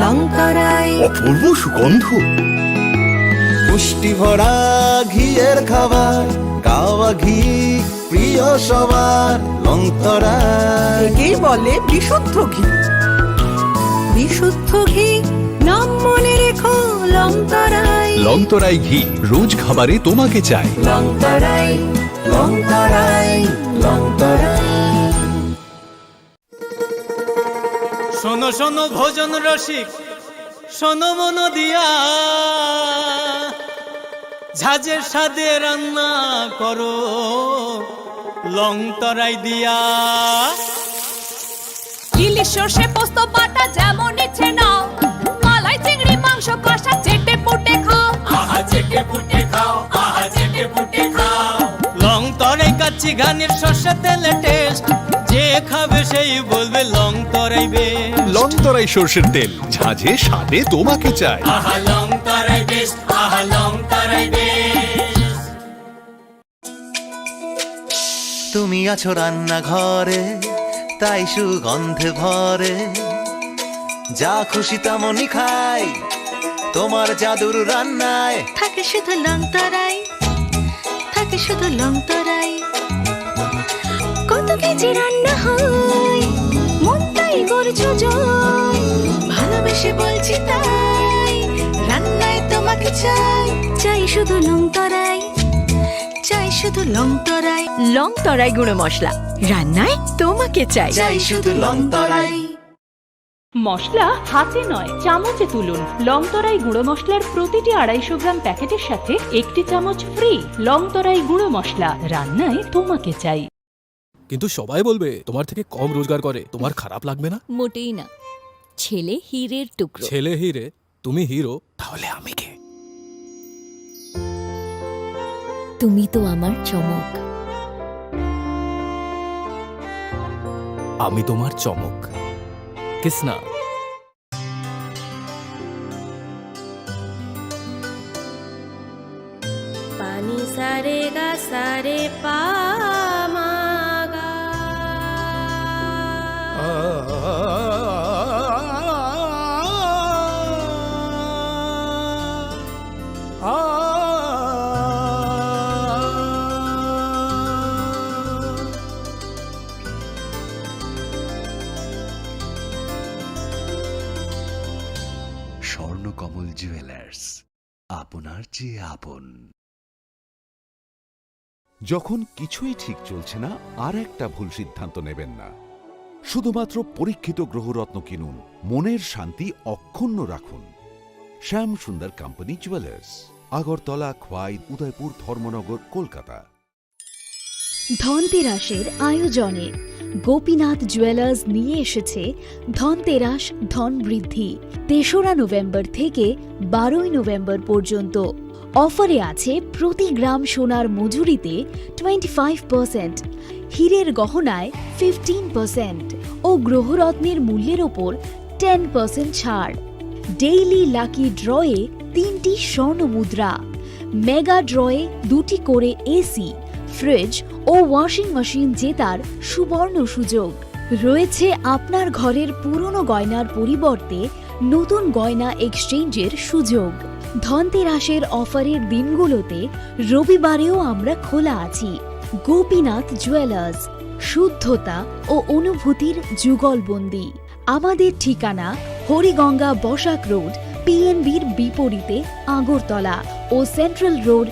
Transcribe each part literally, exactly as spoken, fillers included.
লংতরাই। অপূর্ব সুগন্ধ। পুষ্টি ভরা ঘিয়ের খাবার, কাওয়া ঘি প্রিয় সবার, লংতরাই। একেই বলে বিশুদ্ধ ঘি। বিশুদ্ধ ঘি, নাম মনে রেখো, লংতরাই। লংতরাই ঘি রোজ খাবারে তোমাকে চাই। লংতরাই, লংতরাই, লংতরাই। শোনো শোনো ভোজন রসিক, শোনো মন দিয়া, ঝাঁঝের স্বাদে রান্না করো লং তরাই দিয়া। ইলিশ সর্ষে পোস্ত বাটা যেমন ইচ্ছে নাও, মালাই চিংড়ি মাংস কষা চেটে পুটে খাও। আহা চেটে পুটে খাও, আহা চেটে পুটে খাও। লং তরাই কাচ্চি ঘানির সর্ষে তেলে টেস্ট, যে খাবে সেই বলবে লং তরাই বেস্ট। লং তরাই সর্ষের তেল, ঝাঁঝে স্বাদে তোমাকে চাই। আহা লং তরাই বেস্ট, আহা লং তরাই বেস্ট। তুমি আছো রান্নাঘরে, তাই সুগন্ধে ভরে। যা খুশি তেমনই খাই, তোমার জাদুর রান্নায়। থাকে শুধু লং তরাই, থাকে শুধু লং তরাই। কত কেজি রান্না হয়, মনটাই করছো জয়। ভালোবেসে বলছি তাই, রান্নায় তোমাকে চাই। চাই শুধু লং তরাই, চাই শুধু লং তরাই। লং তরাই গুঁড়ো মশলা, রান্নায় তোমাকে চাই। চাই শুধু লং তরাই। মশলা হাতে নয়, চামচে তুলুন। লং তরাই গুঁড়ো মশলার প্রতিটি আড়াইশো গ্রাম প্যাকেটের সাথে একটি চামচ ফ্রি। লং তরাই গুঁড়ো মশলা, রান্নায় তোমাকে চাই। কিন্তু সবাই বলবে তোমার থেকে কম রোজগার করে, তোমার খারাপ লাগবে না? মোটেই না। ছেলে হীরের টুকরো। ছেলে হীরে, তুমি হিরো, তাহলে আমি কে? তুমি তো আমার চমক। আমি তোমার চমক। কিসনা। পানি সারে গা সারে পা মা গা। স্বর্ণকমল জুয়েলার্স, আপনার চেয়ে আপন। যখন কিছুই ঠিক চলছে না, আর একটা ভুল সিদ্ধান্ত নেবেন না। শুধুমাত্র পরীক্ষিত গ্রহরত্ন কিনুন, মনের শান্তি অক্ষুণ্ণ রাখুন। শ্যাম সুন্দর কোম্পানি জুয়েলার্স, আগরতলা, খোয়াই, উদয়পুর, ধর্মনগর, কলকাতা। ধনতেরাসের আয়োজনে গোপীনাথ জুয়েলার্স নিয়ে এসেছে ধনতেরাস ধন বৃদ্ধি। তেসরা নভেম্বর থেকে বারোই নভেম্বর পর্যন্ত অফারে আছে প্রতি গ্রাম সোনার মজুরিতে টোয়েন্টি ফাইভ পার্সেন্ট, হীরের গহনায় ফিফটিন পার্সেন্ট ও গ্রহরত্নের মূল্যের ওপর টেন পার্সেন্ট ছাড়। ডেইলি লাকি ড্রয়ে তিনটি স্বর্ণ মুদ্রা, মেগা ড্রয়ে দুটি করে এসি, ফ্রিজ ও ওয়াশিং মেশিন জেতার সুবর্ণ সুযোগ। রয়েছে আপনার ঘরের পুরনো গয়নার পরিবর্তে নতুন গয়না এক্সচেঞ্জের সুযোগ। ধনতেরাসের অফারের দিনগুলোতে রবিবারেও আমরা খোলা আছি। গোপীনাথ জুয়েলার্স, শুদ্ধতা ও অনুভূতির যুগলবন্দি। আমাদের ঠিকানা হরিগঙ্গা বসাক রোড, পিএনবির বিপরীতে আগরতলা ও সেন্ট্রাল রোড।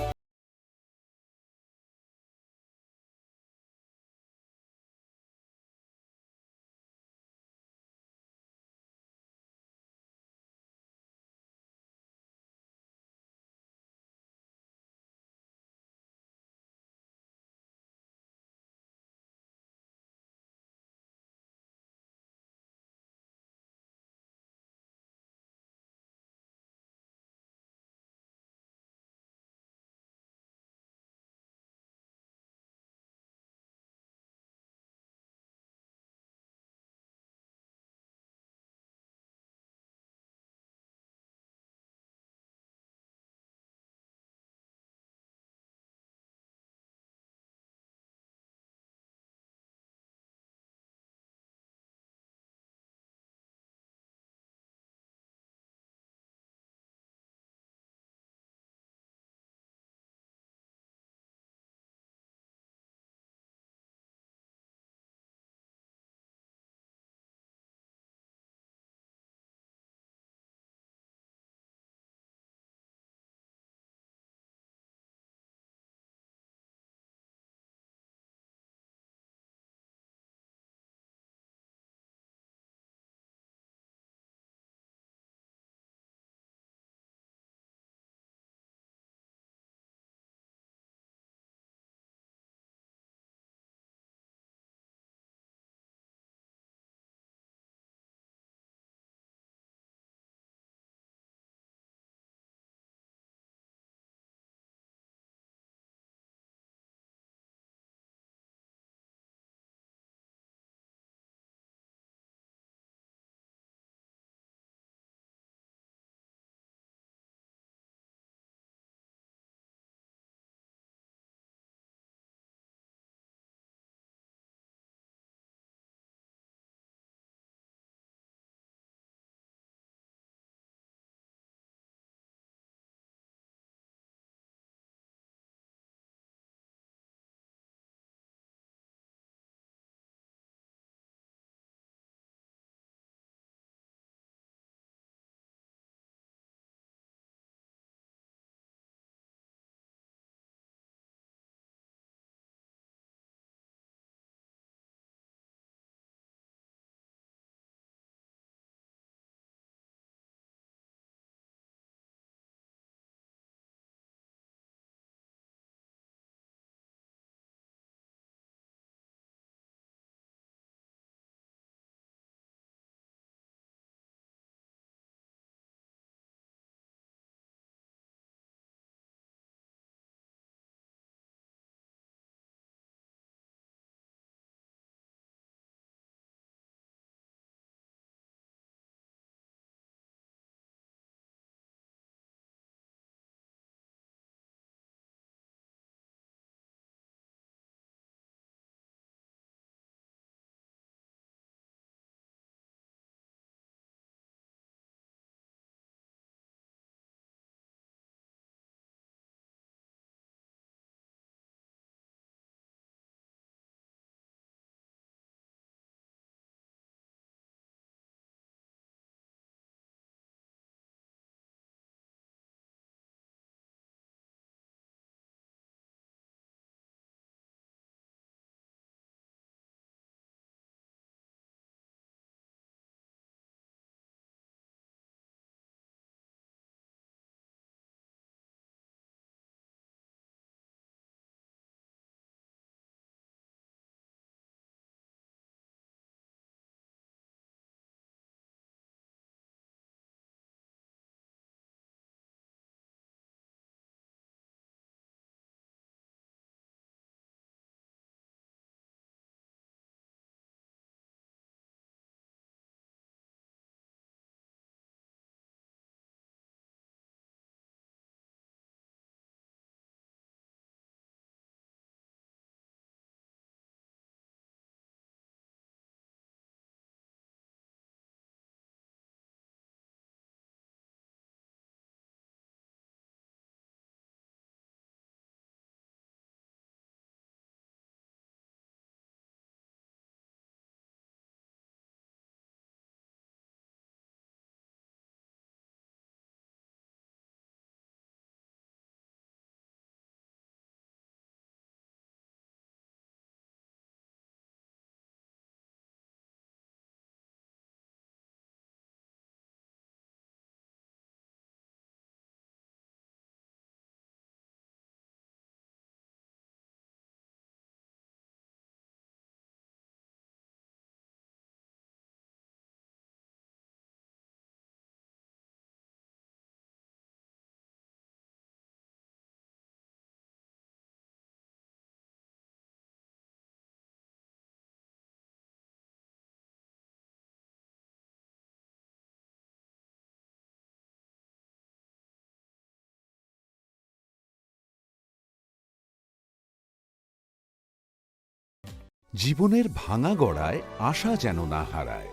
জীবনের ভাঙা গড়ায় আশা যেন না হারায়।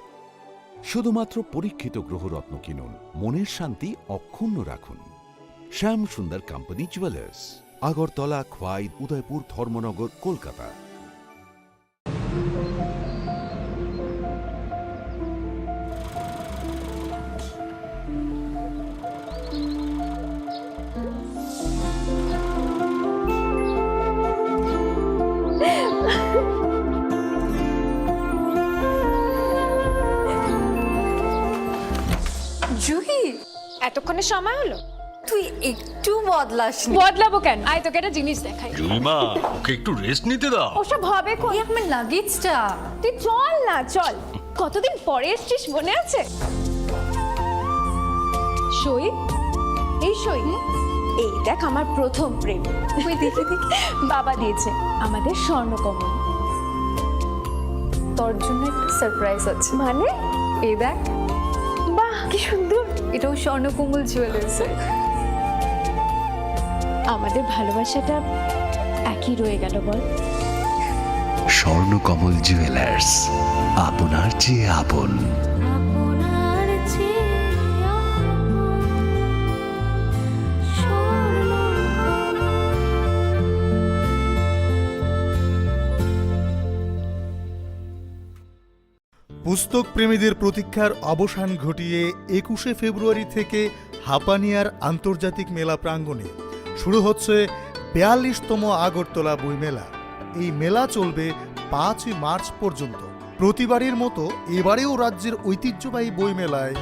শুধুমাত্র পরীক্ষিত গ্রহরত্ন কিনুন, মনের শান্তি অক্ষুণ্ণ রাখুন। শ্যাম সুন্দর কোম্পানি জুয়েলার্স, আগরতলা, খোয়াই, উদয়পুর, ধর্মনগর, কলকাতা। জুহি, এতক্ষণে সময় হলো? তুই একটু বদলাসনি। বদলাবো কেন? আয়, তোকে একটা জিনিস দেখাই। জুইমা, ওকে একটু রেস্ট নিতে দাও। ওসব হবে কোন? এই আমার লাগেজটা। তুই চল না, চল। কতদিন পরে এসছিস, মনে আছে? সই, এই সই। এই দেখ, আমার প্রথম প্রেম। ওই দেখে দেখে বাবা দিয়েছে আমাদের স্বর্ণকমল। তোর জন্য একটা সারপ্রাইজ আছে। মানে? এই দেখ। বাহ, কি সুন্দর। এটাও স্বর্ণকমল জুয়েলার্সের। আমাদের ভালোবাসাটা একই রয়ে গেল, বল? স্বর্ণকমল জুয়েলার্স, আপনার চেয়ে আপন। আপনার চেয়ে আপন স্বর্ণকমল। পুস্তক প্রেমীদের প্রতীক্ষার অবসান ঘটিয়ে একুশে ফেব্রুয়ারি থেকে হাপানিয়ার আন্তর্জাতিক মেলা প্রাঙ্গণে শুরু হচ্ছে বিয়াল্লিশতম আগরতলা বইমেলা। এই মেলা চলবে পাঁচই মার্চ পর্যন্ত। প্রতিবারের মতো এবারেও রাজ্যের ঐতিহ্যবাহী বইমেলায়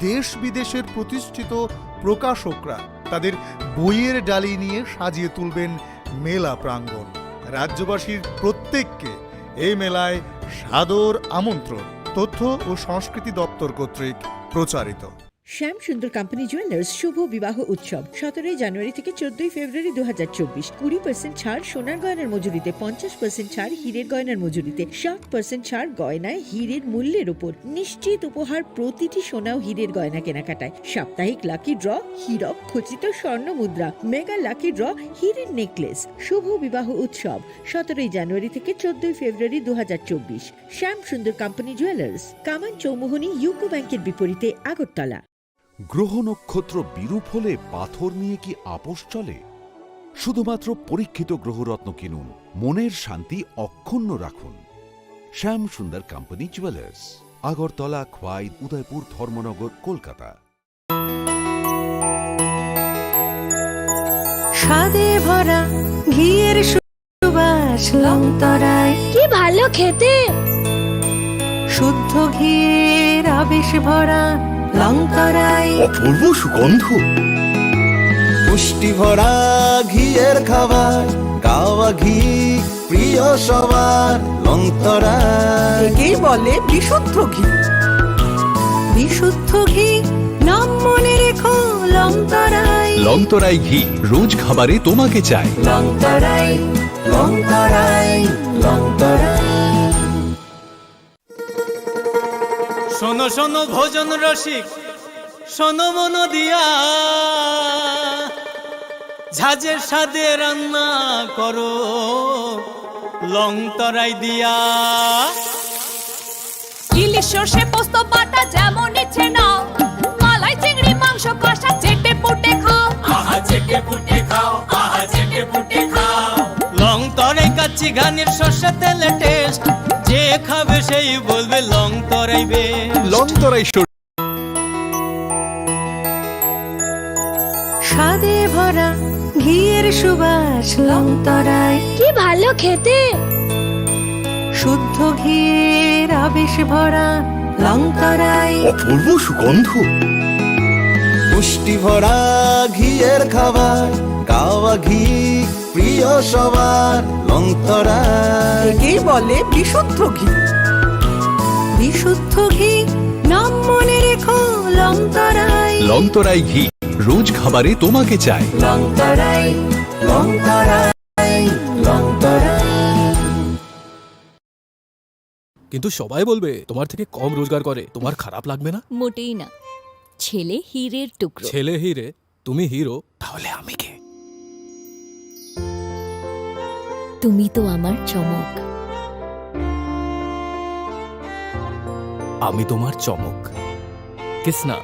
দেশ বিদেশের প্রতিষ্ঠিত প্রকাশকরা তাদের বইয়ের ডালি নিয়ে সাজিয়ে তুলবেন মেলা প্রাঙ্গণ। রাজ্যবাসীর প্রত্যেককে এই মেলায় সাদর আমন্ত্রণ। তথ্য ও সংস্কৃতি দপ্তর কর্তৃক প্রচারিত। শ্যাম সুন্দর কোম্পানি জুয়েলার্স শুভ বিবাহ উৎসব সতেরোই জানুয়ারি থেকে চোদ্দই ফেব্রুয়ারি দু হাজার চব্বিশ। কুড়ি পার্সেন্ট ছাড় সোনার গয়নার মজুরিতে, পঞ্চাশ পার্সেন্ট ছাড় হীরের গয়নার মজুরিতে, সাত পার্সেন্ট ছাড় গয়নায় হীরের মূল্যের উপর। নিশ্চিত উপহার প্রতিটি সোনা ও হীরের গয়না কেনাকাটায়। সাপ্তাহিক লাকি ড্র, হীরক খচিত স্বর্ণ মুদ্রা, মেগা লাকি ড্র, হীরের নেকলেস। শুভ বিবাহ উৎসব সতেরোই জানুয়ারি থেকে চোদ্দই ফেব্রুয়ারি দু হাজার চব্বিশ। শ্যাম সুন্দর কোম্পানি জুয়েলার্স, কামান চৌমুহনী ইউকো ব্যাংকের বিপরীতে, আগরতলা। গ্রহ নক্ষত্র বিরূপ হলে পাথর নিয়ে কি আপোষ চলে? শুধুমাত্র পরীক্ষিত গ্রহরত্ন কিনুন, মনের শান্তি অক্ষুণ্ণ রাখুন। শ্যাম সুন্দর কোম্পানি জুয়েলার্স, আগরতলা, খোয়াই, উদয়পুর, ধর্মনগর, কলকাতা। স্বাদে ভরা ঘিয়ের সুবাস লংতরাই। কি ভালো খেতে! শুদ্ধ ঘিয়ের আবেশ ভরা লংতরাই। অপূর্ব সুগন্ধ। পুষ্টি ভরা ঘিয়ের খাবার, গাওয়া ঘি প্রিয় সবার লংতরাই। একেই বলে বিশুদ্ধ ঘি। বিশুদ্ধ ঘি, নাম মনে রেখো লংতরাই। লংতরাই ঘি, রোজ খাবারে তোমাকে চাই। লংতরাই, লংতরাই, লংতরাই। শোনো শোনো ভোজন রসিক, শোনো মন দিয়া, ঝাঁঝের স্বাদে রান্না করো লং তরাই দিয়া। ইলিশ সর্ষে পোস্ত বাটা যেমন ইচ্ছে নাও, মালাই চিংড়ি মাংস কষা চেটে পুটে খাও। আহা চেটে পুটে খাও, আহা চেটে পুটে খাও। লং তরাই কাচ্চি ঘানির সর্ষে তেলে টেস্ট, যে খাবে সেই বলবে লং তরাই বেশ। লং তরাই সর- স্বাদে ভরা ঘিয়ের সুবাস লং তরাই। কি ভালো খেতে! শুদ্ধ ঘিয়ের আবেশ ভরা লং তরাই। অপূর্ব সুগন্ধ। পুষ্টি ভরা ঘিয়ের খাবার, গাওয়া ঘি প্রিয় সবার লং তরাই। একেই বলে বিশুদ্ধ ঘি। বিশুদ্ধ ঘি, নাম মনে রেখো লং তরাই। লং তরাই ঘি, রোজ খাবারে তোমাকে চাই। লং তরাই, লং তরাই, লং তরাই। কিন্তু সবাই বলবে তোমার থেকে কম রোজগার করে, তোমার খারাপ লাগবে না? মোটেই না। ছেলে হীরের টুকরো। ছেলে হীরে, তুমি হিরো, তাহলে আমি কে? তুমি তো আমার চমক। আমি তোমার চমক। Kisna.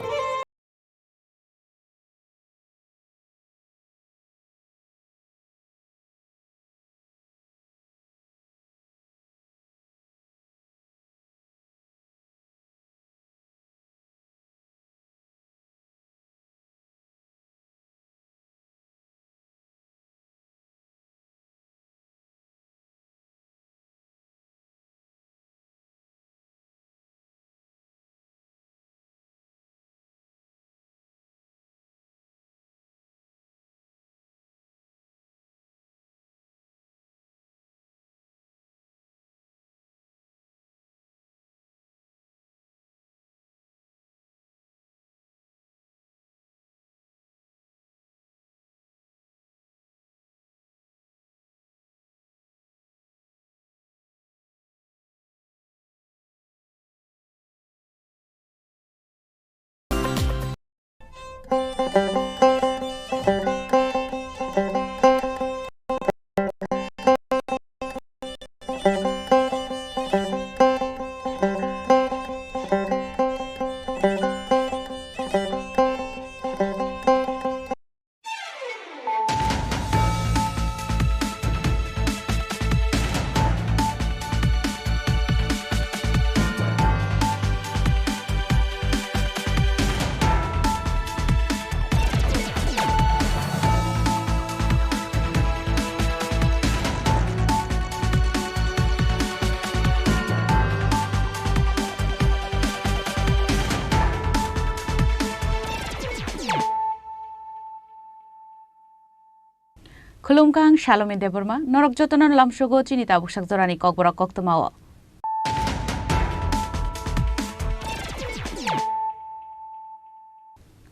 Khulumkha, ang Salome Debbarma, norok jotono lamsogo chini tabuksak jorani kokborok koktwmao.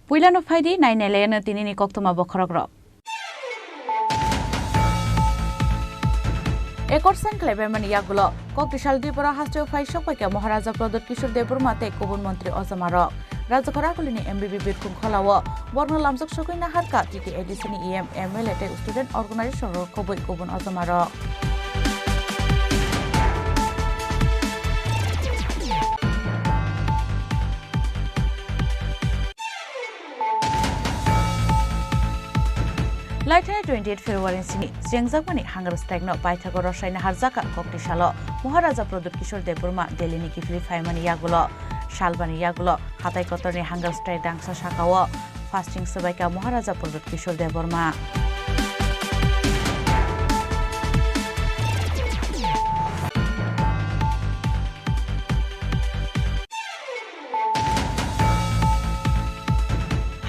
Puilano phaidi, nai nailayano tinini koktwma bokhorokrok. Ekor sign khlaibaimani yagulo, Koktisal Diporo hasteo phai sokpaikha Maharaja Pradyut Kishore Debbarma tei kubun montri ojamarok. Rajakhor agulini M B B Birkhung Kholao borokno lamjak sogwi naharkha T T A D C ni E M, M L A tei student organization rok khobwi kubun ojamarok. Laithani twenty eight February sini chengjakmani hunger strike no paithago rwsai naharjakha Koktisalo Maharaja Pradyut Kishore Debbarma Delhi ni kiphilwi phaimani yagulo, salbani yagulo hatai kotorni hunger strike dangsa sakao fasting swbaikha Maharaja Pradyut Kishore Debbarma.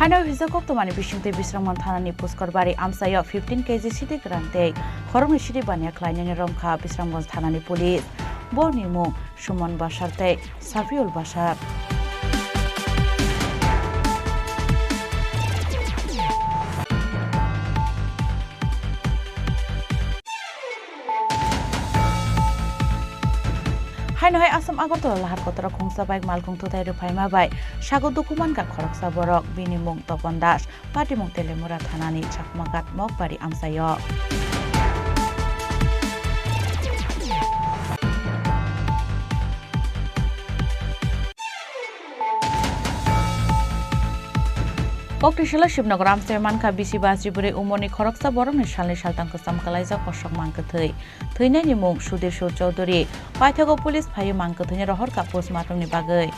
Haino hijak koktwmani bisingtwi Bisramganj thanani Puskor Bari amchaio fifteen K G sidi kwrang tei khoroknwi sidi baniya khlainani romkha Bisramganj thanani police. Borokni mung Suman Basar tei Safiul Basar. Haino hai Assam Agartala lahar kotor khungsa bike malkhung thutai rwphaima bai sago dukhu mankha khoroksa borok, bini mung Topon Das, patimung Telemura thanani Chakmaghat Mokbari amchaio. Koktisalo Shibnagar amchaio mankha bisi basi bwrwi umorni khoroksa borokni salni saltang kwcham kwlaijak kosok mang kwthwi. Thwinaini mung Sudhir Sur Chowdhury. Paithago police phaiwi mang kwthwini rohorkha postmortemni bagwi.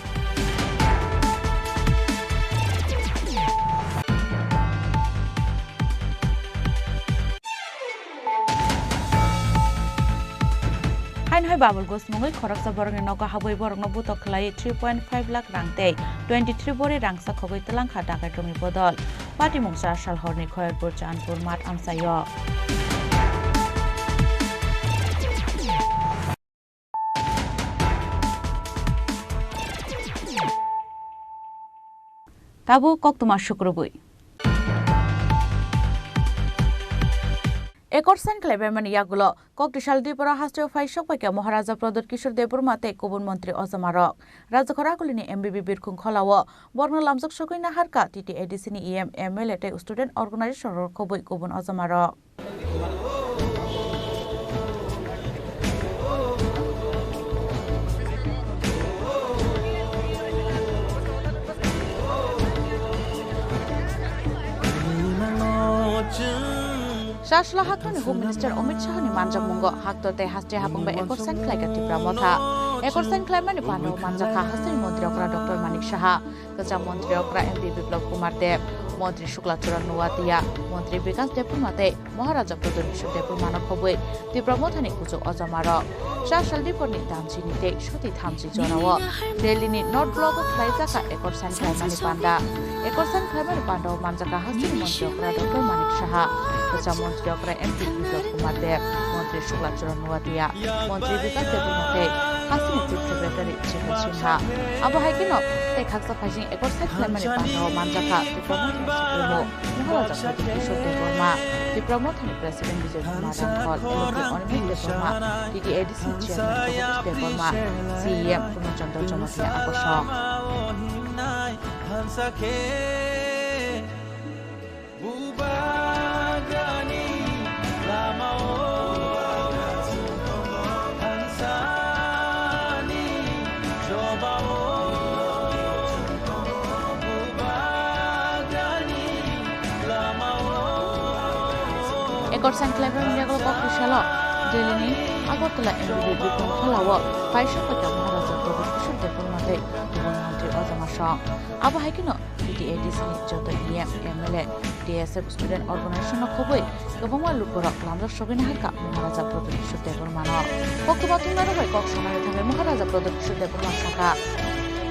Haino hai Babul Ghosh mungwi khoroksa borokni nogo habwi borokno butok khlaiwi three point five lakh rang tei twenty three bori rangsa khogwi twlangkha dakairokni bodol. Patimung char sal horni Khoyerpur Chandpur Math amchaio. Tabuk koktwma sukrubwi. Ekor sign khlaibaimani yagulo Koktisal Diporo hasteo phai sokpaikha Maharaja Pradyut Kishore Debbarma tei kubun montri ojamarok. Rajakhor agulini M B B Birkhung Kholao borokno lamjak sogwi naharkha T T A D C ni E M, M L A tei student organization rok khobwi kubun ojamarok. Chasla haktoni Home Minister Amit Shahani manjakmungo haktor tei haste habung bai ekor sign khlaikha Tipra Motha. Ekor sign khlaimani pando manjakha hasteni montri okra Doctor Manik Saha, kwcham montri okra M P Biplab Kumar Deb, montri Shukla Charan Nuatia, montri Bikas Debbarma tei Maharaja Pradyot Kishore Debbarmano khobwi Tipra Mothani kuchuk ojamarok. Chasal Diporni damchini tei soti thamchi jorao Delhini North Block-o khlaijakha ekor sign khlaimani panda. Ekor sign khlaimani pandao manjakha hasteni montri okra Doctor Manik Saha, kwcham montri okra M P Biplab Kumar Deb, montri Shukla Charan Nuatia, montri Bikas Debbarma tei hasteni Chief Secretary Chikon Sinha. Abo hai kheno tei khaksa phaising ekor sign khlaimani pandao manjakha Tipra Mothani Supremo Maharaja Pradyot Kishore Debbarma, Tipra Mothani President Bijoy Kumar Rangkhol, L P Animesh Debbarma, T T A D C Chairman Jagadish Debbarma, C E M Purno Chandra Jamatia abo sok. Ekor sign khlaibrani yagulo kok twisalo Delhini Agartala M B B Bikram Khalao kaisa kota Maharaja Pradyot Kishore Debbarma tei kubun montri ojama song. Abo hai kheno T T A D C ni joto E M, M L A, D S F, student organization no khobwi kwbangma lukurok lamjak sogwi naharkha Maharaja Pradyot Kishore Debbarmano. Koktwma thumnairok bai kok sanani thangwi Maharaja Pradyot Kishore Debbarma sakha,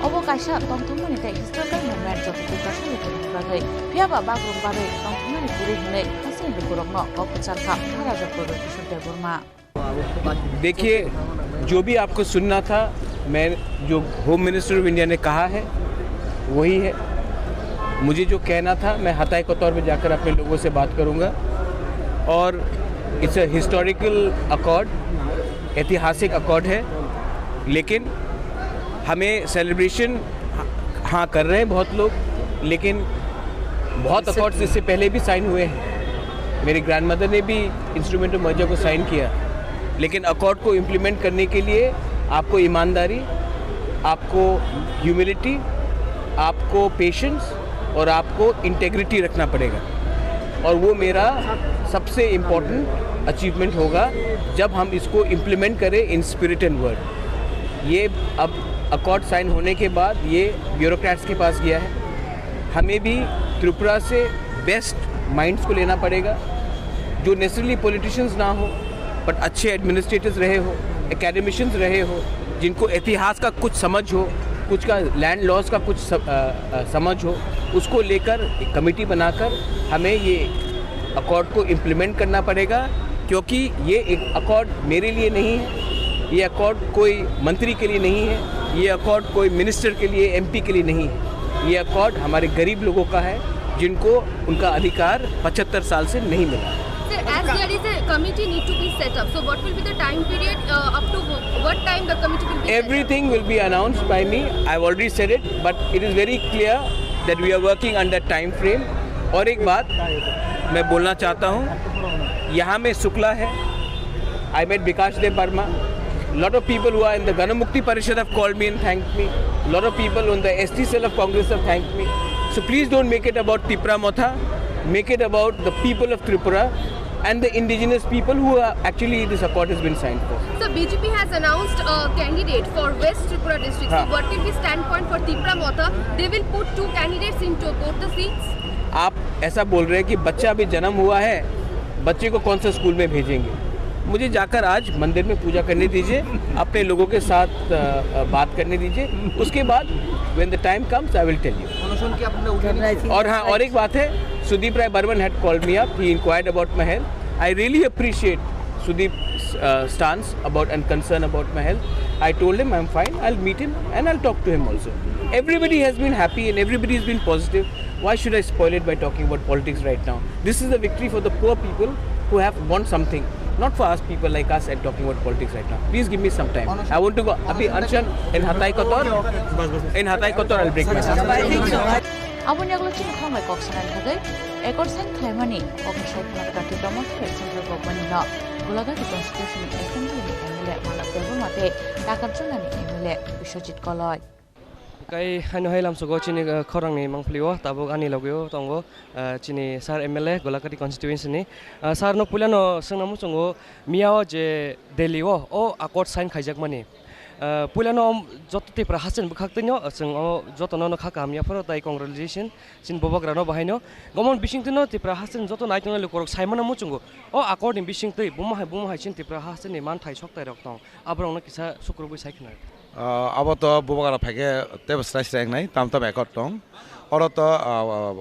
obo kaisa tongthokmani tei historical movement joto Tiprasa lukurokni bagwi. Phiyaba bagrok bagwi tongthokmani kwrwi hwnwi hasteni lukurokno kok kwcharkha Maharaja Pradyot Kishore Debbarma. देखिए, जो भी आपको सुनना था, मैं, जो home minister of India ने कहा है, वही है। मुझे जो कहना था, मैं हताई कतौर में जाकर अपने लोगों से बात करूंगा। और इट्स अ हिस्टोरिकल अकॉर्ड, ऐतिहासिक अकॉर्ड है, लेकिन हमें सेलिब्रेशन, हाँ, कर रहे हैं बहुत लोग, लेकिन बहुत अकॉर्ड्स इससे पहले भी साइन हुए हैं। मेरी ग्रैंडमदर ने भी इंस्ट्रूमेंट ऑफ मर्जर को साइन किया, लेकिन अकॉर्ड को इम्प्लीमेंट करने के लिए आपको ईमानदारी, आपको ह्यूमिलिटी, आपको पेशेंस और आपको इंटेग्रिटी रखना पड़ेगा। और वो मेरा सबसे इम्पोर्टेंट अचीवमेंट होगा, जब हम इसको इम्प्लीमेंट करें इन स्पिरिट एंड वर्ड। ये अब अकॉर्ड साइन होने के बाद ये ब्यूरोक्रेट्स के पास गया है। हमें भी त्रिपुरा से बेस्ट माइंड्स को लेना पड़ेगा, जो नेसेसरली पॉलिटिशियंस ना हो, बट अच्छे एडमिनिस्ट्रेटर्स रहे हो, एकेडमिशियंस रहे हो, जिनको इतिहास का कुछ समझ हो, कुछ का लैंड लॉस का कुछ स-, अ, अ, समझ हो, उसको लेकर एक कमेटी बनाकर हमें ये अकॉर्ड को इम्प्लीमेंट करना पड़ेगा, क्योंकि ये एक अकॉर्ड मेरे लिए नहीं है, ये अकॉर्ड कोई मंत्री के लिए नहीं है, ये अकॉर्ड कोई मिनिस्टर के लिए, एमपी के लिए नहीं है। ये अकॉर्ड हमारे गरीब लोगों का है, जिनको उनका अधिकार पचहत्तर साल से नहीं मिला। Sir, as there is a committee need to be set up, so what will be the time period, uh, up to what time the committee will be set up? Everything will be announced by me. I've already said it, but it is very clear that we are working under time frame. और एक बात मैं बोलना चाहता हूँ, यहाँ में शुक्ला है, I met Bikash Debbarma. Lot of people who are in the Ganamukti Parishad have called me and thanked me. Lot of people on the S T cell of Congress have thanked me. So please don't make it about Tipra Motha. Make it about the people of Tripura and the indigenous people who are actually this accord has been signed for. So B J P has announced a candidate for West Tripura district. So हाँ। What will be standpoint for Tipra Motha? They will put two candidates into both the seats. आप ऐसा बोल रहे हैं कि बच्चा अभी जन्म हुआ है, बच्चे को कौन सा स्कूल में भेजेंगे? मुझे जाकर आज मंदिर में पूजा करने दीजिए, अपने लोगों के साथ, अ, अ, बात करने दीजिए। उसके बाद when the time comes, I will tell you. अनशन की आपने उठे नहीं किया? और हाँ, और एक बात है, Sudeep Rai Barman had called me up. He inquired about my health. I really appreciate Sudeep's, uh, stance about and concern about my health. I told him I'm fine. I'll meet him and I'll talk to him also. Everybody has been happy and everybody has been positive. Why should I spoil it by talking about politics right now? This is a victory for the poor people who have won something, not for us people like us and talking about politics right now. Please give me some time. I want to go. अभी अनशन in Hatai Kotor. In Hatai Kotor, I'll break my fast. Aboni yagulo chini khorang bai kok sanani bagwi ekor sign khlaimani kokni sai khna kwtal Tipra Motha bai central government no Golagati constituency ni assembly ni M L A Manik Debbarma tei Takarjala ni M L A Biswajit Koloi. Kai haino hai lamsogo chini, uh, khorangni mangpili o tabuk ani logi o tongo, uh, chini sir M L A Golagati constituency ni. Uh, sir no puila no swngna muchungo miya o je Delhi o, o accord sign khaijak mani. Uh, puila no om joto Tripura haste ni bwkhak twi no, uh, chwng o joto no no kha kaham ya phoro tai congratulation chini bubagra no bahai no. Gomon bising twi no Tripura haste ni joto nai tong nai lukurok sai mano muchungo. O accord ni bising twi buma hai buma hai chini Tripura haste ni manthai sok tai rok tong. Aborok no kisa sukrubui sai khna. Ah, abo to bubagra phaikhe tebo srai srai wngnai, tam tam accord tong. Oro to, ah, ah,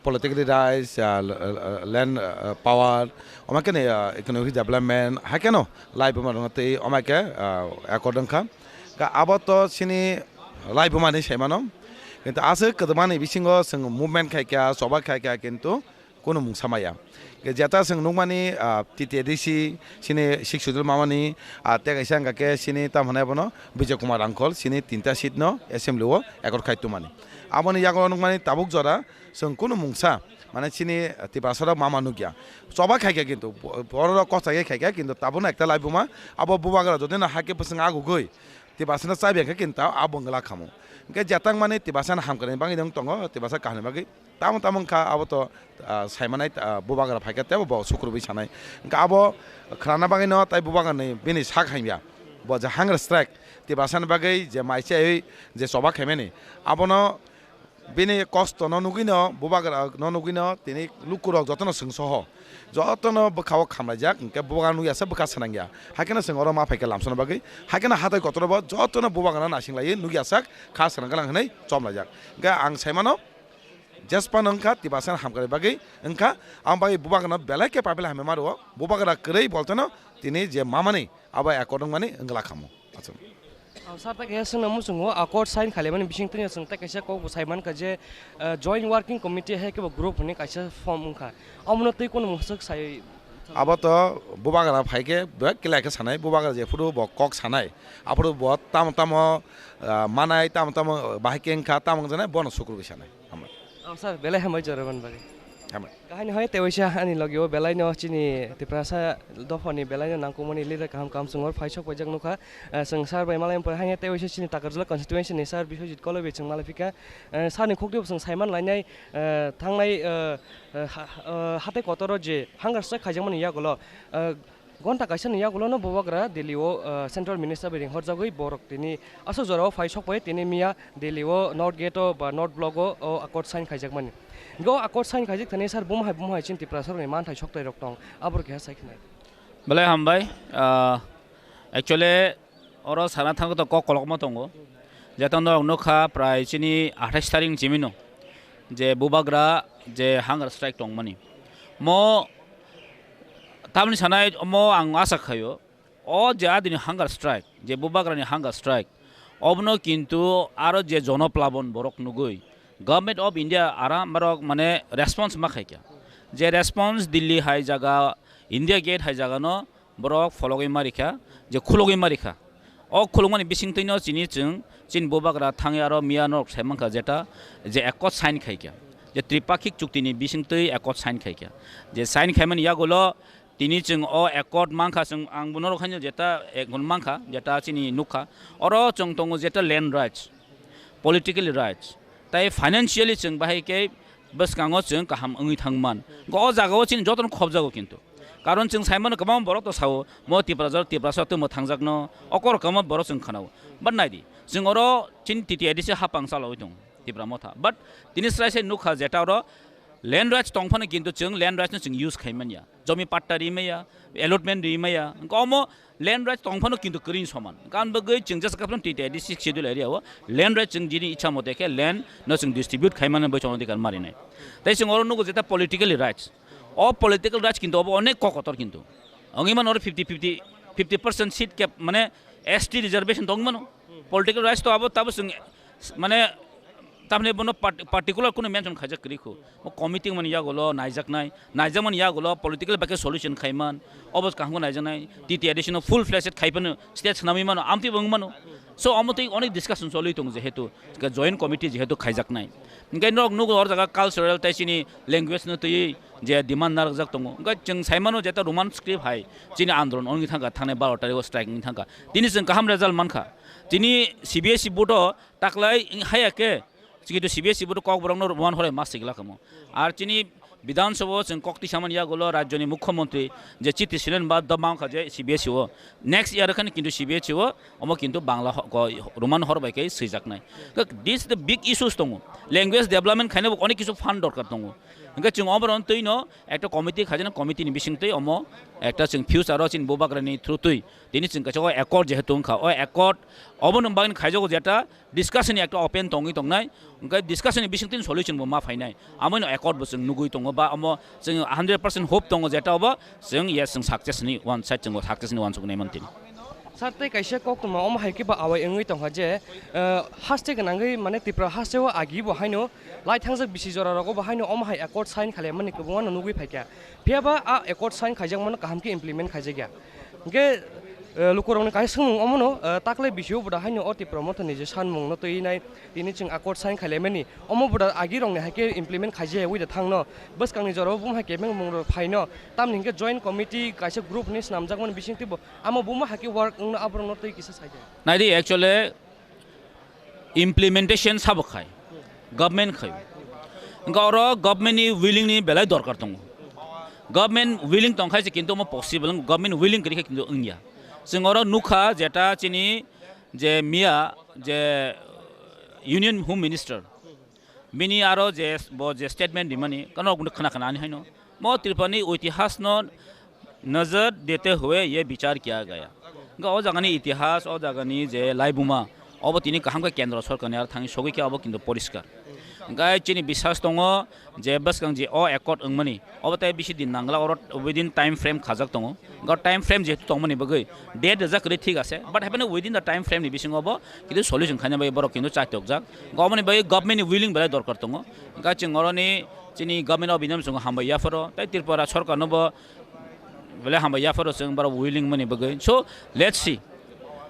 politically rights, ah, l-, l-, land, ah, power, omo khe ni, ah, economic development, hai kheno lai buma rwna twi omo khe, ah, accord wngkha. Ka abo to chini lai buma ni sai mano. Kintu aswk kwdwmani bisingo chwng movement khai kha, choba khai kha, kintu kunu mungsa maya. Ke jeta chwng nukmani, ah, T T A D C, chini Sixth Schedule mamani, ah, tei kaisa wngkha khe chini tamo hwnai bono Bijay Kumar Rangkhol, chini tinta seat no assembly o accord khai tongmani. Aboni yago nukmani tabuk jora chwng kunu mungsa, mane chini Tiprasa rok mama nukya. Choba khaikha kintu, borok rok kochai khaikha kintu tabukno ekta lai buma, abo bubagra jodi no hai khe bwswng agugwi, Tiprasa no chabi khe kintu abo wngla khamu. Hwnkhe jeta wngmani Tiprasa no hamkrai bagwi no tongo, Tiprasa kaham ni bagwi. Tamo tamo wngkha abo to, ah, saimanai, ah, bubagra phaikha tebo bo sukrubui sanai. Hwnkha abo khrana bagwino tai bubagrani bini sak hamya. Bo je hunger strike, Tiprasani bagwi je mai chaiwi je choba khaimani, abono bini kosto no nugwino, bubagra no nugwino tini lukurok jotono swngsoho. Jotono bwkhao khamlaijak, hwnkhe bubagra nukya se bwkha swnangya. Haikheno chwng oro ma phaikha lamsana bagwi. Haikheno hatai kotoro bo jotono bubagra no naising laiwi nukya sak kha swnang gwnang hwnwi chomlaijak. Hwnkhe ang saimano, Jespa no wngkha Tiprasa hamkrai bagwi wngkha, ang bagwi bubagrano belai khe paipila hamya ma rwo, bubagra kwrwi bolteno tini je mamani abo accord wngmani wngla khamu. Achuk. Ang sir ta khe swngna muchungo accord sign khailaimani bising twi chwng tei kaisa kok bo sai mankha je, eh, joint working committee hai khe bo group hwnwi kaisa form wngkha. Omono twi kunu mwswk sai Abo to bubagra phai khe bek kila khe sanai, bubagra jephuru bo kok sanai, aphuru bo tamo tamo, ah, manai, tamo tamo bahai khe wngkha, tamo wngjaknai, bono sukrubui sanai. Hambai. Oh, sir, belai hambai jora bani bagwi. Hambai. Kahini hoi tewaisa ani logi o belai no chini Tiprasa dophani belai no nangkukmani leader kaham kaham chwng oro phai sok paijak nukha. Ah, chwng sir bai malai pore haino tewaisa chini Takarjala constituency ni sir Biswajit Kolobi chwng malai phikha. Ah, sir ni khukti bo chwng saiman lainai, ah, thangnai, ah, ah, ha-, ah, hatai kotoro je hunger strike khaijakmani yagulo, ah, Gonta kaisa ni yagulo no bubagra Delhi o, ah, Central Minister bai ringhorjagwi borok tini aswk jora o phai sok pai tini miya Delhi o North Gate o ba North Block o, o accord sign khaijakmani. Go accord sign khaijak thani sir bumhai bumhai chin Tiprasa rok ni manthai sok tai rok tong aboro keha sai khnai. Belai hambai, ah, actually oro sana thang to kok kolokma tongo. Jeta norok nukha prai chini athais tarik chimino je bubagra je hunger strike tongmani. Mo tamni sanai mo ang asa khaio, o je adini hunger strike, je bubagrani hunger strike, obono kintu aro je jonoplabon borok nugui, Government of India aram borok mane response ma khaikha. Je response Delhi hai jaga, India Gate hai jaga no borok phologwi ma rikha, je khulogwi ma rikha. O khulokmani bisingtwi no chini chwng, chini bubagra thangwi aro miya norok sai mankha jeta, je accord sign khaikha, je tripakhik chukti ni bisingtwi accord sign khaikha. Je sign khaimani yagulo tini chwng o accord mankha, chwng ang bo norok haino jeta accord mankha, jeta chini nukha. Oro chwng tongo jeta land rights, political rights, tai financially chwng bahai khe bwskango chwng kaham wngwi thangman. O jagao chini jotono khobjago kintu. Karon chwng saimano kwbangma borok to sao, mo Tiprasa, Tiprasa tongmo thangjakno, okor kwbangma borok chwng khanao. But naidi, chwng oro chini T T A D C hapang chalawi tongo, Tipra Motha. But tini srai sai nukha jeta oro land rights tongphano kintu chwng land rights no chwng use khaimanya. Jomi patta rimaya, allotment rimaya. Omo land rights tongphano kintu kwrwini soman. Gan bagwi chwng jesa kaphano T T A D Sixth Schedule area o land rights chwng jini ichha mote khe land no chwng distribute khaimani bai chwng adhikar marinai. Tei chwng oro nugo jeta political rights. O political rights kintu obo onek kokotor kintu. Wngwi mano oro fifty fifty, fifty percent seat cap mane S T reservation tongwi mano. Political rights to abo tabo chwng mane Tamni bono part-, particular kuno mention khaijak kwrwi kho. Bo committee mani yagulo naijaknai, naijakmani yagulo political bai khe solution khaiman. Obo kaham khe naijaknai, T T A D C no full fledged khaiphano state swnamwi mano, amtwi bo wng mano. So omo twi onek discussion choli tongo jehetu, joint committee jehetu khaijaknai. Hingke norok nugo or jaga cultural tei chini language no twi je demand narwkjak tongo. Hingke chwng sai mano jeta Roman script hai chini andolon wngwi thangkha, thangnai baro tarikh o strike wngwi thangkha. Tini chwng kaham result mankha. Tini C B S E board o taklai haya khe, kintu C B S E board o Kokborok no Roman horai ma sigla kamo. Ar chini Bidhan Sabha o chwng kok twi samani yagulo rajyoni Mukhyamantri je chiti silen ba da mankha je C B S E o. Next year khan kintu C B S E o omo kintu Bangla ho-, ko-, Roman hor bai khe swijaknai. This is the big issues tongo. Language development khaina bo onek kisu fund dorkar tongo. Hingke chwng oboron twi no ekta committee khaijana, committee ni bising twi omo ekta chwng future o chini bubagrani through twi tini chwng kaisa o accord jehetu wngkha, o accord obono bagwi khaijago jeta discussion ni ekta open tongwi tongnai, hingke discussion ni bising twi solution bo ma phainai, amoino accord bo chwng nugwi tongo ba omo chwng hundred percent hope tongo jeta obo chwng yes chwng success ni one side chwng success ni uansuknai mantini. Sir, tei kaisa koktwma omo hai khe bo awai wngwi tongkha je, eh, haste gwnangwi, mane, Tripura haste o agi bo haino lai thangjak bisi jora rogo bo haino omo hai accord sign khalaimani kwbangma no nugwi phaikha. Phiya ba a accord sign khaijakmano kaham khe implement khaijakya. Hingke, eh, lukurokni kaisa swngmung omono, eh, taklai bisio bo da haino o Tripura Motha ni je sanmung no twi nai, tini chwng accord sign khailaimani, omo bo da agi rokni hai khe implement khaijaya wi da thangno, bwskangni jorao bum hai khe mung rok phaino, tamni hingke joint committee kaisa group ni swnamjakmani bisingtwi bo amo buma hai khe work wngno aborokno twi kisa sai de. Naidi, actually, implementation sabo khai, government khai. Hingke oro government ni willing ni belai dorkar tongo. Government willing tongkhai se kintu omo possible, government willing kwrwi khe kintu wngya. Chwng oro nukha jeta chini je miya je Union Home Minister, bini aro je bo je statement rimani kano khna khna ani haino. Mo Tripurani itihas no nazar dete hue ye bichar kiya gaya. Ga o jagani itihas, o jagani je laibuma, obo tini kaham khe kendro sorkarni aro thangwi sogwi khe obo kintu poriskar. Ga chini biswas tongo je bwskang je o accord wngmani, obo tai bisi din nangla, oro within time frame khajak tongo. Ga time frame jehetu tongmani bagwi date rijak kwrwi thik ase, but hapheno within the time frame ni bisingo obo kintu solution khaina bagwi borok kintu chaitokjak. Ga oboni bagwi government ni willing belai dorkar tongo. Ga chwng oroni chini government of India no chwng hambai yapharo, tei Tripura sorkar no bo belai hambai yapharo chwng borok willing mani bagwi. So, let's see.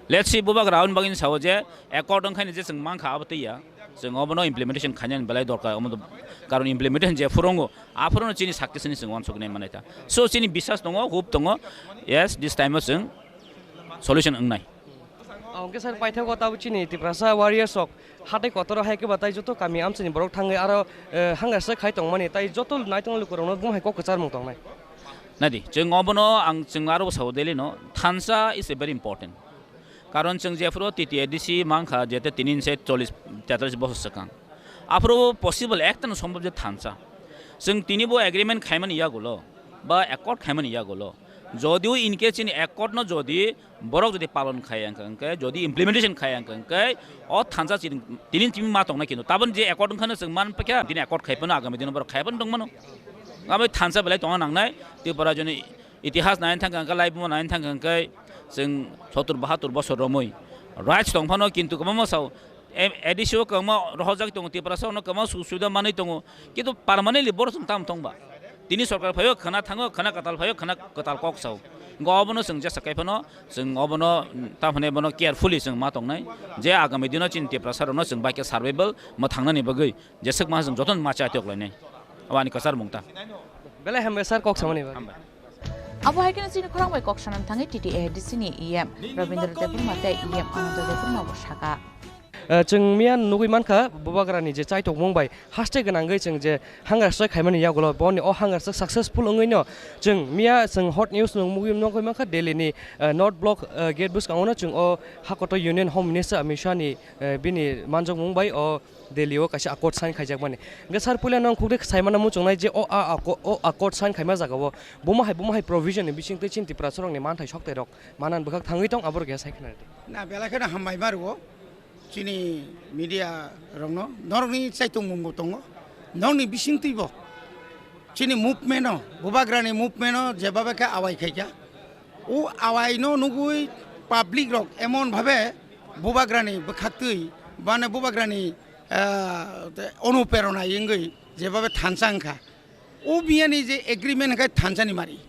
Let's see, bubagra aboni bagwi sao je accord wngkhaini je chwng mankha abo twiya. Chwng obono implementation khainani belai dorkar, omo karon implementation je phurango, aphuru no chini success ni chwng uansuknai manai ta. So, chini biswas tongo, hope tongo, yes, this time o chwng solution wngnai. Hwnkhe sir, paithago tabuk chini Tiprasa warriors rok hatai kotor hai khe batai joto kami amchaini borok thangwi aro, eh, hangrasai khai tongmani, tai joto naitok lukurokno bumhai kok kwcharmung tongnai. Naidi, chwng obono ang chwng aro sao daily no, thansa is a very important. Karon chwng jephuru T T A D C mankha jete tini se chollish tetallish bosor swkang. Aphuru possible ekta no sombhob je thansa. Chwng tini bo agreement khaimani yagulo, ba accord khaimani yagulo. Jodio in case chini accord no jodi borok jodi palon khai ang khe, jodi implementation khai ang khe, o thansa chini, tini tini ma tongnai kintu. Tabon je accord wngkhano chwng man pakya, tini accord khai phano agami dino borok khai phano tongmano. Abo thansa belai tongna nangnai, Tripura joni itihas naina thangkha hwnkhe, laibuma naina thangkha hwnkhe, chwng sottur bahattur bosor romwi rights tong phano, kintu kwbangma sao, em, A D C o kwbangma rohorjak tongo, Tiprasa ono kwbangma sujog subida manwi tongo, kintu permanently borok chwng tamo tongba? Tini sorkar phaio khwna thango, khwna kwtal phaio khwna kwtal kok sao. Hwnkhe obono chwng jesa kai phano, chwng obono, mm, tamo hwnwi bono carefully chwng ma tongnai, je agami dino chini Tiprasa rokno chwng bai khe survival mwthangnani bagwi jeswk ma chwng jotono ma chai tok lainai. Abo ani kwchar mung ta. Belai hambai sir kok samani bagwi. Hambai. Abo hai kheno chini khorang bai kok sanani thangwi T T A D C ni E M Rabindra Debbarma tei E M Ananda Debbarma bo saka. Eh, chwng miya nugwi mankha bubagrani je chaitokmung bai haste gwnangwi chwng je hangrasai khaimani yagulo boni o hangrasai successful wngwi no chwng miya chwng hot news nung mugwi nugwi mankha Delhi ni, eh, North Block, eh, gate bwskango no chwng o hakoto Union Home Minister Amit Shah ni, eh, bini manjakmung bai o Delhi o kaisa accord sign khaijakmani. Hwnkhe sir, puila nang khukde sai mana muchungnai je o a, a, o accord sign khaima jagao buma hai, buma hai provision ni bisingtwi chini Tiprasa rokni manthai soktai rok manan bwkhak thangwi tong, abo rok ya sai khna rwdi. Na, belai kheno hambai ma rwo chini media rokno, norokni chaitung mung bo tongo, norokni bisingtwi bo chini movement o, bubagrani movement o jeba bai khe awai khaikha, o awai no nugwi public rok emon bhabe bubagrani bwkhaktwi, mane bubagrani ah, te onuperona wngwi jebabe thansa wngkha. O miyani je agreement khe thansani mari.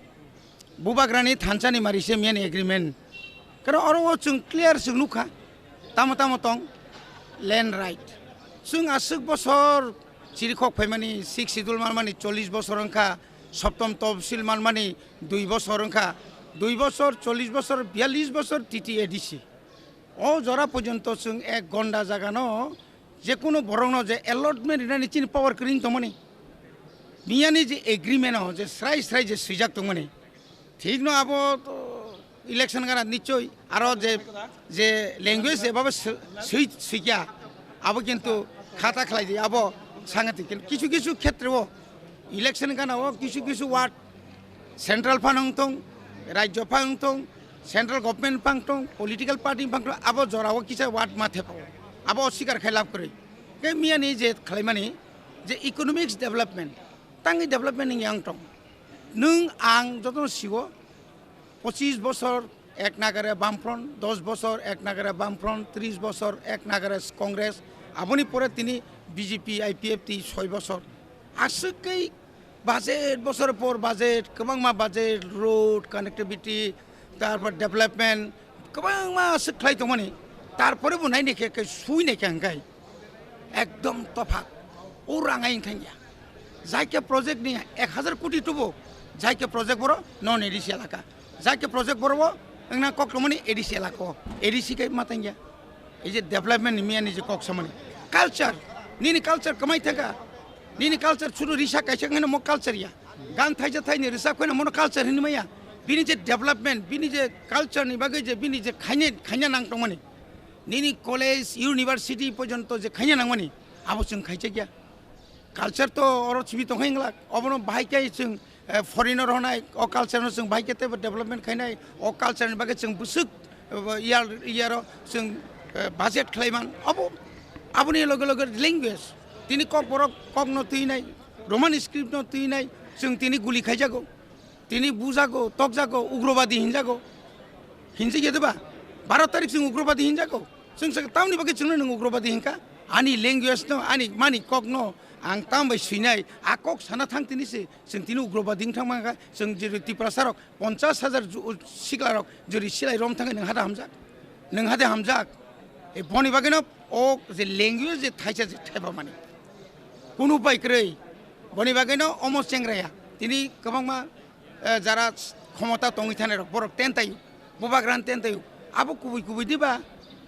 Bubagrani thansani mari se miyani agreement. Karon oro o chwng clear chwng nukha. Tamo tamo tong land right. Chwng aswk bosor chirikhok phaimani, sixth schedule manmani chollish bosor wngkha, soptom topsil manmani dui bosor wngkha, dui bosor, chollish bosor, biyallish bosor T T A D C. O jora porjonto chwng ek gonda jagano je kono borokno je allotment rinani chini power kwrwng tongmani, miyani je agreement o je srai srai je swijak tongmani, thikno abo to election gana nichoi aro je, je language ebabe swi, swi, swikya, abo kintu khata khlai di, abo sangatik. Kintu kisu kisu khetre o election gana o kisu kisu ward central phan wng tong, rajyo phan wng tong, central government phan tong, political party phan tong, abo jora o kisa ward ma thepa o, abo osikar khai lab kwrwi. Khe miyani je khlaimani je economics development, tangwi development wngya wng tong. Nwng ang jotono sigo, pochis bosor ek nagare Bamfront, dos bosor ek nagare Bamfront, tris bosor ek nagare Congress, aboni pore tini B J P, I P F T soi bosor. Aswk kei budget, bosor por budget, kwbangma budget, road, connectivity, tarpor development, kwbangma aswk khlai tongmani. Tarpore bo naini khe, khe sui nai khe hwnkhai ekdom tophat. O rang ai wngthang ya. Jaike project ni ek hazar koti tubo, jaike project boro non A D C elaka. Jaike project boro bo wngna kok tongmani A D C elaka o. A D C khe ma tang ya. Ei je development ni miya ni je kok samani. Culture, nini culture kwmai thangkha. Nini culture churu risa kaisa hwnkheno mo culture ya. Gan thaisa thaini risa khweno mono culture hinwi maya. Bini je development, bini je culture ni bagwi je bini je khaine, khaina nang tongmani. Nini college, university porjonto je khaina nangmani, abo chwng khaijakya. Culture to oro simi tongkha hinglak. Obono bahai khe chwng, eh, foreigner honai, o culture no chwng bahai khe teibo development khainai, o culture ni bagwi chwng bwswk, eh, year, year o chwng, eh, budget khlaiman. Abo, aboni loge loge language. Tini kokborok kokno twinai, Roman script no twinai, chwng tini guli khaijago. Tini bujago, tokjago, ugrobadi hinjago. Hinjak ya de ba? Baro tarik chwng ugrobadi hinjago. Chwng sa tamni bagwi chwngno nwng ugrobadi hinkha? Ani language no, ani mani kok no ang tam bai swinai, a kok sana thang tini se, chwng tini ugrobadi wng thang mankha, chwng jeri Tiprasa rok ponchash hajar ju-, sikla rok jeri silai rom thangwi nwng hada hamjak. Nwng hade hamjak. E boni bagwi no o je language je thaisa je thepamani. Kunu pai kwrwi. Boni bagwi no omo chengraya. Tini kwbangma eh, jara khomota tongwi thanai rok, borok ten taio, bubagrano ten taio. Abo kubui kubui diba?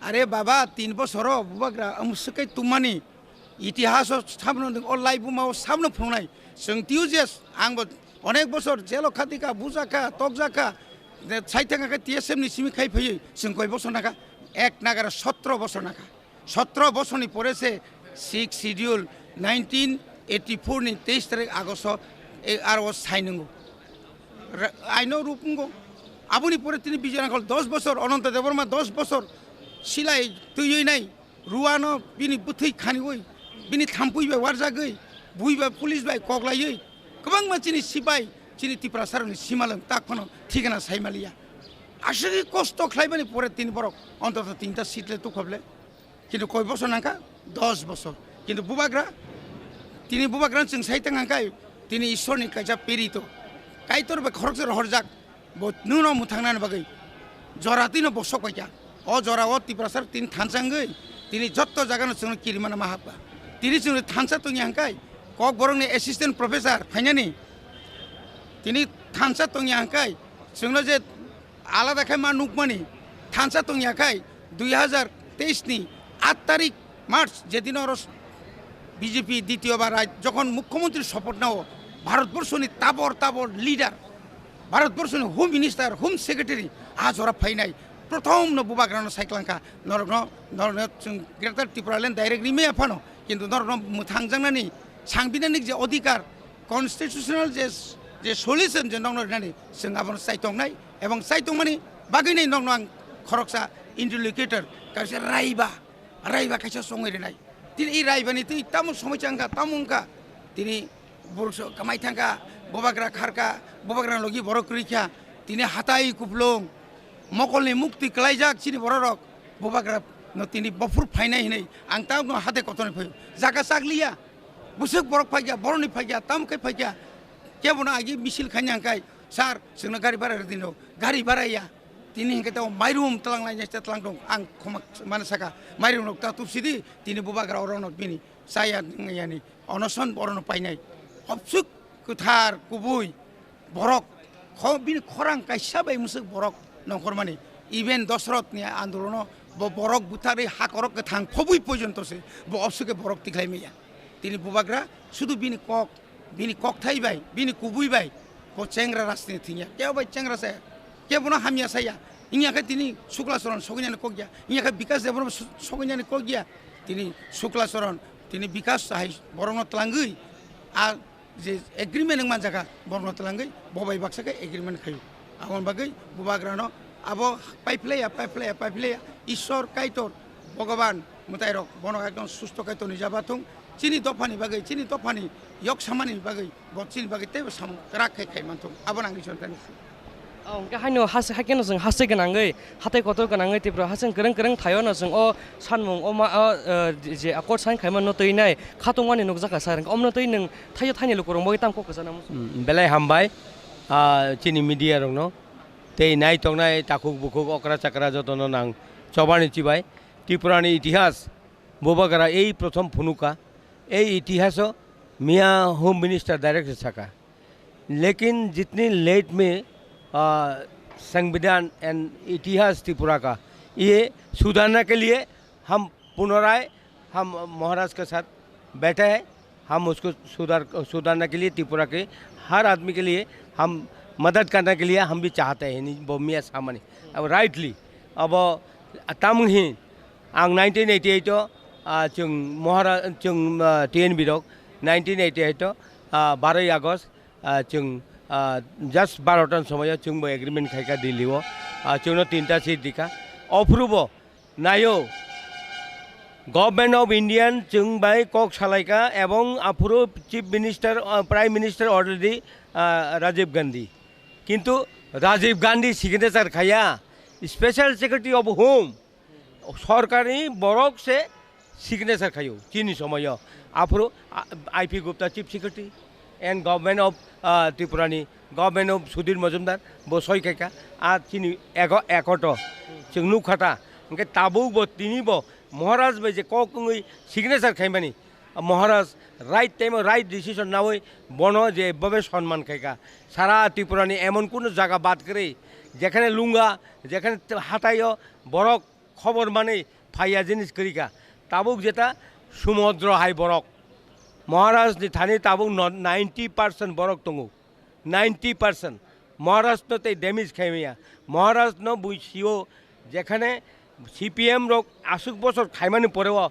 Are baba, tin bosoro bubagra amswk kai tongmani itihaso sabno nwng o laibuma o sabno phunuknai. Chwng twiyo je angbo onek bosor jelo khatikha, bujakha, tokjakha, je saithang khe T S F ni simi khai phaiwi chwng koi bosor nakha, ek nagara sotro bosor nakha. Sotro bosorni pore se sixth schedule nineteen eighty-four ni teis tarik Agosto, e, aro o sign wngo. Ra-, aino rup wngo. Aboni pore tini Bijoy Rangkhol dos bosor, Ananta Debbarma dos bosor silai twiwi nai, ruano bini bwthwi khaniwi, bini thampui bai warjagwi, bui bai police bai koklaiwi, kwbangma chini sipai, chini Tiprasarokni simalwng tak phano thikana saimaliya. Aswkhe kosto khlaimani pore tini borok ontoto tinta seat le tukhoble. Kintu koi bosor nangkha? Dos bosor. Kintu bubagra, tini bubagra chwng sai tang hangkai, tini Ishwarni kaisa perito. Kaitor bai khoroksa rohorjak, bo nwno mwthangnani bagwi. Jora twino bo sok paikha. O jora o Tiprasa tini thansa wngwi, tini jotto jagano chwngno kirimano ma hapkha. Tini chwngno thansa tongya hangkai, Kokborokni assistant professor phainani. Tini thansa tongya hangkai, chwngno je alada khe ma nukmani thansa tongya khai dui hazar teis ni aat tarik March, jedin oro B J P ditiyo bar rai jokhon mukhyamantri sopoth nao, Bharatborshoni tabor tabor leader, Bharatborshoni Home Minister, Home Secretary a jora phainai, prothom no bubagrano saiklangkha, norokno, norokno chwng Greater Tipraland direct rimaya phano, kintu norokno mwthangjaknani sangbidanik je odhikar, constitutional je, je solution je nokno rinani, chwng abono chaitongnai, ebong chaitongmani bagwinai nokno ang khoroksa interlocutor, kaisa raiba, raiba kaisa chongwi rinai. Tini i raibani twi tamo somoi changkha, tamo wngkha, tini borok so kamai thangkha, bubagra kharkha, bubagra logi borok kwrwikha, tini hatai kuplung, mokolni muktwi kwlaijak chini bororok, bubagra no tini bophur phainai hinwi ang tamo hatai kotorni phai jaga chakliya. Bwswk borok phaikya, borokni phaikya, tamo khe phaikya. Kebono agi misil khaina hwnkhe, "Sir, chwngno gari bara rwdi no." Gari bara ya. Tini hwnkhe tamo mairum twlang lainai se twlang tong. Ang khoma mano saka, mairum rok ta tubsidi, tini bubagra oro no bini chaya wngyani, onoson oro no painai. Obswk kwthar kubui borok, kho-, bini khorang kaisa bai mwswk borok nongkhormani. Even Dosrotni andolono bo borok butharwi hakorok kwthang khobwi pojonto se bo obswk khe borok tikhlai maya. Tini bubagra sudu bini kok, bini kokthai bai, bini kubui bai bo chengra rajniti thwngya. Kebo bai chengra saya, kebono hamya saya. Wngya khe tini Sukla Charan soginani kokya, wngya khe Bikas Debbarma su-, soginani kokya. Tini Sukla Charan, tini Bikas hai borokno twlangwi a je agreement wng manjaka, borokno twlangwi bo bai baksa khe agreement khaio. Aboni bagwi bubagrano abo paiphlaiya, paiphlaiya, paiphlaiya, Ishwar Kaitor, Bhogoban mwtairok bono ekdom susto kaitor ni jaba thung, chini dophani bagwi, chini dophani yok samani bagwi, bo chini bagwi teibo samung kwrak khe khai manthung, abono ang Ishwar kani. O hwnkhe haino has-, haikhe no chwng haste gwnangwi, hatai kotor gwnangwi Tripura haste kwrwng kwrwng thaio no chwng o sanmung o ma, o, eh, je accord sign khaima no twi nai khatungmani nukjakha sir. Hwnkhe omno twi nwng thaio thaini lukurok bagwi tamo kok kwchana muchung. Mm, belai hambai, ah, chini media rokno tei nai tongnai takhuk bukhuk okra chakra jotono nang chobani chibai. Tripurani itihas bubagra ei prothom phunuka, ei itihaso miya Home Minister direct saka. लेकिन जितनी लेट में, आ, संविधान एंड इतिहास त्रिपुरा का, ये सुधारने के लिए हम पुनराय हम महाराज के साथ बैठे हैं। हम उसको सुधार, सुधारने के लिए त्रिपुरा के हर आदमी के लिए हम मदद करने के लिए हम भी चाहते हैं, ni bo miya samani. Abo rightly, abo tamung hi ang nineteen eighty eight o, ah, chwng Mahara-, chwng, ah, T N B rok nineteen eighty eight o, ah, baroi August, ah, chwng, ah, just barota ni somoio chwngbo agreement khaikha Delhi o, ah, chwngno tinta seat dikha. Ophurubo naio, Government of Indian chwng bai kok salaikha ebong aphuru Chief Minister, ah, Prime Minister already, ah, Rajiv Gandhi. Kintu Rajiv Gandhi signature khaiya, Special Secretary of Home, sorkarni borok se signature khaio chini somoio. Aphuru, ah, I P Gupta Chief Secretary and Government of, ah, Tripura ni Government of Sudhir Majumdar bo soi khaikha, ah, chini ego-, ekoto chwng nukha ta. Hwnkhe tabuk bo tini bo Maharaj bai je kok wngwi signature khaimani, Maharaj right time o right decision nawi bono je babe sonman khaikha. Sara Tripura ni emon kunu jaga bad kwrwi, jekhane lunga, jekhane hataio borok khobor manwi phaiya jinis kwrwikha. Tabuk jeta sumudro hai borok. Maharaj ni thani tabuk no-, ninety percent borok tongo. Ninety percent. Maharaj no tei damage khaimaya. Maharaj no bui sio jekhane C P M rok aswk bosor khaimani poreo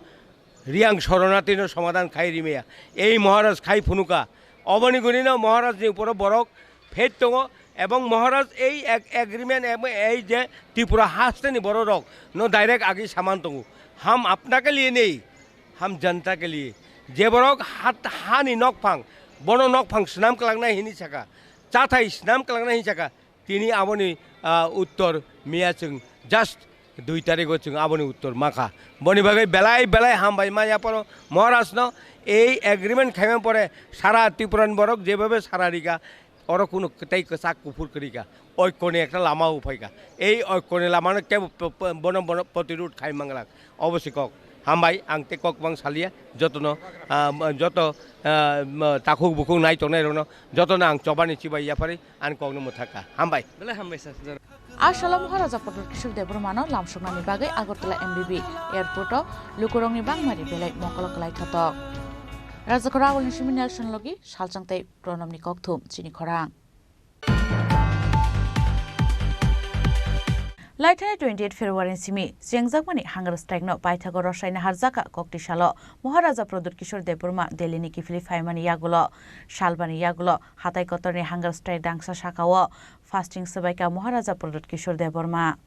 Riang Soronatino somadhan khai rimaya. Ei Maharaj khai phunuka. Oboni gunino Maharaj ni uporo borok phet tongo ebong Maharaj ei ag-, agreement ebong ei je Tripura hasteni bororok no direct agi saman tongo. Ham apna ke liye nei, ham janta ke liye. Je borok hat-, hani nokphang, bono nokphang snam kwlangnai hini saka, chathai snam kwlangnai hini saka, tini aboni, ah, uttor miya chwng just dui tarigo chwng aboni uttor makha. Boni bagwi belai belai hambai manya poro Maharaj no ei agreement khaima pore sara Tripura ni borok jebhabe sara rika oro kunu tei kwchak kuphur kwrwikha, oikoni ekta lama uphaikha. Ei oikoni lamano kebo p-, p-, bono, bono protirud khai manglak. Obo se kok. Hambai, ang tei kok bang salia, jotono, ah, joto, ah, takhuk bukhuk nai tongnai rokno, jotono ang chobani chibai yapharwi ani kokno mwthakha. Hambai. Belai hambai sir. A salo Maharaja Pradyut Kishore Debbarmano lamsoknani bagwi Agartala M B B airport o lukurokni bangmari belai mokolo kwlai thotok. Rajakhor Agulni simi Nelson Logi, Salchang tei Pranobni kokthum chini khorang. Laithani twenty eight February ni simi chengjakmani hunger strike no paithago rwsai naharjakha kokti salo Maharaja Pradyut Kishore Debbarma Delhi ni kiphilwi phaimani yagulo, salbani yagulo hatai kotorni hunger strike dangsa sakao fasting swbaikha Maharaja Pradyut Kishore Debbarma.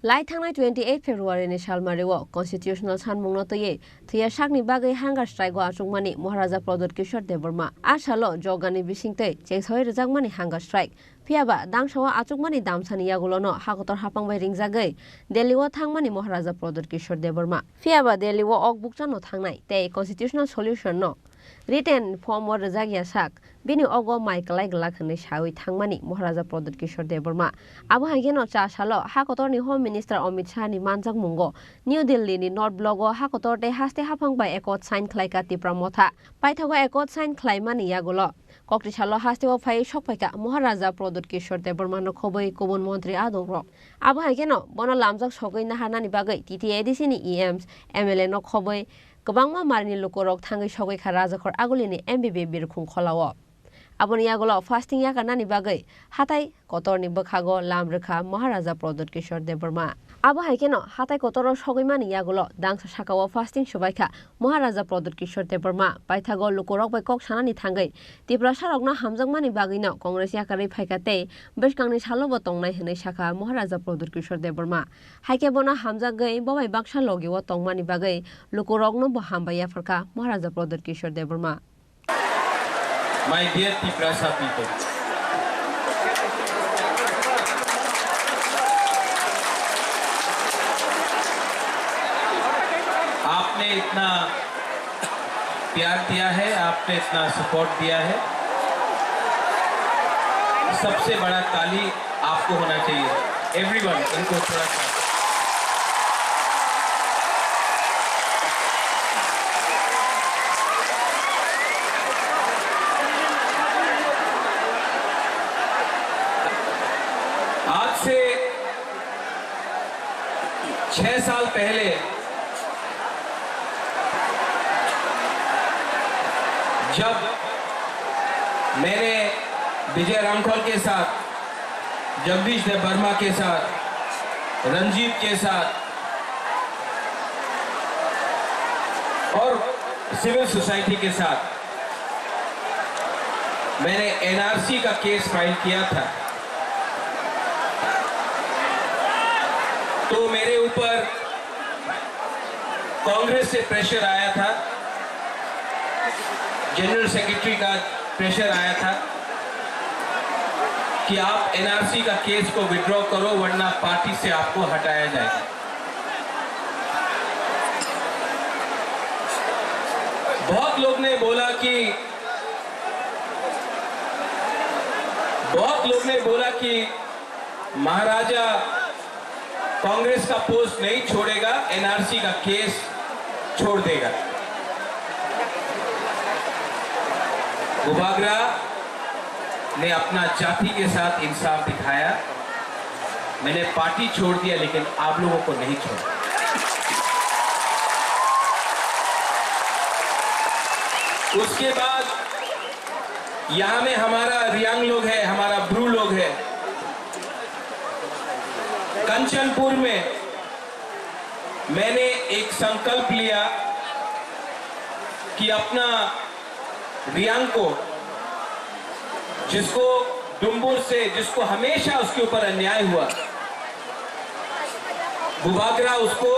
Lai thangnai twenty eight February ni salmari o constitutional sanmung no twiwi thwiya sakni bagwi hunger strike o achukmani Maharaja Pradyut Kishore Debbarma. A salo jogani bisingtwi chengsawi rwjakmani hunger strike. Phiyaba dangsa o achukmani damsani yagulo no hakotor hapang bai ringjagwi Delhi o thangmani Maharaja Pradyut Kishore Debbarma. Phiyaba Delhi o ok bukcha no thangnai tei constitutional solution no written form o rwjak ya sak, bini ogo mai kwlai glak hwnwi sawi thangmani Maharaja Pradyut Kishore Debbarma. Abo hai kheno cha salo ha kotorni Home Minister Amit Shah ni manjakmungo New Delhi ni North Block o ha kotor tei haste haphang bai accord sign khlaika Tipra Motha. Paithago accord sign khlaimani yagulo kokti salo haste o phai sok phaika Maharaja Pradyut Kishore Debbarma no khobwi kubun montri adongrok. Abo hai kheno bono lamjak sogwi naharnani bagwi T T A D C ni E Ms, M L A no khobwi kwbangma marini lukurok thangwi sogwi kha Rajakhor Agulini M B B birkhung kholao. Aboni yagulo fasting yakarnani bagwi hatai kotorni bwkhago lam rwkha Maharaja Pradyut Kishore Debbarma. Abo hai kheno hatai kotoro sogwimani yagulo dangsa sakao fasting swbaikha Maharaja Pradyut Kishore Debbarma. Paithago lukurok bai kok sanani thangwi Tiprasarokno hamjakmani bagwino Congress yakarwi phaikha tei bwskangni salobo tongnai hwnwi sakha Maharaja Pradyut Kishore Debbarma. Haikhe bono hamjagwi bo bai baksa logio tongmani bagwi lukurokno bo hambai yapharkha Maharaja Pradyut Kishore Debbarma. My dear Tiprasa people, आपने इतना प्यार दिया है, आपने इतना सपोर्ट दिया है, सबसे बड़ा ताली आपको होना चाहिए। एवरीवन, इनको थोड़ा सा। आज से छह साल पहले जब मैंने विजय रामखल के साथ, जगदीश देव वर्मा के साथ, रंजीत के साथ और सिविल सोसाइटी के साथ मैंने एनआरसी का केस फाइल किया था, तो मेरे ऊपर कांग्रेस से प्रेशर आया था, जनरल सेक्रेटरी का प्रेशर आया था कि आप एनआरसी का केस को विड्रॉ करो, वरना पार्टी से आपको हटाया जाएगा। बहुत लोग ने बोला कि, बहुत लोग ने बोला कि महाराजा कांग्रेस का पोस्ट नहीं छोड़ेगा, एनआरसी का केस छोड़ देगा। बुबागरा ने अपना जाति के साथ इंसाफ दिखाया। मैंने पार्टी छोड़ दिया, लेकिन आप लोगों को नहीं छोड़ा। उसके बाद यहाँ में हमारा रियांग लोग है, हमारा ब्रू लोग है। कंचनपुर में मैंने एक संकल्प लिया कि अपना रियांग को, जिसको डुम्बुर से, जिसको हमेशा उसके ऊपर अन्याय हुआ, बुबागरा उसको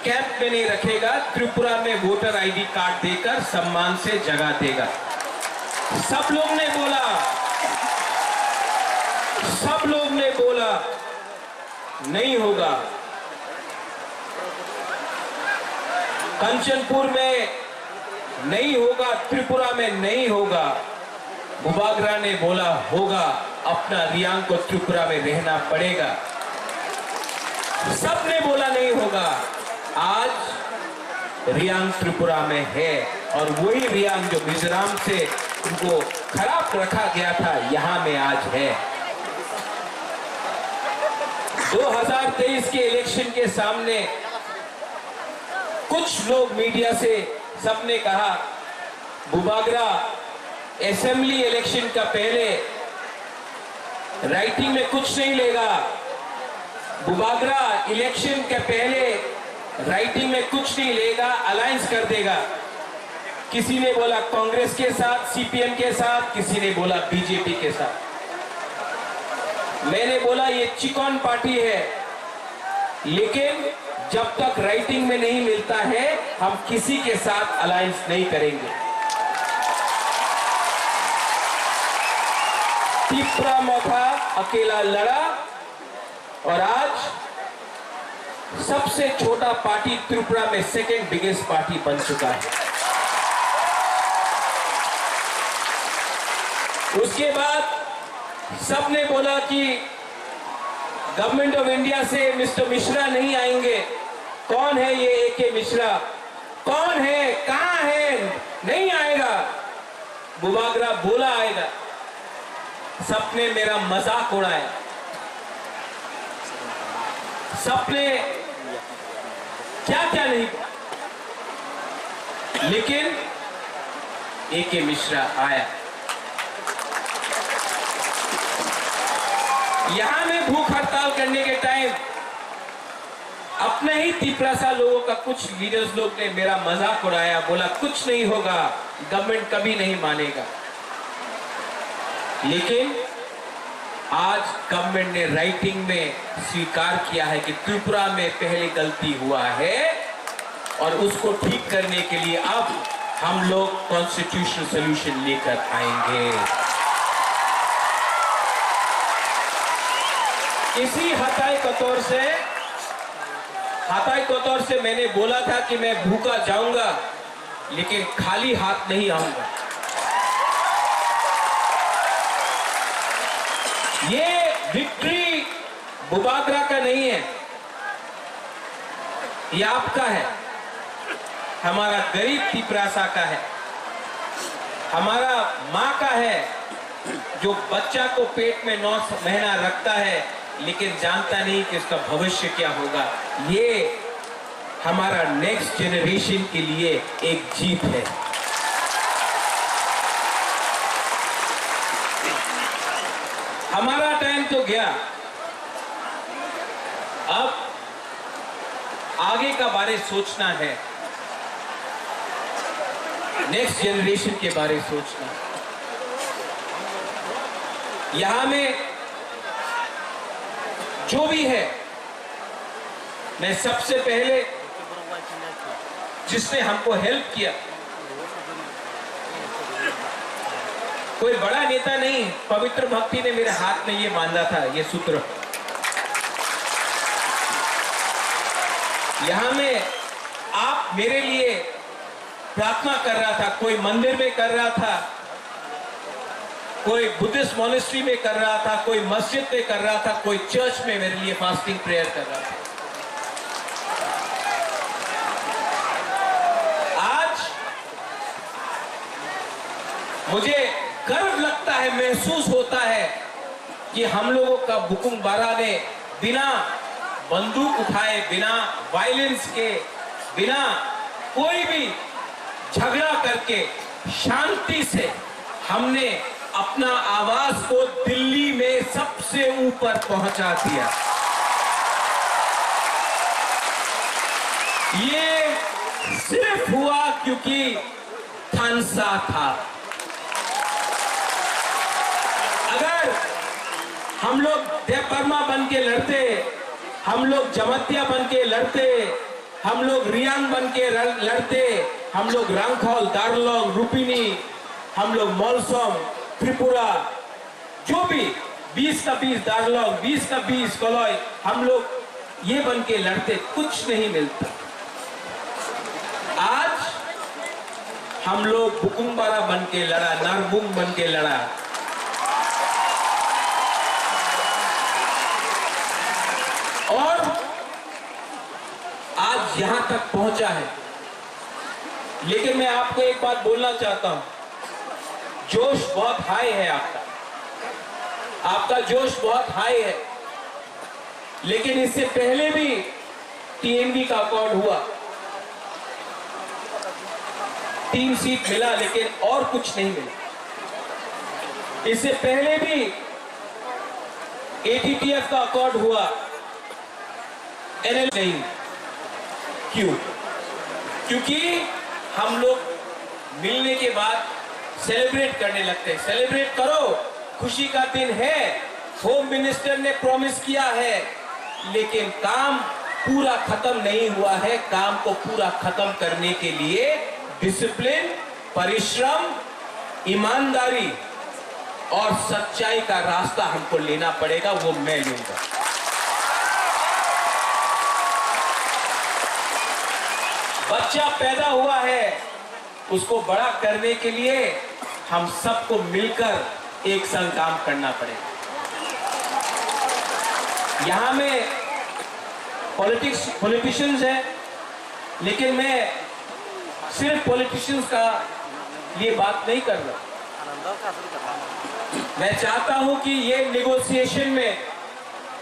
कैंप में नहीं रखेगा, त्रिपुरा में वोटर आईडी कार्ड देकर सम्मान से जगह देगा। सब लोग ने बोला, सब लोग ने बोला, नहीं होगा। कंचनपुर में नहीं होगा, त्रिपुरा में नहीं होगा। बुबागरा ने बोला होगा, अपना रियांग को त्रिपुरा में रहना पड़ेगा। सबने बोला नहीं होगा। आज रियांग त्रिपुरा में है और वही रियांग जो मिजोरम से उनको खराब रखा गया था, यहाँ में आज है। दो हज़ार तेईस के इलेक्शन के सामने कुछ लोग मीडिया से, सबने कहा, बुबागरा असेंबली इलेक्शन का पहले राइटिंग में कुछ नहीं लेगा, बुबागरा इलेक्शन के पहले राइटिंग में कुछ नहीं लेगा, अलायंस कर देगा। किसी ने बोला कांग्रेस के साथ, सीपीएम के साथ, किसी ने बोला बीजेपी के साथ। मैंने बोला ये चिकन पार्टी है, लेकिन जब तक राइटिंग में नहीं मिलता है, हम किसी के साथ अलायंस नहीं करेंगे। तिपरा मोथा अकेला लड़ा और आज सबसे छोटा पार्टी त्रिपुरा में सेकंड बिगेस्ट पार्टी बन चुका है। उसके बाद सबने बोला कि गवर्नमेंट ऑफ इंडिया से मिस्टर मिश्रा नहीं आएंगे। कौन है ये एके मिश्रा? कौन है, कहाँ है? नहीं आएगा। बुबागरा बोला आएगा। सबने मेरा मजाक उड़ाया, सबने क्या क्या नहीं, लेकिन एके मिश्रा आया। यहां मैं भूख हड़ताल करने के टाइम अपने ही तिपरासा लोगों का कुछ लीडर्स लोग ने मेरा मजाक उड़ाया, बोला कुछ नहीं होगा, गवर्नमेंट कभी नहीं मानेगा। लेकिन आज गवर्नमेंट ने राइटिंग में स्वीकार किया है कि त्रिपुरा में पहले गलती हुआ है और उसको ठीक करने के लिए अब हम लोग कॉन्स्टिट्यूशनल सॉल्यूशन लेकर आएंगे। इसी हताई कतौर से, हताई कतौर से मैंने बोला था कि मैं भूखा जाऊंगा, लेकिन खाली हाथ नहीं आऊंगा। ये विक्ट्री बुबागरा का नहीं है, ये आपका है, हमारा गरीब तिपरासा का है, हमारा माँ का है, जो बच्चा को पेट में नौ महीना रखता है, लेकिन जानता नहीं कि उसका भविष्य क्या होगा। ये हमारा नेक्स्ट जनरेशन के लिए एक जीत है। हमारा टाइम तो गया, अब आगे का बारे सोचना है, नेक्स्ट जनरेशन के बारे सोचना है। यहां में जो भी है, मैं सबसे पहले जिसने हमको हेल्प किया, कोई बड़ा नेता नहीं, पवित्र भक्ति ने मेरे हाथ में ये बांधा था, ये सूत्र। यहां में आप मेरे लिए प्रार्थना कर रहा था, कोई मंदिर में कर रहा था, कोई बुद्धिस्ट मॉनेस्ट्री में कर रहा था, कोई मस्जिद में कर रहा था, कोई चर्च में मेरे लिए फास्टिंग प्रेयर कर रहा था। आज मुझे गर्व लगता है, महसूस होता है कि हम लोगों का बुकुंग बारा ने बिना बंदूक उठाए, बिना वायलेंस के, बिना कोई भी झगड़ा करके शांति से हमने अपना आवाज को दिल्ली में सबसे ऊपर पहुंचा दिया। ये सिर्फ हुआ क्योंकि थानसा था। अगर हम लोग देवबर्मा बन के लड़ते, हम लोग जमातिया बन के लड़ते, हम लोग रियांग बन के र-, लड़ते, हम लोग रांगखल, दारलोंग, रुपिनी, हम लोग मलसम, त्रिपुरा, जो भी बीस का बीस दारलोंग, बीस का बीस कलई, हम लोग ये बन के लड़ते, कुछ नहीं मिलता। आज हम लोग बुकुंबारा बन के लड़ा, नारबुंग बन के लड़ा। और आज यहां तक पहुंचा है। लेकिन मैं आपको एक बात बोलना चाहता हूं, जोश बहुत हाई है आपका, आपका जोश बहुत हाई है। लेकिन इससे पहले भी टीएमबी का अकॉर्ड हुआ, तीन सीट मिला, लेकिन और कुछ नहीं मिला। इससे पहले भी एटीटीएफ का अकॉर्ड हुआ, एनएल नहीं। क्यों? क्योंकि हम लोग मिलने के बाद सेलिब्रेट करने लगते हैं। सेलिब्रेट करो, खुशी का दिन है, होम मिनिस्टर ने प्रॉमिस किया है, लेकिन काम पूरा खत्म नहीं हुआ है। काम को पूरा खत्म करने के लिए डिसिप्लिन, परिश्रम, ईमानदारी और सच्चाई का रास्ता हमको लेना पड़ेगा, वो मैं लूंगा। बच्चा पैदा हुआ है, उसको बड़ा करने के लिए हम सबको मिलकर एक संग काम करना पड़ेगा। यहाँ में पॉलिटिक्स, पॉलिटिशियंस हैं, लेकिन मैं सिर्फ पॉलिटिशियंस का लिए बात नहीं कर रहा। मैं चाहता हूं कि ये नेगोशिएशन में,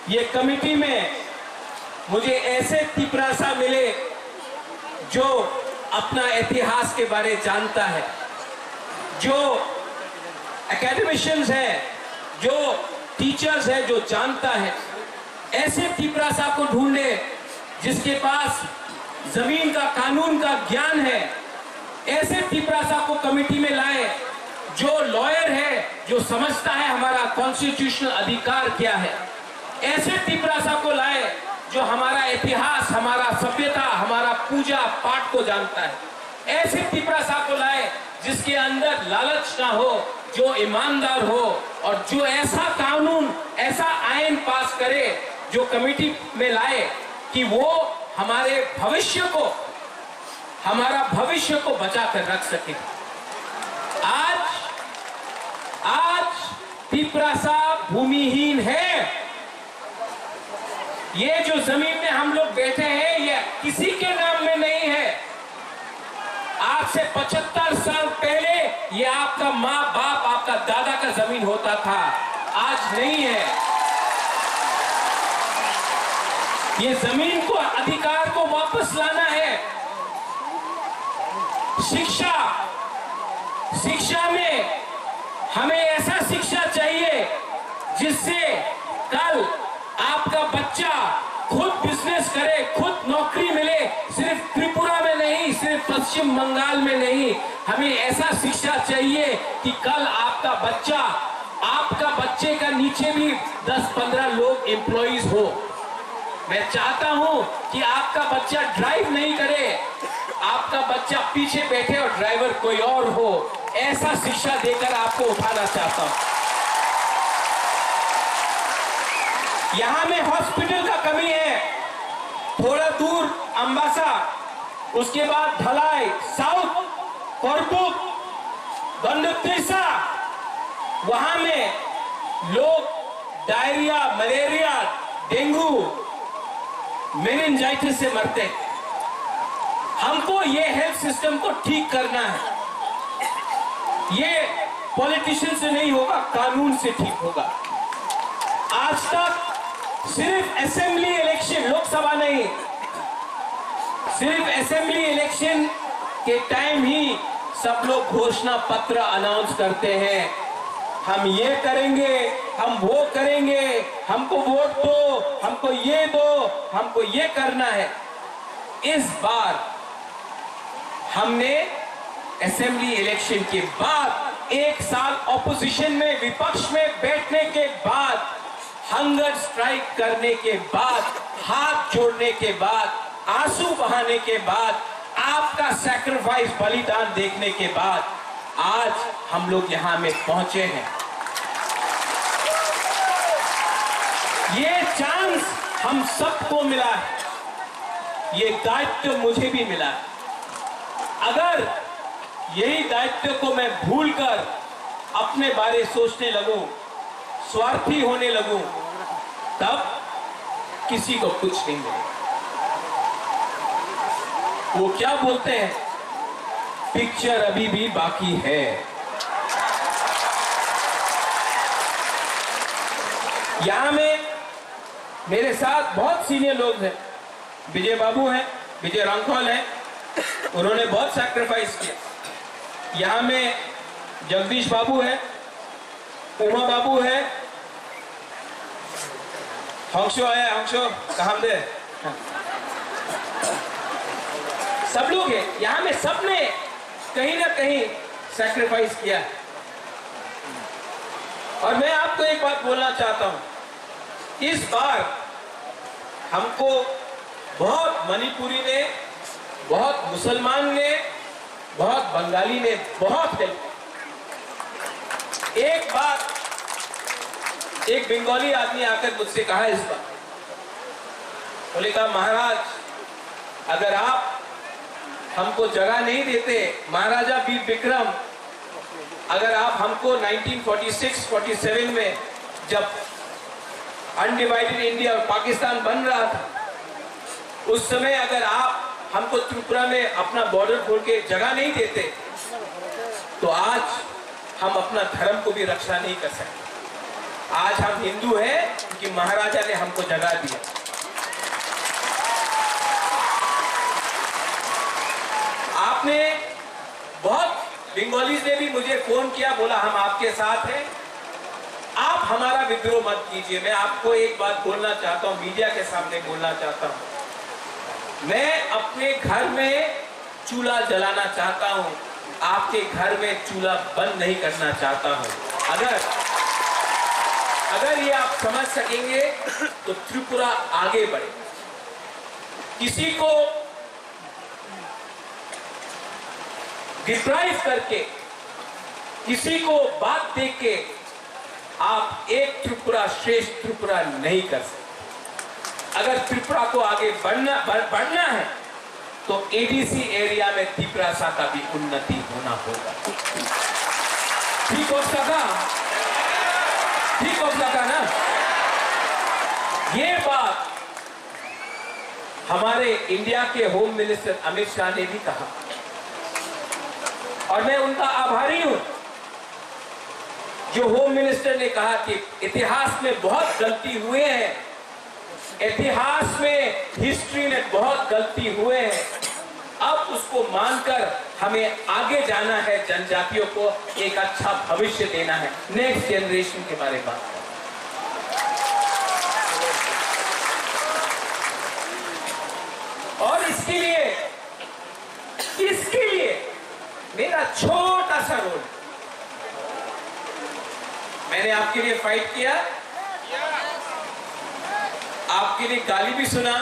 ये कमेटी में मुझे ऐसे तिपरासा मिले जो अपना इतिहास के बारे जानता है, जो एकेडमिशियंस है, जो टीचर्स है, जो जानता है। ऐसे तिपरासा को ढूंढे जिसके पास जमीन का, कानून का ज्ञान है। ऐसे तिपरासा को कमेटी में लाए जो लॉयर है, जो समझता है हमारा कॉन्स्टिट्यूशनल अधिकार क्या है। ऐसे तिपरासा को लाए जो हमारा इतिहास, हमारा सभ्यता, हमारा पूजा पाठ को जानता है। ऐसे तिपरासा को लाए जिसके अंदर लालच ना हो, जो ईमानदार हो और जो ऐसा कानून, ऐसा आइन पास करे, जो कमेटी में लाए कि वो हमारे भविष्य को, हमारा भविष्य को बचा कर रख सके। आज, आज तिपरासा भूमिहीन है। ये जो जमीन में हम लोग बैठे हैं, ये किसी के नाम में नहीं है। आज से पचहत्तर साल पहले ये आपका माँ बाप, आपका दादा का जमीन होता था, आज नहीं है। ये जमीन को, अधिकार को वापस लाना है। शिक्षा, शिक्षा में हमें ऐसा शिक्षा चाहिए जिससे कल आपका बच्चा खुद बिजनेस करे, खुद नौकरी मिले। सिर्फ त्रिपुरा में नहीं, सिर्फ पश्चिम बंगाल में नहीं, हमें ऐसा शिक्षा चाहिए कि कल आपका बच्चा, आपका बच्चे का नीचे भी दस पन्द्रह लोग एम्प्लॉइज हो। मैं चाहता हूं कि आपका बच्चा ड्राइव नहीं करे, आपका बच्चा पीछे बैठे और ड्राइवर कोई और हो। ऐसा शिक्षा देकर आपको उठाना चाहता हूं। यहां में हॉस्पिटल का कमी है, थोड़ा दूर अम्बासा, उसके बाद धलाई, साउथ, करबुक, गंडत्रिसा, वहां में लोग डायरिया, मलेरिया, डेंगू, मेनिंजाइटिस से मरते हैं। हमको ये हेल्थ सिस्टम को ठीक करना है। ये पॉलिटिशियन से नहीं होगा, कानून से ठीक होगा। आज तक सिर्फ असेंबली इलेक्शन, लोकसभा नहीं, सिर्फ असेंबली इलेक्शन के टाइम ही सब लोग घोषणा पत्र अनाउंस करते हैं, हम ये करेंगे, हम वो करेंगे, हमको वोट दो, हमको ये दो, हमको ये करना है। इस बार हमने असेंबली इलेक्शन के बाद, एक साल ऑपोजिशन में, विपक्ष में बैठने के बाद, हंगर स्ट्राइक करने के बाद, हाथ जोड़ने के बाद, आंसू बहाने के बाद, आपका सैक्रिफाइस, बलिदान देखने के बाद आज हम लोग यहां में पहुंचे हैं। ये चांस हम सबको मिला है, ये दायित्व मुझे भी मिला है। अगर यही दायित्व को मैं भूलकर अपने बारे सोचने लगूं, स्वार्थी होने लगूं, तब किसी को कुछ नहीं मिलेगा। वो क्या बोलते हैं, पिक्चर अभी भी बाकी है। यहां में मेरे साथ बहुत सीनियर लोग हैं, विजय बाबू हैं, विजय रांखल हैं, उन्होंने बहुत सैक्रिफाइस किया। यहाँ में जगदीश बाबू हैं, उमा बाबू हैं, हंसो आया, हंसो, कहाँ दे? सब लोग हैं यहाँ में, सबने कहीं ना कहीं सैक्रिफाइस किया है। और मैं आपको एक बात बोलना चाहता हूं, इस बार हमको बहुत मणिपुरी ने, बहुत मुसलमान ने, बहुत बंगाली ने बहुत हेल्प की। एक बात, एक बंगाली आदमी आकर मुझसे कहा इस बार, बोले कहा, महाराज, अगर आप हमको जगह नहीं देते, महाराजा वीर विक्रम, अगर आप हमको nineteen forty six forty seven में जब अनडिवाइडेड इंडिया और पाकिस्तान बन रहा था, उस समय अगर आप हमको त्रिपुरा में अपना बॉर्डर खोल के जगह नहीं देते, तो आज हम अपना धर्म को भी रक्षा नहीं कर सकते। आज हम हिंदू हैं क्योंकि महाराजा ने हमको जगह दिया। आपने बहुत, बंगालीज ने भी मुझे फोन किया, बोला, हम आपके साथ हैं, आप हमारा विद्रोह मत कीजिए। मैं आपको एक बात बोलना चाहता हूँ, मीडिया के सामने बोलना चाहता हूँ, मैं अपने घर में चूल्हा जलाना चाहता हूँ, आपके घर में चूल्हा बंद नहीं करना चाहता हूँ। अगर, अगर ये आप समझ सकेंगे तो त्रिपुरा आगे बढ़े। किसी को डिप्राइव करके, किसी को बात दे के आप एक त्रिपुरा श्रेष्ठ त्रिपुरा नहीं कर सकते। अगर त्रिपुरा को आगे बढ़ना, बढ़-, बढ़ना है तो एडीसी एरिया में तिपरासा का भी उन्नति होना होगा। ठीक हो सका? ठीक हो सका ना? ये बात हमारे इंडिया के होम मिनिस्टर अमित शाह ने भी कहा और मैं उनका आभारी हूं, जो होम मिनिस्टर ने कहा कि इतिहास में बहुत गलती हुए हैं, इतिहास में, हिस्ट्री में बहुत गलती हुए हैं। अब उसको मानकर हमें आगे जाना है, जनजातियों को एक अच्छा भविष्य देना है, नेक्स्ट जनरेशन के बारे में बात करना। और इसके लिए, इसके लिए मेरा छोटा सा रोल, मैंने आपके लिए फाइट किया, आपके लिए गाली भी सुना,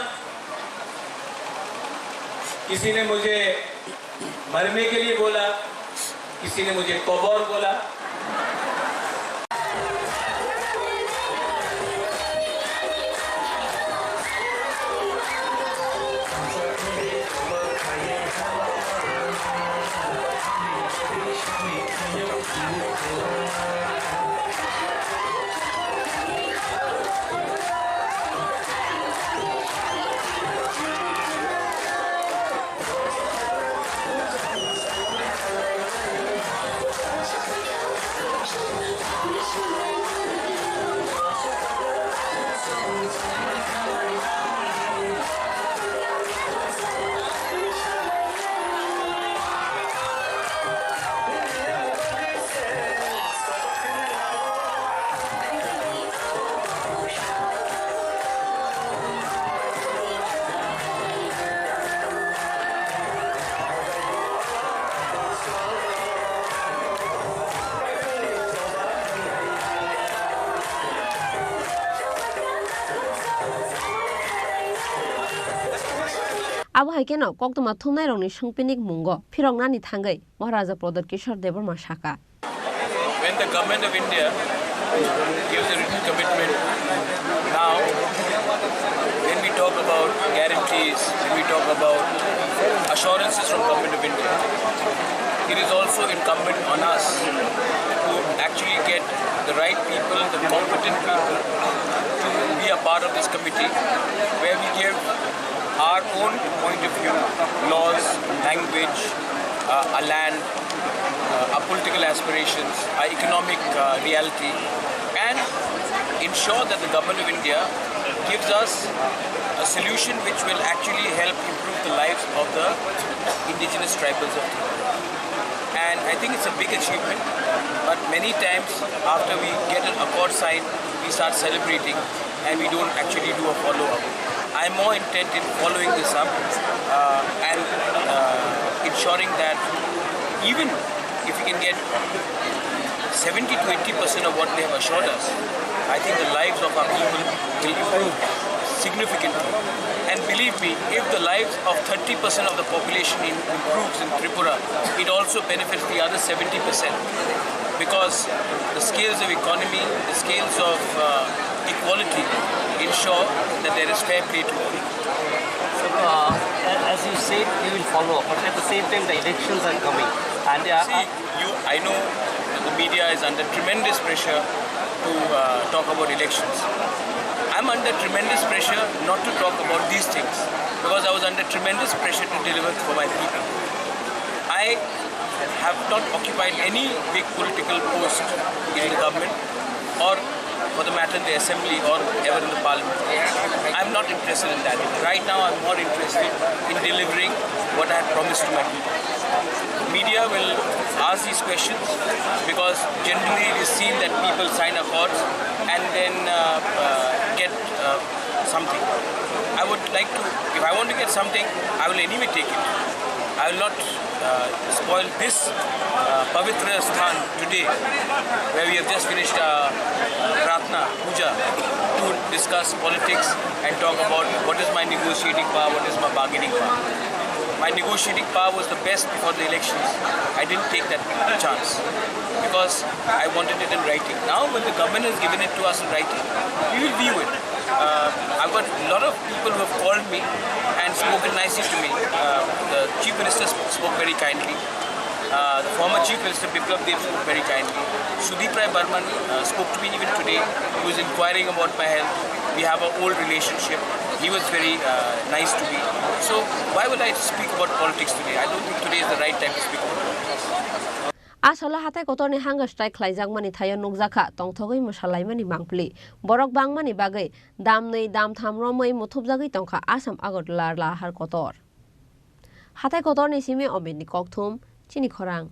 किसी ने मुझे मरने के लिए बोला, किसी ने मुझे कबर बोला। Abo hai kheno koktwma thumnairokni swngpinik mungo phiroknani thangwi Maharaja Pradot Kishore Debbarma sakha. When the government of India gives a written commitment, now when we talk about guarantees, when we talk about assurances from government of India, it is also incumbent on us to actually get the right people, the competent people, to be a part of this committee where we give our own point of view, laws, language, uh, a land, uh, our political aspirations, our economic, uh, reality, and ensure that the Government of India gives us a solution which will actually help improve the lives of the indigenous tribals of Tripura. And I think it's a big achievement, but many times after we get an accord signed, we start celebrating and we don't actually do a follow-up. I'm more intent in following this up, uh, and, uh, ensuring that Even if we can get seventy to eighty percent of what they have assured us, I think the lives of our people will improve significantly. And believe me, if the lives of thirty percent of the population im- improves in Tripura, it also benefits the other seventy percent, because the scales of economy, the scales of uh, equality ensure that there is fair play to all. So, uh, a- as you said, you will follow up, but at the same time, the elections are coming. And uh, See, you, I know that the media is under tremendous pressure to uh, talk about elections. I'm under tremendous pressure not to talk about these things because I was under tremendous pressure to deliver for my people. I have not occupied any big political post in the government or, for the matter, in the assembly or ever in the parliament. I'm not interested in that. Right now, I'm more interested in delivering what I have promised to my people. Media will ask these questions because generally it is seen that people sign accords and then uh, uh, get uh, something. I would like to, if I want to get something, I will anyway take it. I will not uh, spoil this uh, Pavitra Sthan today, where we have just finished uh, Pratna Puja, to discuss politics and talk about what is my negotiating power, what is my bargaining power. My negotiating power was the best before the elections. I didn't take that chance because I wanted it in writing. Now, when the government has given it to us in writing, we will view it. Uh, I've got a lot of people who have called me and spoken nicely to me. Uh, the Chief Minister sp- spoke very kindly. Uh, the former Chief Minister Biplab Deb spoke very kindly. Sudeep Rai Barman uh, spoke to me even today. He was inquiring about my health. We have an old relationship. He was very uh, nice to me. So why would I speak about politics today? I don't think today is the right time to speak about politics. Asalo hathai kotorni hanga strike khlaijakmani thaio nukjakha tongthogwi mwsalaimani mangpli. Borok bangmani bagwi damnwi damtham romwi muthubjagwi tongkha Assam Agartala lahar kotor. Hathai kotorni simi Omirni kokthum, chini khorang.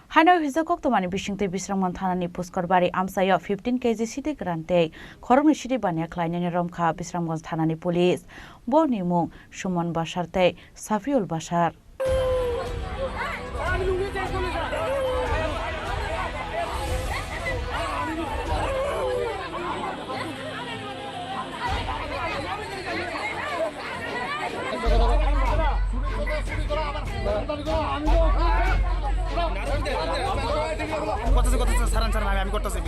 Haino hijak koktomani bisingtwi Bisramganj thanani Puskorbari amchaio fifteen K G sidi kwran tei khoroknwi sidi baniya khlainani romkha Bisramganj thanani police. Borni mung Suman Basar tei Safiul Basar. করতেছে, করতেছে, ছাড়েন, ছাড়েন, আমি, আমি করতেছি।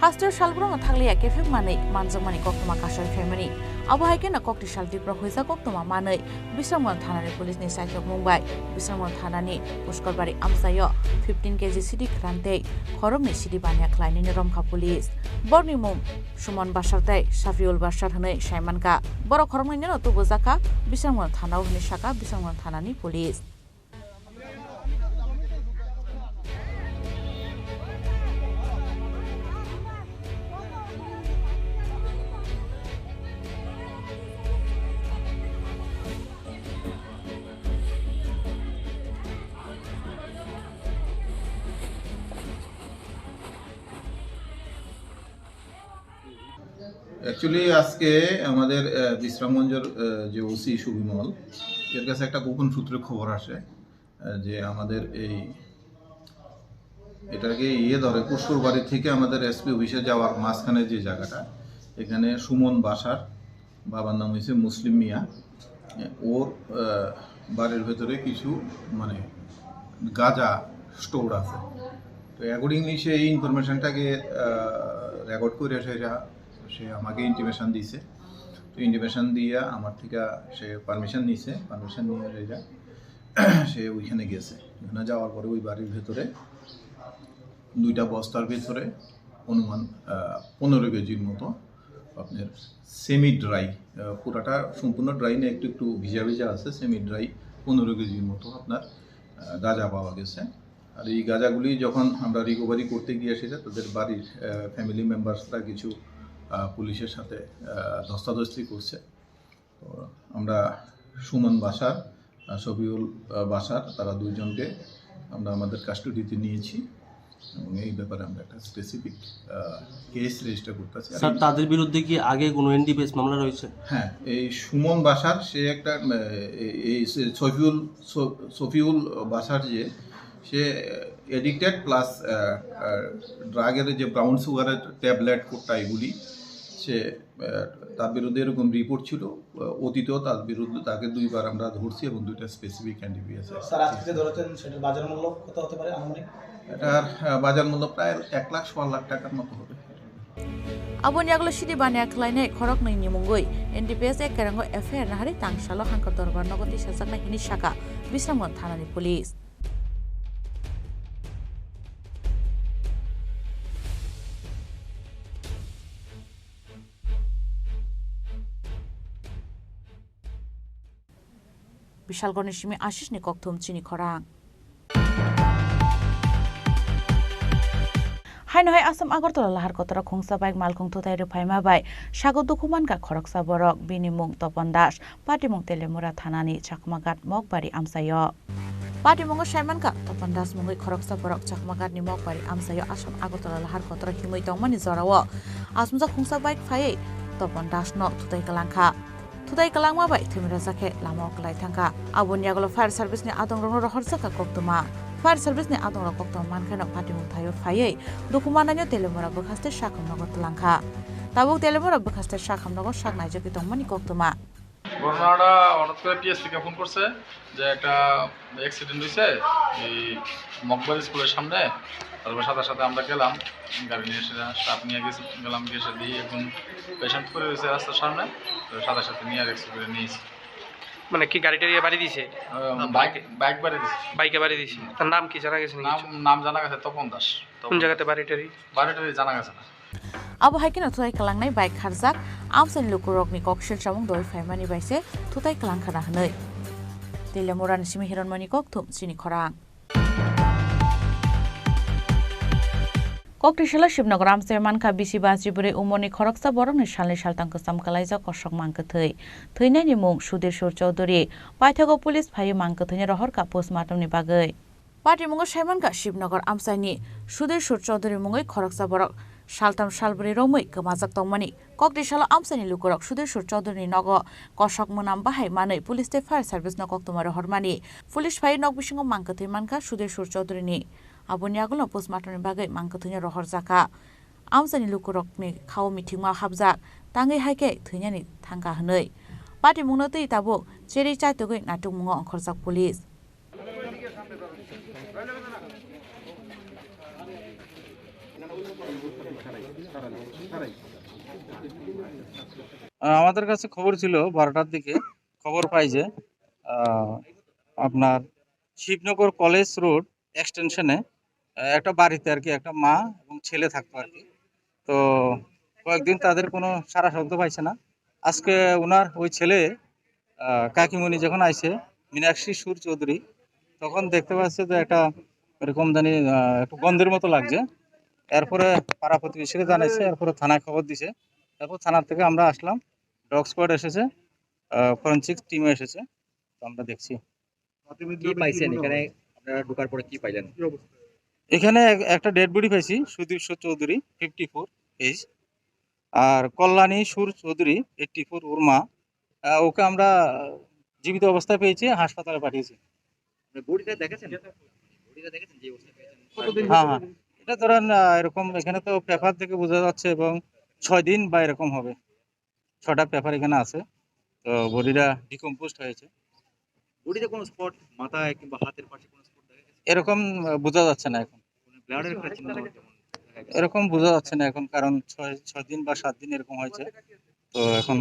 Hasteo salbrumno thakliya kephek manwi manjakmani koktwma kasoi phaimani. Abo hai kheno kokti sal Tipra huijak koktwma manwi Bisramganj thanani police ni saichokmung bai Bisramganj thanani Puskorbari amchaio fifteen K G sidi kwran tei khoroknwi sidi baniya khlainani romkha police. Borni mung Suman Basar tei Safiul Basar hwnwi saimankha. Borok khoroknwino tubujakha Bisramganj thanao hwnwi sakha Bisramganj thanani police. Actually আজকে আমাদের আহ, বিশ্রামগঞ্জের আহ, যে ওসি সুবিমল, এর কাছে একটা গোপন সূত্রে খবর আসে আহ, যে আমাদের এই এটাকে ইয়ে ধরে পুষ্করবাড়ি থেকে আমাদের এসপি অফিসে যাওয়ার মাঝখানে যে জায়গাটা, এখানে সুমন বাসার বাবার নাম হয়েছে মুসলিম মিয়া। ওর আহ, বাড়ির ভেতরে কিছু মানে গাঁজা স্টোর আছে। তো অ্যাকর্ডিংলি সে এই ইনফরমেশনটাকে রেকর্ড করে সেটা সে আমাকে ইন্টিমেশন দিছে। তো ইন্টিমেশন দিয়ে আমার থেকে সে পারমিশন নিছে। পারমিশন নিয়ে সেটা সে ওইখানে গেছে। ওখানে যাওয়ার পরে ওই বাড়ির ভেতরে দুইটা বস্তার ভিতরে অনুমান আহ, পনেরো কেজির মতো আপনার সেমি ড্রাই, পুরাটা সম্পূর্ণ ড্রাই না, একটু একটু ভিজা ভিজা আছে, সেমি ড্রাই পনেরো কেজির মতো আপনার আহ, গাঁজা পাওয়া গেছে। আর এই গাঁজাগুলি যখন আমরা রিকভারি করতে গিয়ে সেটা তাদের বাড়ির ফ্যামিলি মেম্বার্সরা কিছু আহ, পুলিশের সাথে, আহ, ধস্তাধস্তি করছে। তো আমরা সুমন বাশার, আহ, শফিউল, আহ, বাশার, তারা দুইজনকে আমরা আমাদের কাস্টডিতে নিয়েছি এবং এই ব্যাপারে আমরা একটা স্পেসিফিক, আহ, কেস রেজিস্টার করতেছি। আর স্যার, এই তাদের বিরুদ্ধে কি আগে কোনো এনডিপিএস মামলা রয়েছে? হ্যাঁ, এই সুমন বাশার, সে একটা, আহ, এই, এই সে শফিউল, স-, শফিউল বাশার যে, সে অ্যাডিক্টেড প্লাস, আহ, আহ, ড্রাগের যে ব্রাউন সুগারের ট্যাবলেট কোট্টা এগুলি, সে, আহ, তার বিরুদ্ধে এরকম রিপোর্ট ছিল। আহ, অতীতেও তার বিরুদ্ধে, তাকে দুইবার আমরা ধরছি এবং দুইটা স্পেসিফিক এনডিপিএস আছে। স্যার, আজকে যে ধরেছেন, সেটার বাজার মূল্য কত হতে পারে আনুমানিক? এটার, আহ, বাজার মূল্য প্রায় এক লাখ, সোয়া লাখ টাকার মতো হবে। Aboni yagulo sidi baniya khlainai khoroknwi ni mungwi N D P S A Kerango F I R nahari tangsalo hangkha dorbar nogo tisajaknai hini saka Bisramganj thanani police. Bishalgarhni simi Ashish ni kokthum chini khorang. Haino hai Assam Agartala lahar kotora khungsa bike malkhung thutai rwphaima bai sago dukhu mankha khoroksa borok, bini mung Topon Das, patimung Telemura thanani Chakmaghat Mokbari amchaio. Patimungo saimankha Topon Das mungwi khoroksa borok Chakmaghatni Mokbari amchaio Assam Agartala lahar kotora himwi tongmani jorao asumjak khungsa bike phaiwi Topon Das no thutai kwlangkha. Thutai kwlangma bai thwimwi rwjak khe lamao kwlai thangkha. Aboni yagulo fire service ni adongrokno rohorjakha koktwma. Fire service ni adongrok koktwma mankheno patimung thaio phaiwi dukhu mannaino Telemura bwkhaste sakhamnogo twlangkha. Tabuk Telemura bwkhaste sakhamnogo sak naijagwi tongmani koktwma. ঘটনাটা হঠাৎ করে টিএসসি কে ফোন করছে যে একটা অ্যাক্সিডেন্ট হয়েছে এই মকবর স্কুলের সামনে। তারপর সাথে সাথে আমরা গেলাম, গাড়ি নিয়ে এসে স্টাফ নিয়ে গেছি, গেলাম, গিয়ে এসে দেখি একজন পেশেন্ট পড়ে রয়েছে রাস্তার সামনে। তো সাথে সাথে নিয়ে রেস্কিউ করে নিয়েছি। মানে কি গাড়িটা ইয়ে বাড়ি দিছে? আহ, বাইক, বাইক বাড়ি দিছে। বাইকে বাড়ি দিছে। তার নাম কি জানা গেছে না নাম, কিছু? নাম জানা গেছে তপন দাস। কোন তপন। জায়গাতে বাড়ি টাড়ি? বাড়ি টাড়ি জানা গেছে না। Abo hai kheno thutai kwlangnai bike kharjak amchaini lukurokni koksil chamung doi phaimani bai se thutai kwlangkha na hwnwi. Telemurani simi hironmani kokthum chini khorang. Koktisalo Shibnagar amchai mankha bisi basi bwrwi umorni khoroksa borokni salni saltang kwcham kwlaijak kosok mangkwthwi. Thwinani mung Sudhir Sur Chowdhury. Paithago police phaiwi mangkwthwino rohorkha postmortemni bagwi. Patimungo saimankha Shibnagar amchaini Sudhir Sur Chowdhury mungwi khoroksa borok saltham salbrwi romwi kwmajak tongmani. Koktisalo amchaini lukurok Sudhir Sur Chowdhuryni nogo kosok mwnam bahai manwi police tei fire service no koktwma rohormani. Police phai nok bisingo mangkwthwi mankha Sudhir Sur Chowdhuryni. Aboni yagulo postmortemni bagwi mangkwthwino rohorjakha. Amchaini lukurokni khao mithikma hapjak, tangwi hai khe thwinani thangkha hwnwi. Patimungno twi tabuk cherwi chaitugwi naitugmungo ongkhorjak police. আহ, আমাদের কাছে খবর ছিল বারোটার দিকে, খবর পাই যে, আহ, আপনার Shibnagar college road এক্সটেনশনে, আহ, একটা বাড়িতে আর কি একটা মা এবং ছেলে থাকতো আর কি। তো কয়েকদিন তাদের কোনো সাড়া শব্দ পাইছে না। আজকে ওনার ওই ছেলে, আহ, কাকিমণি যখন আইছে, মীনাক্ষী সুর চৌধুরী, তখন দেখতে পাচ্ছে যে একটা এরকম জানি, আহ, একটু গন্ধের মতো লাগছে। এরপরে পাড়া প্রতিবেশীকে জানাইছে, এরপরে থানায় খবর দিছে। তারপর থানা থেকে আমরা আসলাম, ডগ স্কোয়াড এসেছে, আহ, ফরেনসিক টিমও এসেছে, তো আমরা দেখছি। কি পাইছেন এখানে? আপনারা ঢোকার পরে কি পাইলেন? এখানে এক-, একটা ডেড বডি পাইছি, সুদীপ চৌধুরী, ফিফটি ফোর এজ, আর কল্যাণী সুর চৌধুরী, এইটটি ফোর, ওর মা। আহ, ওকে আমরা জীবিত অবস্থায় পেয়েছি, হাসপাতালে পাঠিয়েছি। মানে বডিটা দেখেছেন? বডিটা দেখেছেন যে অবস্থায় পেয়েছেন? হ্যাঁ, হ্যাঁ। এটা ধরেন, আহ, এরকম এখানে তো পেপার থেকে বোঝা যাচ্ছে এবং ছয় দিন বা এরকম হবে। ছটা পেপার এখানে আছে। তো বডিটা ডিকম্পোজড হয়েছে। বডিতে কোনো স্পট, মাথায় কিংবা হাতের পাশে কোনো স্পট দেখা গেছে? এরকম, আহ, বোঝা যাচ্ছে না এখন। মানে ব্লাডের একটা চিহ্ন যেমন দেখা গেছে। এরকম বোঝা যাচ্ছে না এখন, কারণ ছয়, ছয় দিন বা সাত দিন এরকম হয়েছে। তো এখন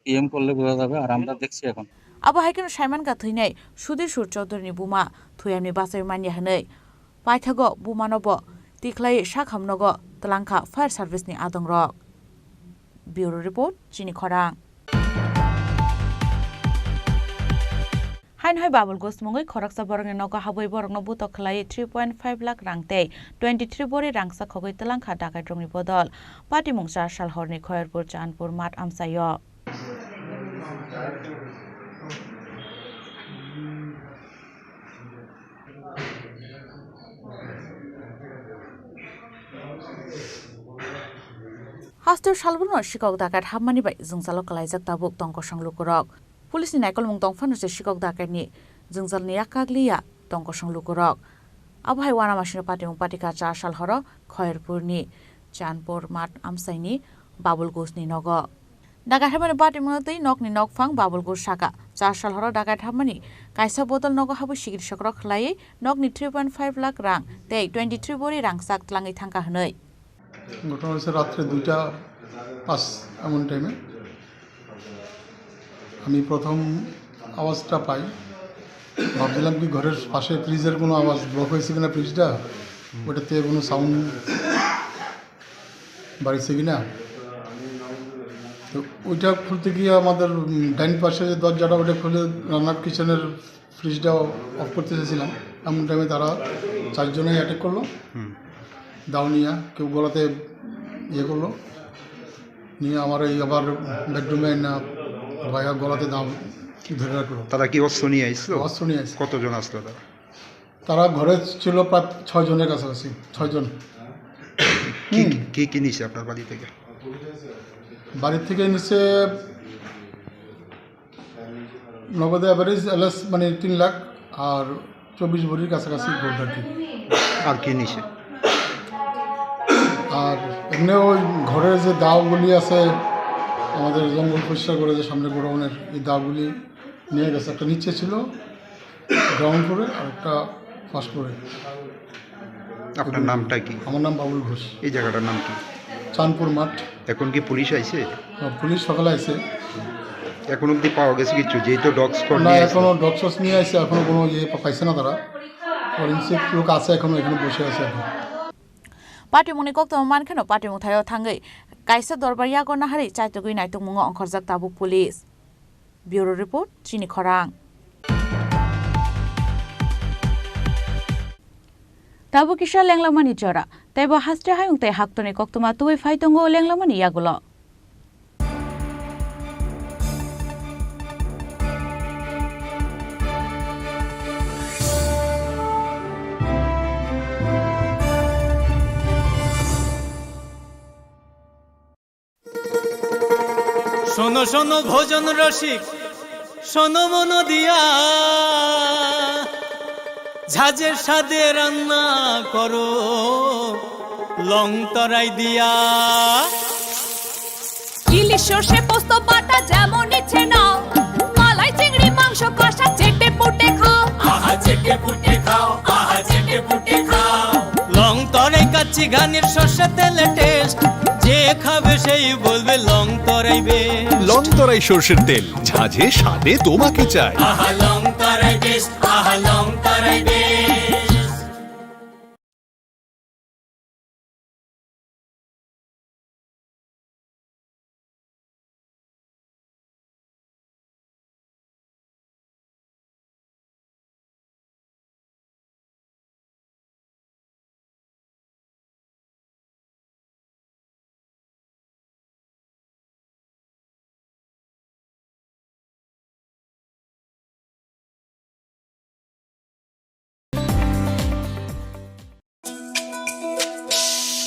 পিএম করলে বোঝা যাবে, আর আমরা দেখছি এখন। Abo hai kheno saimankha thwinai Sudhir Sur Chowdhuryni buma thwiyamni bachai manya hwnwi. Paithago bumano bo tikhlaiwi sakhamnogo twlangkha fire service ni adongrok. Bureau report, chini khorang. Hai Babul Ghosh mungwi khoroksa borokni nogo habwi borokno butok khlaiwi three point five lakh rang tei twenty three bori rangchak khogwi twlangkha dakairokni bodol. Patimung char sal horni Khoyerpur Chanpur mat amchaio. Hasteo salbrumno sikok daket hapmani bai jwngjalo kwlaijak tabuk tongkosong lukurok. Police ni naikolmung tongphano se sikok daket ni jwngjalni yak kagliya tongkosong lukurok. Abo hai uanamasingno patimung patikha char sal horo Khoyerpurni Chanpur mat amchaini Babul Ghoshni nogo. Daket hapmani patimungno twi nokni nokphang Babul Ghosh saka. Char sal horo daket hapmani kaisa bodol nogo habwi sikiri sokrok khlaiwi nokni three point five lakh rang tei twenty three bori rangchak tlangwi thangkha hwnwi. ঘটনা হয়েছে রাত্রে দুইটা পাঁচ এমন টাইমে। আমি প্রথম আওয়াজটা পাই, ভাবছিলাম কি ঘরের পাশে ফ্রিজের কোনো আওয়াজ, ব্লক হয়েছে কিনা ফ্রিজটা, ওটাতে কোনো সাউন্ড বাড়িছে কিনা। তো ওইটা খুলতে গিয়ে আমাদের, উম, ডাইন পাশে যে দরজাটা, ওটা খুলে রান্নার কিচেনের ফ্রিজটা অফ করতে চেয়েছিলাম, এমন টাইমে তারা চারজনে অ্যাটাক করলো। হুম। দাও নিয়ে কেউ গলাতে ইয়ে করলো, নিয়ে আমার এই আবার বেডরুমে না ভাইয়া গলাতে দাও ধরে রাখলো। তারা কি অস্ত্র নিয়ে আসছিল? অস্ত্র নিয়ে আসছে। কতজন আসলো তারা? তারা ঘরে ছিল প্রায় ছয় জনের কাছাকাছি, ছয় জন। কি, হুম। কি, কি নিছে আপনার বাড়ি থেকে? বাড়ি থেকে নিছে নগদে অ্যাভারেজ এলএস মানে তিন লাখ আর চব্বিশ ভরির কাছাকাছি গোল্ড আর কি। আর কি নিছে? আর এমনি ওই ঘরের যে দাওগুলি আছে, আমাদের জঙ্গল পরিষ্কার করে যে সামনে গোডাউনের, এই দাওগুলি নিয়ে গেছে। একটা নিচে ছিল, গ্রাউন্ড ফ্লোরে, আর একটা ফার্স্ট ফ্লোরে। আপনার নামটা কি? আমার নাম বাবুল ঘোষ। এই জায়গাটার নাম কি? চাঁদপুর মাঠ। এখন কি পুলিশ আইছে? হ্যাঁ, পুলিশ সকালে আইছে। এখন অবধি পাওয়া গেছে কিছু? যেহেতু ডগ স্কোয়াড না, নিয়ে আইছে। এখনো ডগ স্কোয়াড নিয়ে আইছে, এখনো কোনো ইয়ে পা-, পাইছে না তারা। ফরেন্সিক লোক আছে, এখনো এখানে বসে আছে এখন। Patimungni koktwma mankheno patimung thaio thangwi kaisa dorbar yago naharwi chaitugwi naitugmungo ongkhorjak tabuk police. Bureau report, Chini Khorang. Tabuk kisa lenglamani jora, teibo haste hayung tei haktorni koktwma tubui phai tongo lenglamani yagulo. শোনো শোনো ভোজন রসিক, শোনো মন দিয়া, ঝাঁঝের স্বাদে রান্না করো লং তরাই দিয়া। ইলিশ সর্ষে পোস্ত বাটা যেমন ইচ্ছে নাও, মালাই চিংড়ি মাংস কষা চেটে পুটে খাও। আহা চেটে পুটে খাও, আহা চেটে পুটে খাও। লং তরাই কাচ্চি ঘানির সর্ষে তেলে টেস্ট, যে খাবে সেই বলবে লং তরাই বেশ। লং তরাই সর্ষের তেল, ঝাঁঝে স্বাদে তোমাকে চাই। আহা লং তরাই বেশ, আহা লং তরাই বেশ।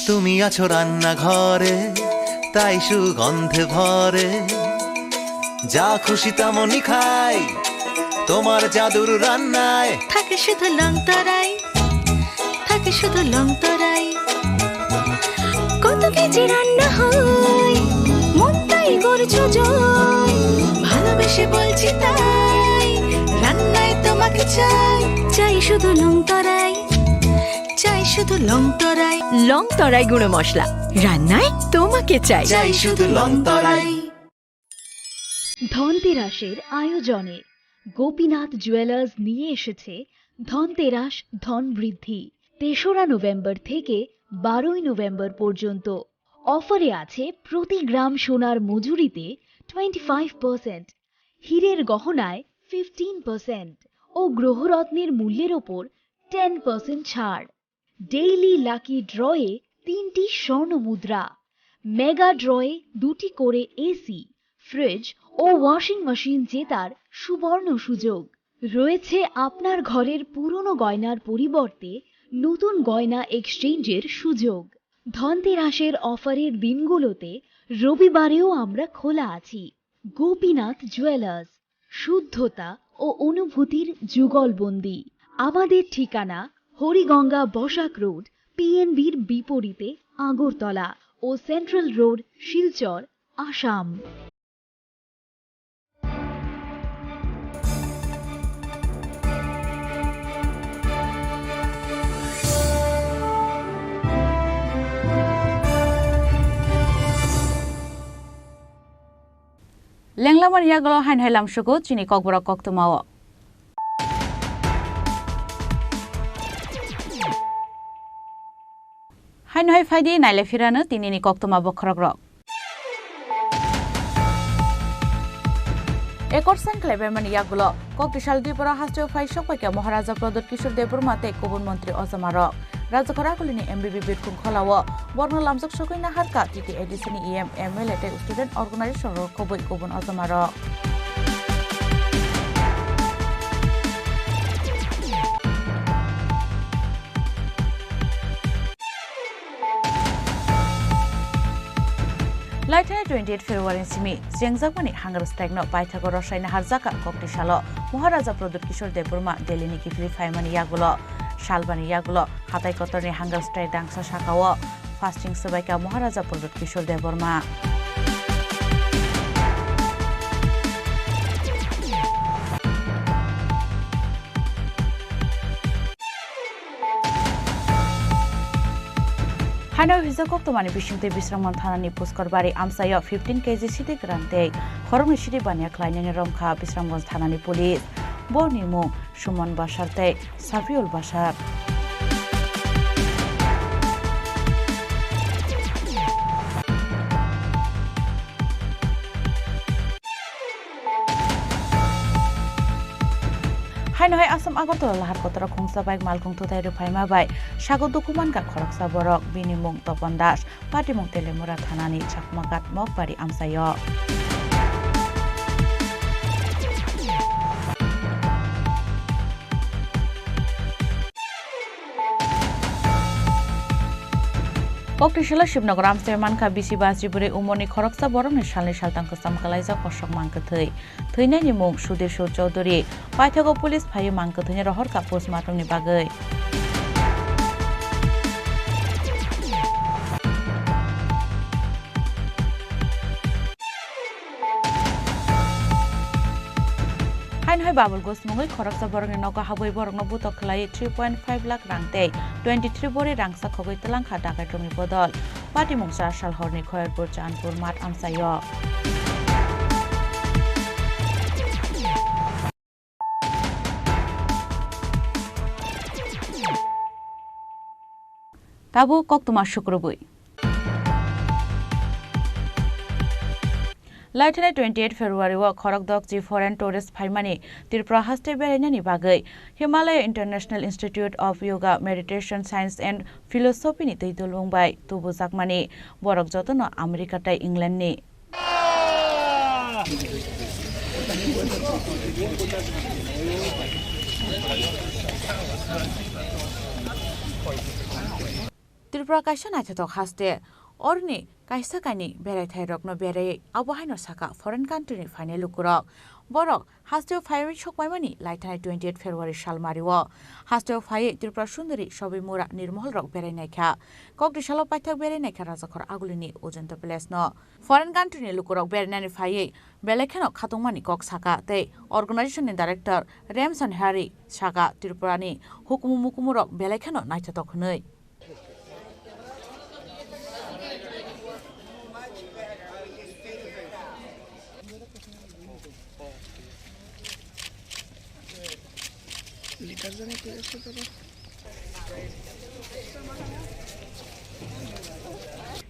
তুমি আছো রান্নাঘরে, তাই সুগন্ধে ভরে। যা খুশি তেমনই খাই, তোমার জাদুর রান্নায়। থাকে শুধু লং তরাই, থাকে শুধু লং তরাই। কত কেজি রান্না হয়, মনটাই করছো জয়। ভালোবেসে বলছি তাই, রান্নায় তোমাকে চাই। চাই শুধু লং তরাই, চাই শুধু লং তরাই। লং তরাই গুঁড়ো মশলা, রান্নায় তোমাকে চাই। চাই শুধু লং তরাই। ধনতেরাসের আয়োজনে গোপীনাথ জুয়েলার্স নিয়ে এসেছে ধনতেরাস ধন বৃদ্ধি। তেসরা নভেম্বর থেকে বারোই নভেম্বর পর্যন্ত। অফারে আছে প্রতি গ্রাম সোনার মজুরিতে টোয়েন্টি ফাইভ পার্সেন্ট, হীরের গহনায় ফিফটিন পার্সেন্ট, ও গ্রহরত্নের মূল্যের ওপর টেন পার্সেন্ট ছাড়। ডেইলি লাকি ড্রয়ে তিনটি স্বর্ণ মুদ্রা, মেগা ড্রয়ে দুটি করে এসি, ফ্রিজ ও ওয়াশিং মেশিন জেতার সুবর্ণ সুযোগ। রয়েছে আপনার ঘরের পুরনো গয়নার পরিবর্তে নতুন গয়না এক্সচেঞ্জের সুযোগ। ধনতেরাসের অফারের দিনগুলোতে রবিবারেও আমরা খোলা আছি। গোপীনাথ জুয়েলার্স, শুদ্ধতা ও অনুভূতির যুগলবন্দি। আমাদের ঠিকানা হরিগঙ্গা বসাক রোড, পিএনবির বিপরীতে আগরতলা ও central road, Silchar, Assam. Lenglamani yagulo haino hai lamsugo chini kokborok koktwmao. Haino hai phaidi naile phirano tinini koktwma bokhorokrok. Ekor seng khlaibaimani yagulo Koktisal Dipora hasteo phai sokpaikha Maharaja Pradyut Kishore Debbarma tei kubun montri ojamarok. Rajakhor agulini M B B Birkhung Kholao borokno lamjak sogwi naharkha T T A D C ni E M, M L A tei student organization rok kubui kubun ojamarok. Laithani twenty eight February simi chengjakmani hunger strike no paithago rwsai naharjakha Koktisalo Maharaja Pradyut Kishore Debbarma Delhi ni kiphilwi phaimani yagulo, salbani yagulo hatai kotorni hunger strike dangsa sakao fasting swbaikha Maharaja Pradyut Kishore Debbarma. Haino hijak koktwmani bisingtwi Bisramganj thanani Puskorbari amchaio fifteen K G sidi kwran tei khoroknwi sidi baniya khlainani romkha Bisramganj thanani police. Boni mung Suman Basar tei Safiul Basar. Haino hai Assam Agartala lahar kotor khungsa bai malkhung thuthai rwphaima bai sago dukuman kha khoroksa borok, bini mung Topan Das, patimung Telemura thanani Chakmaghat Mokbari amchaio. Koktisalo Shibnagar amchaio mankha bisi basi bwrwi umorni khoroksa borokni salni saltang kwcham kwlaijak kosok mang kwthwi. Thwinani mung Sudhir Sur Chowdhury. Paithago police phaiwi mang kwthwini rohorkha postmortemni bagwi. Haino hai Babul Ghosh mungwi khoroksa borokni nogo habwi borokno butok khlaiwi three point five lakh rang tei twenty three bori rangsa khogwi twlangkha dakaitrokni bodol. Patimung char sal horni Khoyerpur Chandpur Math amchaio. Tabuk koktwma sukrubwi. Laithani twenty eight February o khorokdokchi foreign tourist phaimani Tripura haste berainani bagwi Himalaya International Institute of Yoga, Meditation, Science and Philosophy ni twi dulbung bai tubujakmani borok jotono America tei England ni. Tripura kaisa naithothok haste, oroni kaisa kainwi beraithairokno beraiwi abo haino sakha foreign country ni phainai lukurok. Borok hasteo phaiwi sokpaimani laithani twenty eight February salmario hasteo phaiwi Tripura Sundari Sobi Mura Nirmohol rok berai naikha. Koktisalo paithak berai naikha Rajakhor Agulini Ujanta Palace no. Foreign country ni lukurok berainani phaiwi belai kheno khatungmani kok sakha tei organization ni director Remson Hari sakha Tripura ni hukumu mukumurok belai kheno naithothok hwnwi.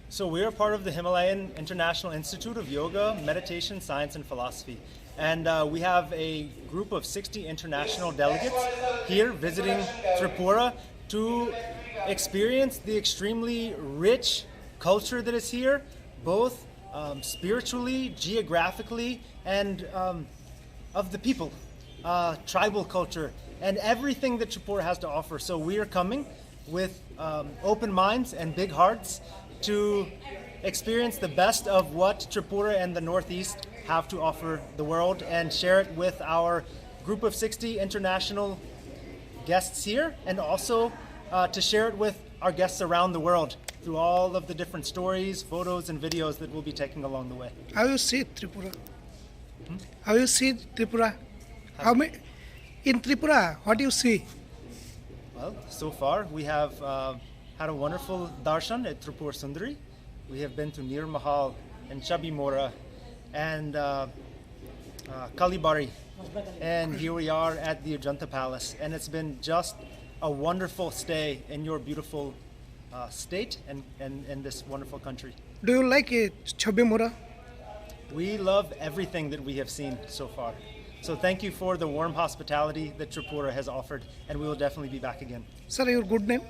So we are part of the Himalayan International Institute of Yoga, Meditation, Science, and Philosophy. And uh, we have a group of sixty international delegates here visiting Tripura to experience the extremely rich culture that is here, both um, spiritually, geographically, and um, of the people, uh, tribal culture, and everything that Tripura has to offer. So we are coming with um, open minds and big hearts to experience the best of what Tripura and the Northeast have to offer the world and share it with our group of sixty international guests here, and also uh, to share it with our guests around the world through all of the different stories, photos, and videos that we'll be taking along the way. How you see Tripura? Hmm? How you see Tripura? How many, in Tripura, what you see? Well, so far we have uh, had a wonderful darshan at Tripur Sundari. We have been to Nir Mahal and Chabimora and uh, uh, Kalibari. And here we are at the Ajanta Palace. And it's been just a wonderful stay in your beautiful uh, state and, and, and this wonderful country. Do you like it, Chabimora? We love everything that we have seen so far. So thank you for the warm hospitality that Tripura has offered, and we will definitely be back again. Sir, your good name?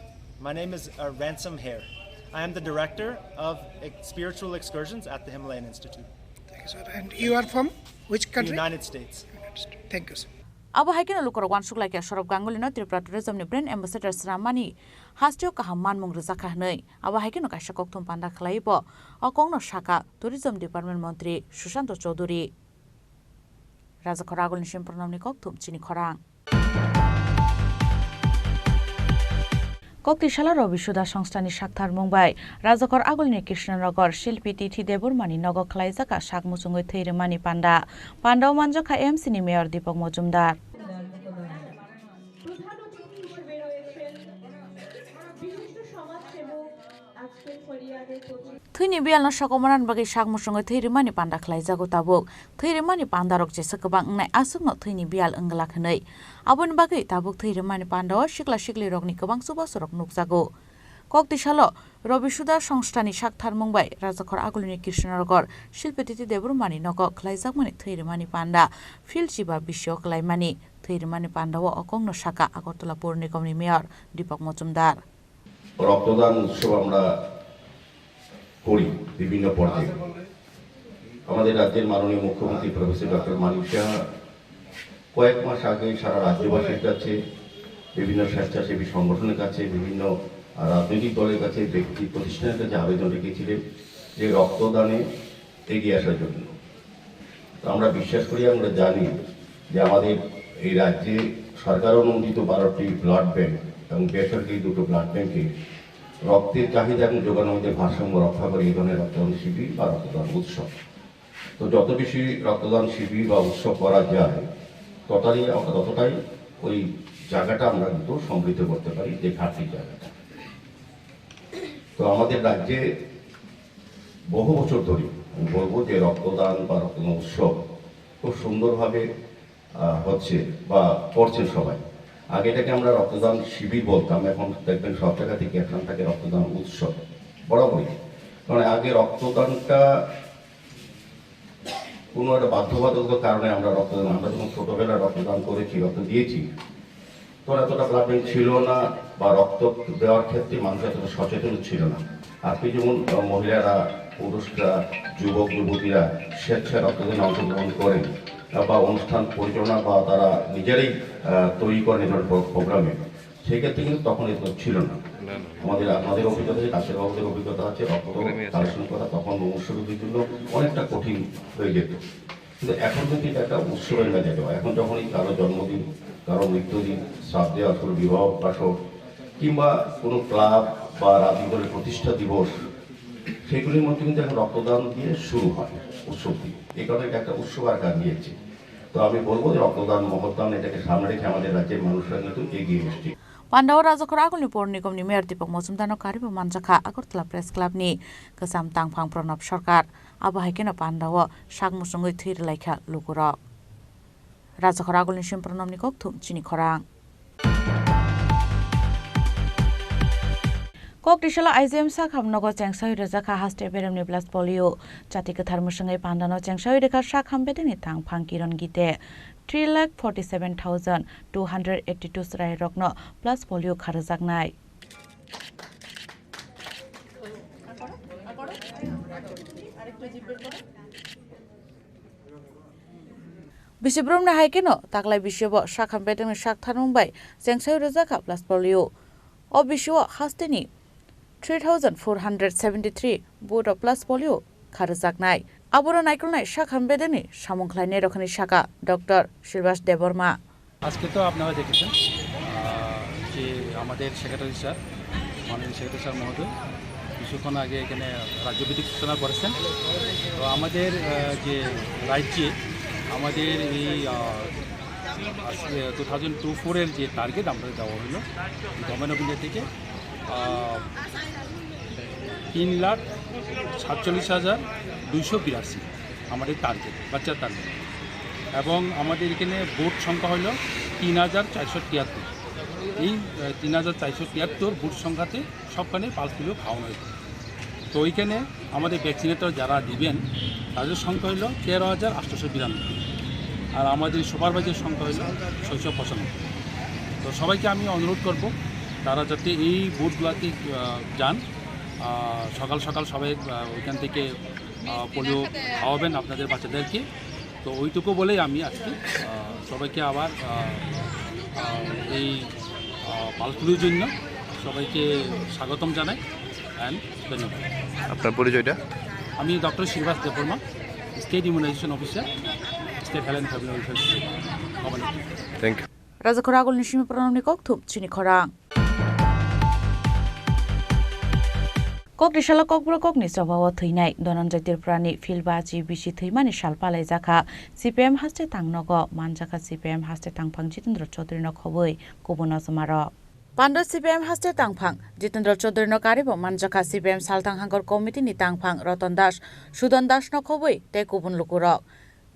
My name is uh, Ransom Hare. I am the director of ex- spiritual excursions at the Himalayan Institute. Thank you, sir. And you are from which country? United States. United States. Thank you, sir. Abo hai kheno lukurok uansuk lai kha Saurabh Ganguly no Tripura Tourism ni brand ambassador swnam mani hasteo kaham manmung rwjak kha hwnwi. Abo hai kheno kaisa kokthum panda khlai bo o kokno sakha Tourism Department Montri Sushanta Chowdhury. Rajakhor Agulni Simpranamni kokthum chini khorang. Kokti salo Robi Suda Songstani saktharmung bai Rajakhor Agulni Krishnanagar Shilpi Tithi Debbarmani nogo khlaijak sak muchungwi thwi rwmani panda. Pandao manjakha M C ni Mayor Deepak Mojumdar. Thwini biyalno sokomorna bagwi sak muchungwi thwi rwmani panda khlaijago tabuk. Thwi rwmani pandarok jesa kwbang wngnai aswkno thwini biyal wng glak hwnwi. Aboni bagwi tabuk thwi rwmani pandao sikla siklirokni kwbang chubachu rok nukjago. Kokti salo Robi Suda Songstani saktharmung bai Rajakhor Agulini Krishnanagar Shilpi Tithi Debbarmani nogo khlaijakmani thwi rwmani panda phil chiba bisio klaimani. Thwi rwmani pandao o kokno sakha Agartala Pur Nigamni Mayor Deepak Mojumdar. রক্তদান উৎসব আমরা করি বিভিন্ন পর্যায়ে। আমাদের রাজ্যের মাননীয় মুখ্যমন্ত্রী প্রফেসর ডক্টর মানিক সাহা কয়েক মাস আগে সারা রাজ্যবাসীর কাছে, বিভিন্ন স্বেচ্ছাসেবী সংগঠনের কাছে, বিভিন্ন, আহ, রাজনৈতিক দলের কাছে, ব্যক্তি প্রতিষ্ঠানের কাছে আবেদন রেখেছিলেন যে রক্তদানে এগিয়ে আসার জন্য। তো আমরা বিশ্বাস করি, আমরা জানি যে আমাদের এই রাজ্যে সরকার অনুমোদিত বারোটি ব্লাড ব্যাংক এবং বেসরকারি দুটো ব্লাড ব্যাংকে রক্তের চাহিদা এবং যোগানের মধ্যে ভারসাম্য রক্ষা করে এই ধরনের রক্তদান শিবির বা রক্তদান উৎসব। তো যত বেশি রক্তদান শিবির বা উৎসব করা যায়, ততটাই, ততটাই ওই জায়গাটা আমরা কিন্তু সমৃদ্ধ করতে পারি, যে ঘাটতির জায়গাটা। তো আমাদের রাজ্যে বহু বছর ধরে আমি বলবো যে রক্তদান বা রক্তদান উৎসব খুব সুন্দরভাবে, আহ, হচ্ছে বা করছেন সবাই। আগে এটাকে আমরা রক্তদান শিবির বলতাম, এখন দেখবেন সব জায়গাতে কি একখান থাকে রক্তদান উৎসব বরাবরই। কারণ আগে রক্তদানটা কোনো একটা বাধ্যবাধকতার কারণে আমরা রক্তদান, আমরা যখন ছোটবেলায় রক্তদান করেছি, রক্ত দিয়েছি, তখন এতটা ব্লাড ব্যাংক ছিল না বা রক্ত দেওয়ার ক্ষেত্রে মানুষ এতটা সচেতন ছিল না। আজকে যেমন, আহ, মহিলারা, পুরুষরা, যুবক যুবতীরা স্বেচ্ছায় রক্তদানে অংশগ্রহণ করেন, আহ, বা অনুষ্ঠান পরিচালনা বা তারা নিজেরাই, আহ, তৈরি করেন এই ধরনের প্রো-, প্রোগ্রামে, সেক্ষেত্রে কিন্তু তখন এত ছিল না। না, না। আমাদের, আপনাদের অভিজ্ঞতা আছে, কাশের বাবুদের অভিজ্ঞতা আছে, রক্ত ওখানে আছে। কালেকশন করা তখন বংশগতির জন্য অনেকটা কঠিন হয়ে যেত। কিন্তু এখন কিন্তু এটা একটা উৎসবের মেজাজে হয়। এখন যখনই কারো জন্মদিন, কারো মৃত্যুদিন, শ্রাদ্ধে আসর, বিবাহ বাসর কিংবা কোনো ক্লাব বা রাজনৈতিক দলের প্রতিষ্ঠা দিবস, সেগুলির মধ্যে কিন্তু এখন রক্তদান দিয়ে শুরু হয় উৎসব দিয়ে। এই কারণে এটা একটা উৎসব আকার নিয়েছে। তো আমি বলবো যে রক্তদান, মহৎদান, এটাকে সামনে রেখে আমাদের রাজ্যের মানুষরা কিন্তু এগিয়ে এসছে। Pandao Rajakhor Agulni Pur Nigamni Mayor Deepak Mojumdarno karibo manjakha Agartala Press Clubni kwcham tangphang Pranab Sarkar. Abo hai kheno pandao sak muchungwi thwi rwlaikha lukurok. Rajakhor Agulni Simpranamni kokthum chini khorang. Kok tisalo I G M sakham nogo chengsawi rwjakha haste beremni plus polio. Chati kwthar mwswngwi pandano chengsawi rwkha sakham bedengni tangphang Kiron Gite. Three lakh forty seven thousand two hundred eighty two chwrairokno plus polio kharjaknai. Bisi borokni hai kheno taklai bisio bo sakham bedengni sak tharmung bai chengsawi rwjakha plus polio. O bisio hasteni three thousand four hundred seventy three board o plus polio kharjaknai. Aboro naikolnai sakham bedengni samung khlainai rokhani saka Doctor Silvas Debbarma. আজকে তো আপনারা দেখেছেন, আহ, যে আমাদের secretary sir, মাননীয় secretary sir মহোদয় কিছুক্ষণ আগে এখানে রাজ্যভিত্তিক সূচনা করেছেন। তো আমাদের, আহ, যে রাজ্যে আমাদের এই, আহ, আজকে টু থাউজেন্ড টু ফোরের যে টার্গেট আমরা দেওয়া হলো গভর্নমেন্ট অফ ইন্ডিয়া থেকে, আহ, তিন লাখ সাতচল্লিশ হাজার দুইশো বিরাশি আমাদের টার্গেট, বাচ্চার টার্গেট। এবং আমাদের এখানে বোর্ড সংখ্যা হলো তিন হাজার চারশো তিয়াত্তর। এই, আহ, তিন হাজার চারশো তিয়াত্তর বোর্ড সংখ্যাতে সবখানে পালস পোলিও খাওয়ানো হয়েছে। তো ওইখানে আমাদের ভ্যাকসিনেটর যারা দিবেন, তাদের সংখ্যা হলো তেরো হাজার আটশোশো বিরানব্বই, আর আমাদের সুপারভাইজার সংখ্যা হলো ছয়শো পঁচানব্বই। তো সবাইকে আমি অনুরোধ করব, তারা যাতে এই বুথগুলোতে, আহ, যান, আহ, সকাল সকাল সবাই, আহ, ওইখান থেকে, আহ, পোলিও খাওয়াবেন আপনাদের বাচ্চাদেরকে। তো ওইটুকু বলেই আমি আজকে, আহ, সবাইকে আবার, আহ, আহ, এই, আহ, পালস পোলিওর জন্য সবাইকে স্বাগতম জানাই। অ্যান্ড ধন্যবাদ। আপনার পরিচয়টা? আমি doctor Shribas Debbarma, state immunisation officer, state health and family welfare society, government. Thank you. Rajakhor Agulni simi pranamni kokthum chini khorang. Kok risalo Kokborok kokni chobao thwinai Dhananjay Tripurani philbachi bisi thwimani sal palaijakha. C P M haste tangnogo manjakha C P M haste tangphang Jitendra Chaudhuryno khobwi kubun ojomarok. Pando C P M haste tangphang Jitendra Chaudhuryno karibo manjakha C P M Salthang Hangkor Committee ni tangphang Ratan Das, Sudan Das no khobwi tei kubun lukurok.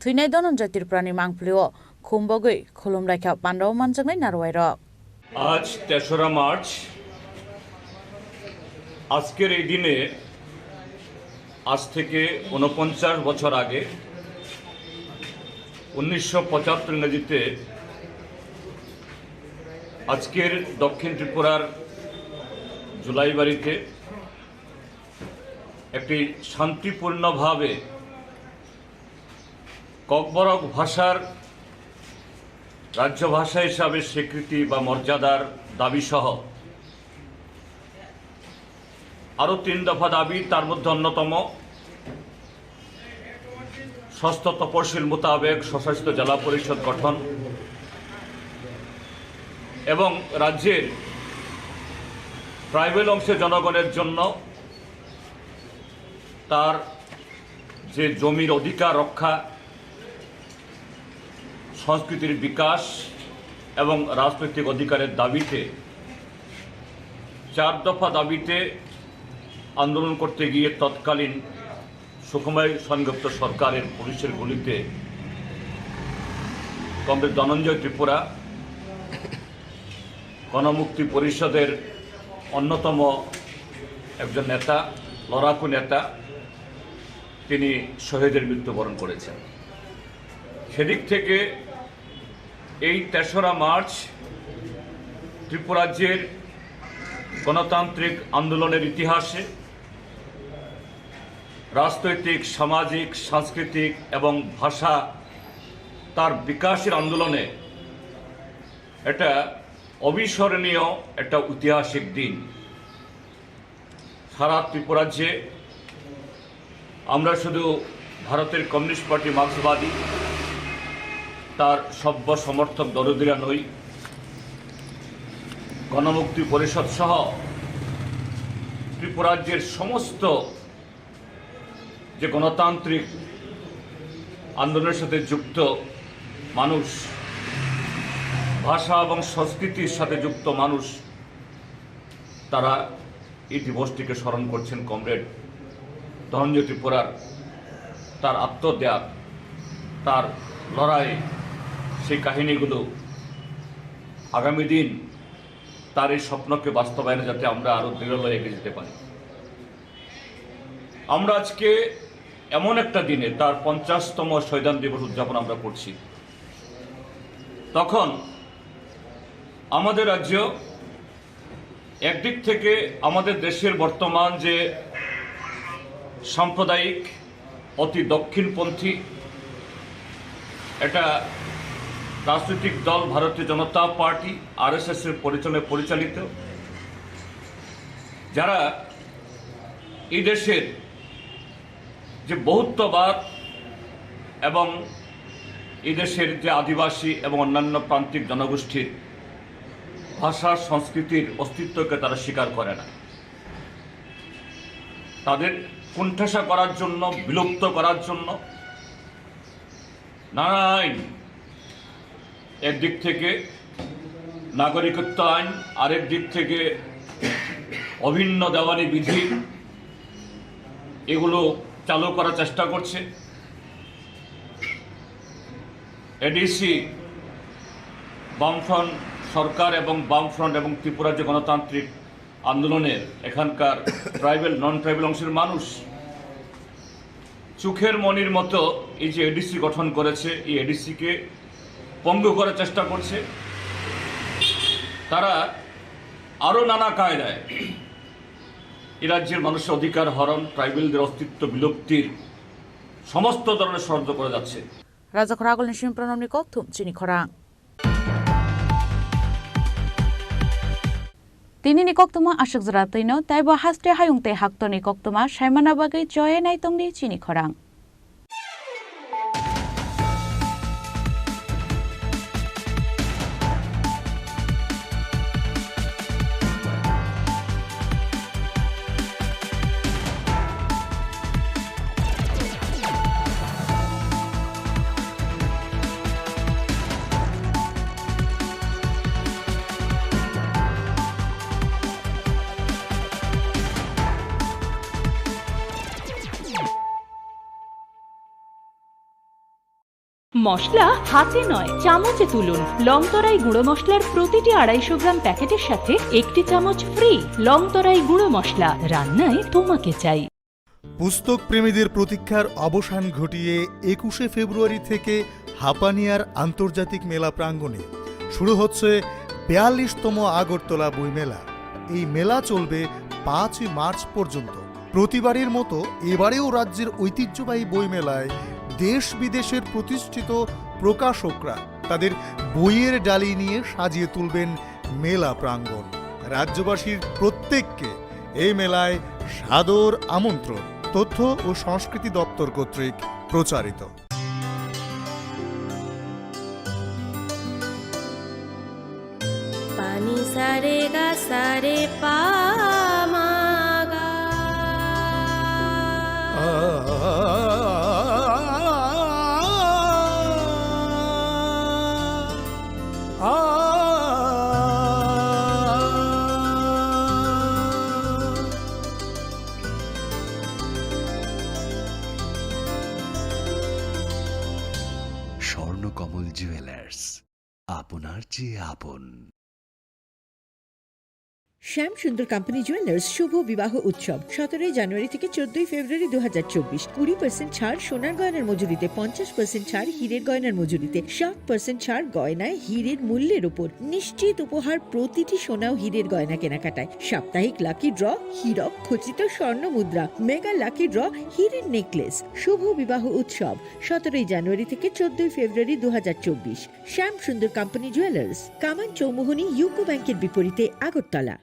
Thwinai Dhananjay Tripurani mangpilio khum bogwi khulumlaikha Pando manjaknai narwai rok. আজ তেসরা মার্চ, আজকের এই দিনে আজ থেকে ঊনপঞ্চাশ বছর আগে উনিশশো পঁচাত্তর ইংরেজিতে আজকের দক্ষিণ ত্রিপুরার জুলাইবাড়িতে একটি শান্তিপূর্ণভাবে ককবরক ভাষার রাজ্য ভাষা হিসাবে স্বীকৃতি বা মর্যাদার দাবি সহ আরও তিন দফা দাবি, তার মধ্যে অন্যতম ষষ্ঠ তপশিল মোতাবেক স্বশাসিত জেলা পরিষদ গঠন এবং রাজ্যের ট্রাইবাল অংশের জনগণের জন্য তার যে জমির অধিকার রক্ষা, সংস্কৃতির বিকাশ এবং রাজনৈতিক অধিকারের দাবিতে, চার দফা দাবিতে আন্দোলন করতে গিয়ে তৎকালীন সুকুমার সেনগুপ্ত সরকারের পুলিশের গুলিতে কমরেড ধনঞ্জয় ত্রিপুরা গণমুক্তি পরিষদের অন্যতম একজন নেতা, লড়াকু নেতা, তিনি শহীদের মৃত্যুবরণ করেছেন। সেদিক থেকে এই তেসরা মার্চ ত্রিপুরাজ্যের গণতান্ত্রিক আন্দোলনের ইতিহাসে রাজনৈতিক, সামাজিক, সাংস্কৃতিক এবং ভাষা তার বিকাশের আন্দোলনে এটা অবিস্মরণীয় একটা ঐতিহাসিক দিন। সারা ত্রিপুরাজ্যে আমরা শুধু ভারতের কমিউনিস্ট পার্টি মার্ক্সবাদী, তার সভ্য সমর্থক দরদিরা নই, গণমুক্তি পরিষদ সহ ত্রিপুরাজ্যের সমস্ত যে গণতান্ত্রিক আন্দোলনের সাথে যুক্ত মানুষ, ভাষা এবং সংস্কৃতির সাথে যুক্ত মানুষ, তারা এই দিবসটিকে স্মরণ করছেন কমরেড ধনঞ্জয় ত্রিপুরার, তার আত্মত্যাগ, তার লড়াই, সেই কাহিনীগুলো আগামী দিন তার এই স্বপ্নকে বাস্তবায়নে যাতে আমরা আরো দৃঢ় হয়ে এগিয়ে যেতে পারি। আমরা আজকে এমন একটা দিনে তার পঞ্চাশতম শহীদান দিবস উদযাপন আমরা করছি। তখন আমাদের রাজ্য একদিক থেকে আমাদের দেশের বর্তমান যে সাম্প্রদায়িক অতি দক্ষিণপন্থী একটা রাজনৈতিক দল ভারতীয় জনতা পার্টি, আরএসএস এর পরিচালনায় পরিচালিত, যারা এই দেশের যে বহুত্ববাদ এবং এই দেশের যে আদিবাসী এবং অন্যান্য প্রান্তিক জনগোষ্ঠীর ভাষা সংস্কৃতির অস্তিত্বকে তারা স্বীকার করে না, তাদের কোণঠাসা করার জন্য, বিলুপ্ত করার জন্য নানা আইন, একদিক থেকে নাগরিকত্ব আইন, আরেক দিক থেকে অভিন্ন দেওয়ানি বিধি, এগুলো চালু করার চেষ্টা করছে। এডিসি, বামফ্রন্ট সরকার এবং বামফ্রন্ট এবং ত্রিপুরা যে গণতান্ত্রিক আন্দোলনের এখানকার ট্রাইবাল, নন ট্রাইবাল অংশের মানুষ চোখের মণির মতো এই যে এডিসি গঠন করেছে, এই এডিসিকে পঙ্গু করার চেষ্টা করছে। তারা আরও নানা কায়দায় এই রাজ্যের মানুষের অধিকার হরণ, ট্রাইবালদের অস্তিত্ব বিলুপ্তির সমস্ত ধরনের ষড়যন্ত্র করে যাচ্ছে। Rajakhor Agulni simi Pranamni kokthum chini khorang. Tinini koktwma aswk jora twino, taibo haste hayung tei haktorni koktwma saimana bagwi choya nai tongdi chini khorang. মশলা হাতে নয়, চামচে তুলুন। লংতরাই গুঁড়ো মশলার প্রতিটি আড়াইশো গ্রাম প্যাকেটের সাথে একটি চামচ ফ্রি। লংতরাই গুঁড়ো মশলা, রান্নায় তোমাকে চাই। পুস্তক প্রেমীদের প্রতীক্ষার অবসান ঘটিয়ে একুশে ফেব্রুয়ারি থেকে হাপানিয়ার আন্তর্জাতিক মেলা প্রাঙ্গণে শুরু হচ্ছে বিয়াল্লিশতম আগরতলা বইমেলা। এই মেলা চলবে পাঁচই মার্চ পর্যন্ত। প্রতিবারের মতো এবারেও রাজ্যের ঐতিহ্যবাহী বইমেলায় দেশ বিদেশের প্রতিষ্ঠিত প্রকাশকরা তাদের বইয়ের ডালি নিয়ে সাজিয়ে তুলবেন মেলা প্রাঙ্গণ। রাজ্যবাসীর প্রত্যেককে এই মেলায় সাদর আমন্ত্রণ। তথ্য ও সংস্কৃতি দপ্তর কর্তৃক প্রচারিত। Pani sa re ga sa re pa ma ga. Swarnakamal jewellers, আপনার চেয়ে আপন। শ্যাম সুন্দর কোম্পানি জুয়েলার্স শুভ বিবাহ উৎসব সতেরোই জানুয়ারি থেকে চোদ্দই ফেব্রুয়ারি দু হাজার চব্বিশ। কুড়ি পার্সেন্ট ছাড় সোনার গয়নার মজুরিতে, পঞ্চাশ পার্সেন্ট ছাড় হীরের গয়নার মজুরিতে, সাত পার্সেন্ট ছাড় গয়নায় হীরের মূল্যের উপর। নিশ্চিত উপহার প্রতিটি সোনা ও হীরের গয়না কেনাকাটায়। সাপ্তাহিক লাকি ড্র, হীরক খচিত স্বর্ণ মুদ্রা, মেগা লাকি ড্র, হীরের নেকলেস। শুভ বিবাহ উৎসব সতেরোই জানুয়ারি থেকে চোদ্দই ফেব্রুয়ারি দু হাজার চব্বিশ। শ্যাম সুন্দর কোম্পানি জুয়েলার্স, কামান চৌমুহনী ইউকো ব্যাংকের বিপরীতে, আগরতলা।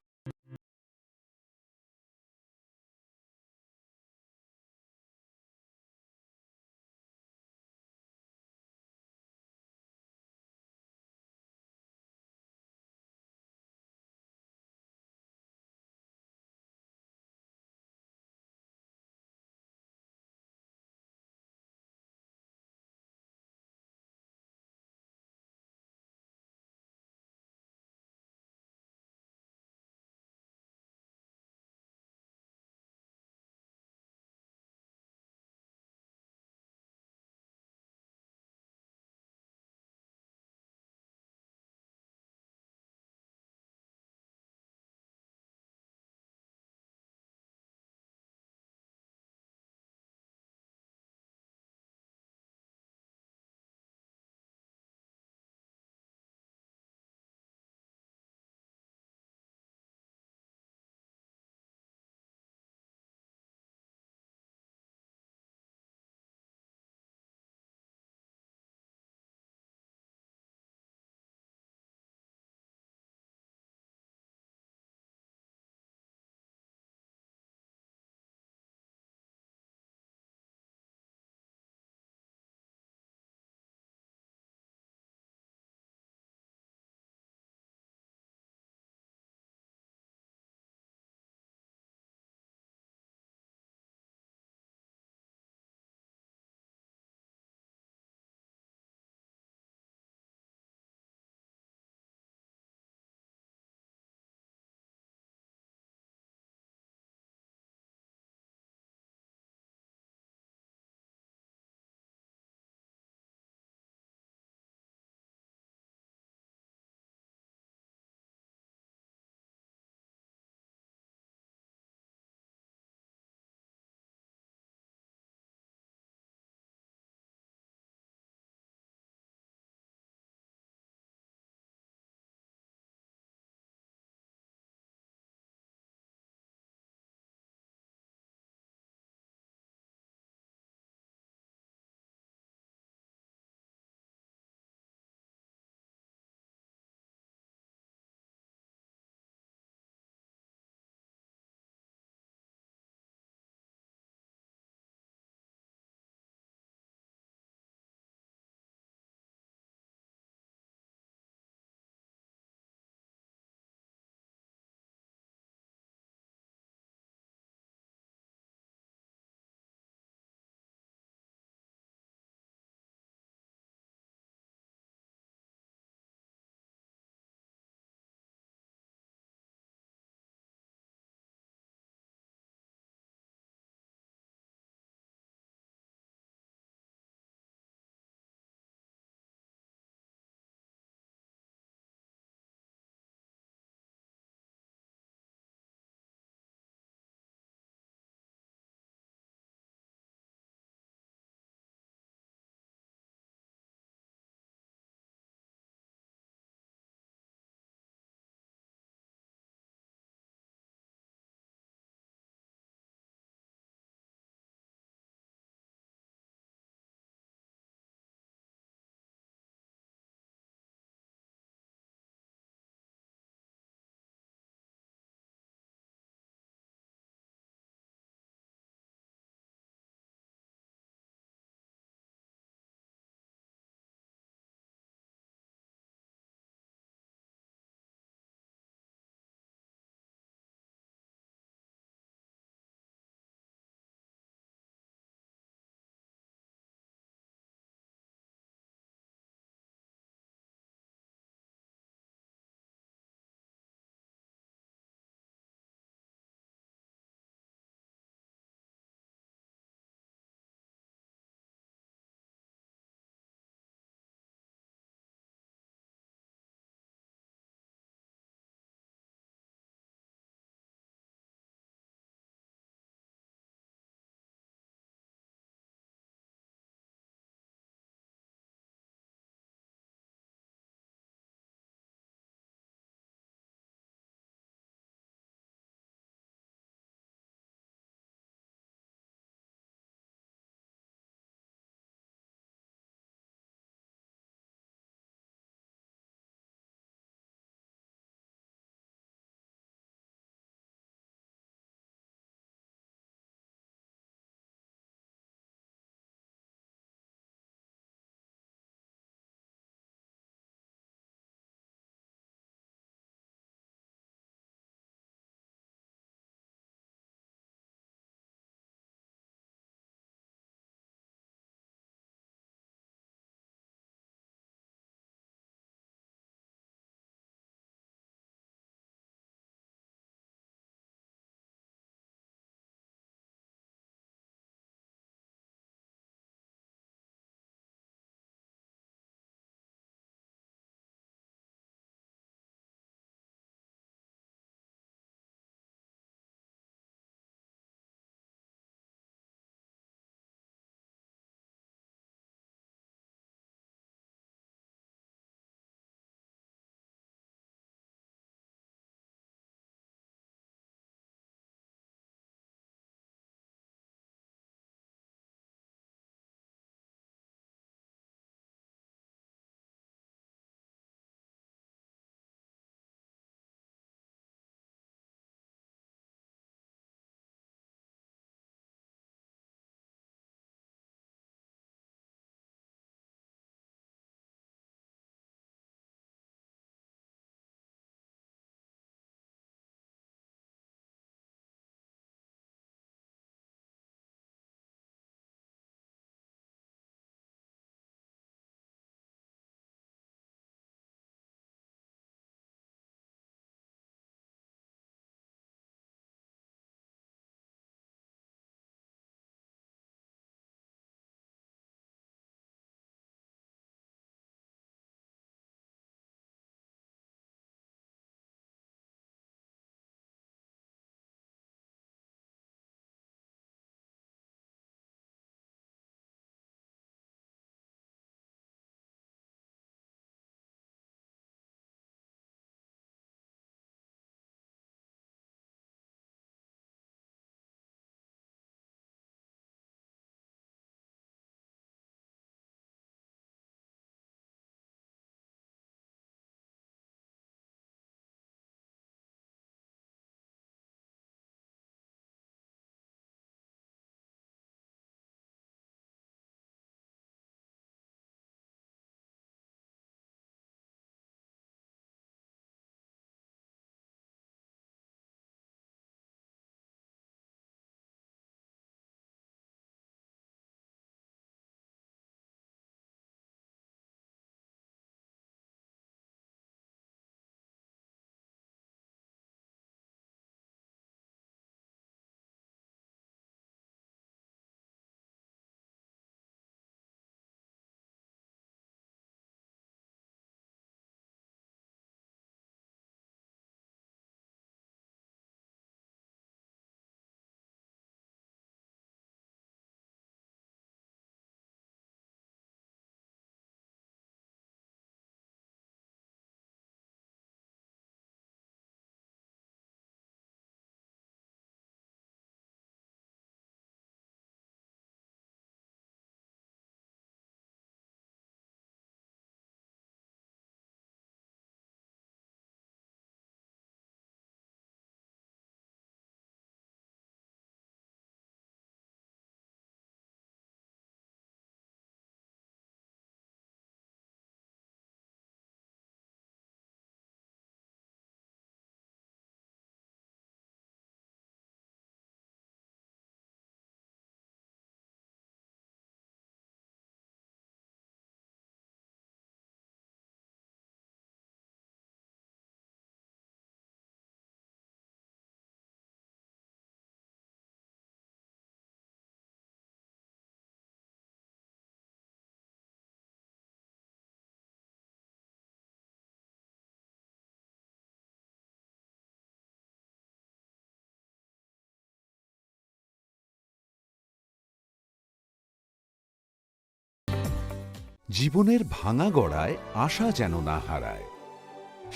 জীবনের ভাঙা গড়ায় আশা যেন না হারায়।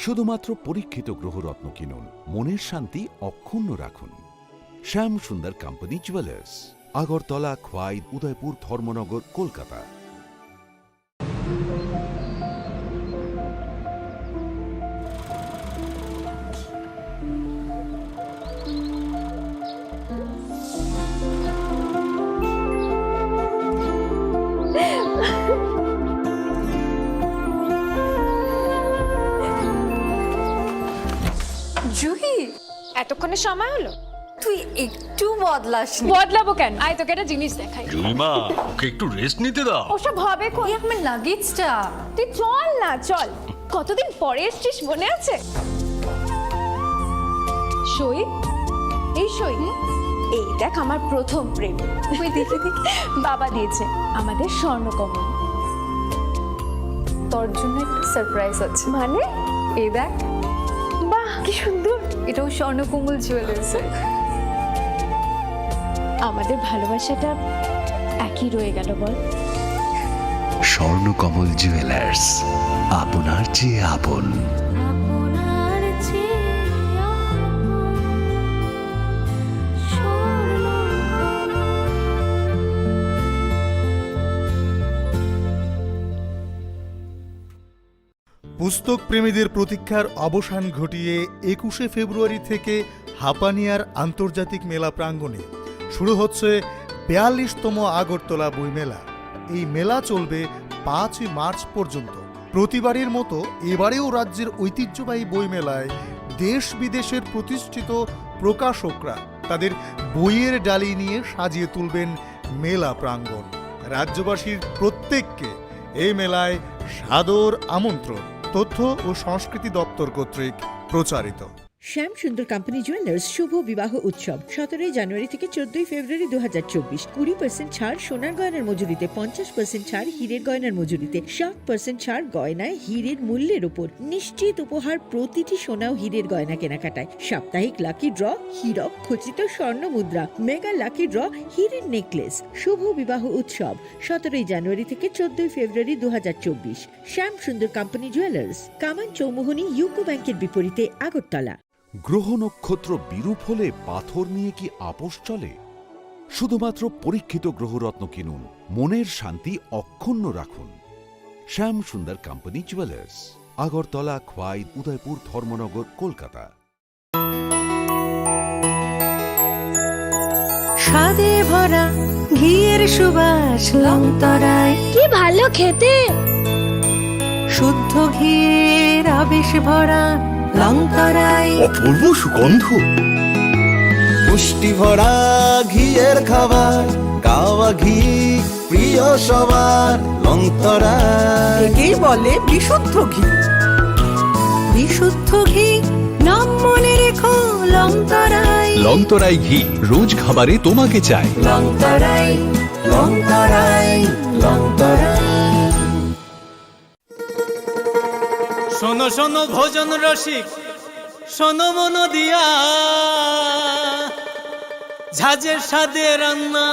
শুধুমাত্র পরীক্ষিত গ্রহরত্ন কিনুন, মনের শান্তি অক্ষুণ্ণ রাখুন। শ্যাম সুন্দর কোম্পানি জুয়েলার্স, আগরতলা, খোয়াই, উদয়পুর, ধর্মনগর, কলকাতা। জুহি, এতক্ষণে সময় হলো? তুই একটু বদলাসনি। বদলাবো কেন? আয়, তোকে একটা জিনিস দেখাই। জুলিমা, ওকে একটু রেস্ট নিতে দাও। ওসব হবে কোন? এই আমার লাগেজটা। তুই চল না, চল। কতদিন পরে এসছিস, মনে আছে? সই, এই সই। এই দেখ, আমার প্রথম প্রেম। ওই দেখে দেখে বাবা দিয়েছে আমাদের স্বর্ণকমল। তোর জন্য একটা সারপ্রাইজ আছে। মানে? এই দেখ। বাহ, কি সুন্দর। এটাও স্বর্ণকমল জুয়েলার্সের। আমাদের ভালোবাসাটা একই রয়ে গেল, বল? স্বর্ণকমল জুয়েলার্স, আপনার চেয়ে আপন। আপনার চেয়ে আপন স্বর্ণকমল। পুস্তক প্রেমীদের প্রতীক্ষার অবসান ঘটিয়ে একুশে ফেব্রুয়ারি থেকে হাপানিয়ার আন্তর্জাতিক মেলা প্রাঙ্গণে শুরু হচ্ছে বিয়াল্লিশতম আগরতলা বইমেলা। এই মেলা চলবে পাঁচই মার্চ পর্যন্ত। প্রতিবারের মতো এবারেও রাজ্যের ঐতিহ্যবাহী বইমেলায় দেশ বিদেশের প্রতিষ্ঠিত প্রকাশকরা তাদের বইয়ের ডালি নিয়ে সাজিয়ে তুলবেন মেলা প্রাঙ্গণ। রাজ্যবাসীর প্রত্যেককে এই মেলায় সাদর আমন্ত্রণ। তথ্য ও সংস্কৃতি দপ্তর কর্তৃক প্রচারিত। শ্যাম সুন্দর কোম্পানি জুয়েলার্স শুভ বিবাহ উৎসব সতেরোই জানুয়ারি থেকে চোদ্দই ফেব্রুয়ারি দু হাজার চব্বিশ। কুড়ি পার্সেন্ট ছাড় সোনার গয়নার মজুরিতে, পঞ্চাশ পার্সেন্ট ছাড় হীরের গয়নার মজুরিতে, সাত পার্সেন্ট ছাড় গয়নায় হীরের মূল্যের উপর। নিশ্চিত উপহার প্রতিটি সোনা ও হীরের গয়না কেনাকাটায়। সাপ্তাহিক লাকি ড্র, হীরক খচিত স্বর্ণ মুদ্রা, মেগা লাকি ড্র, হীরের নেকলেস। শুভ বিবাহ উৎসব সতেরোই জানুয়ারি থেকে চোদ্দই ফেব্রুয়ারি দু হাজার চব্বিশ। শ্যাম সুন্দর কোম্পানি জুয়েলার্স, কামান চৌমুহনী ইউকো ব্যাংকের বিপরীতে, আগরতলা। গ্রহ নক্ষত্র বিরূপ হলে পাথর নিয়ে কি আপোষ চলে? শুধুমাত্র পরীক্ষিত গ্রহরত্ন কিনুন, মনের শান্তি অক্ষুণ্ণ রাখুন। শ্যাম সুন্দর কোম্পানি জুয়েলার্স, আগরতলা, খোয়াই, উদয়পুর, ধর্মনগর, কলকাতা। স্বাদে ভরা ঘিয়ের সুবাস লংতরায়। কি ভালো খেতে! শুদ্ধ ঘিয়ের আবেশ ভরা লংতরায়। অপূর্ব সুগন্ধ। পুষ্টি ভরা ঘিয়ের খাবার, গাওয়া ঘি প্রিয় সবার লংতরায়। একেই বলে বিশুদ্ধ ঘি। বিশুদ্ধ ঘি, নাম মনে রেখো লংতরায়। লংতরায় ঘি, রোজ খাবারে তোমাকে চাই। লংতরায়, লংতরায়, লংতরায়। শোনো, শোনো ভোজন রসিক, শোনো মন দিয়া, ঝাঁঝের স্বাদে রান্না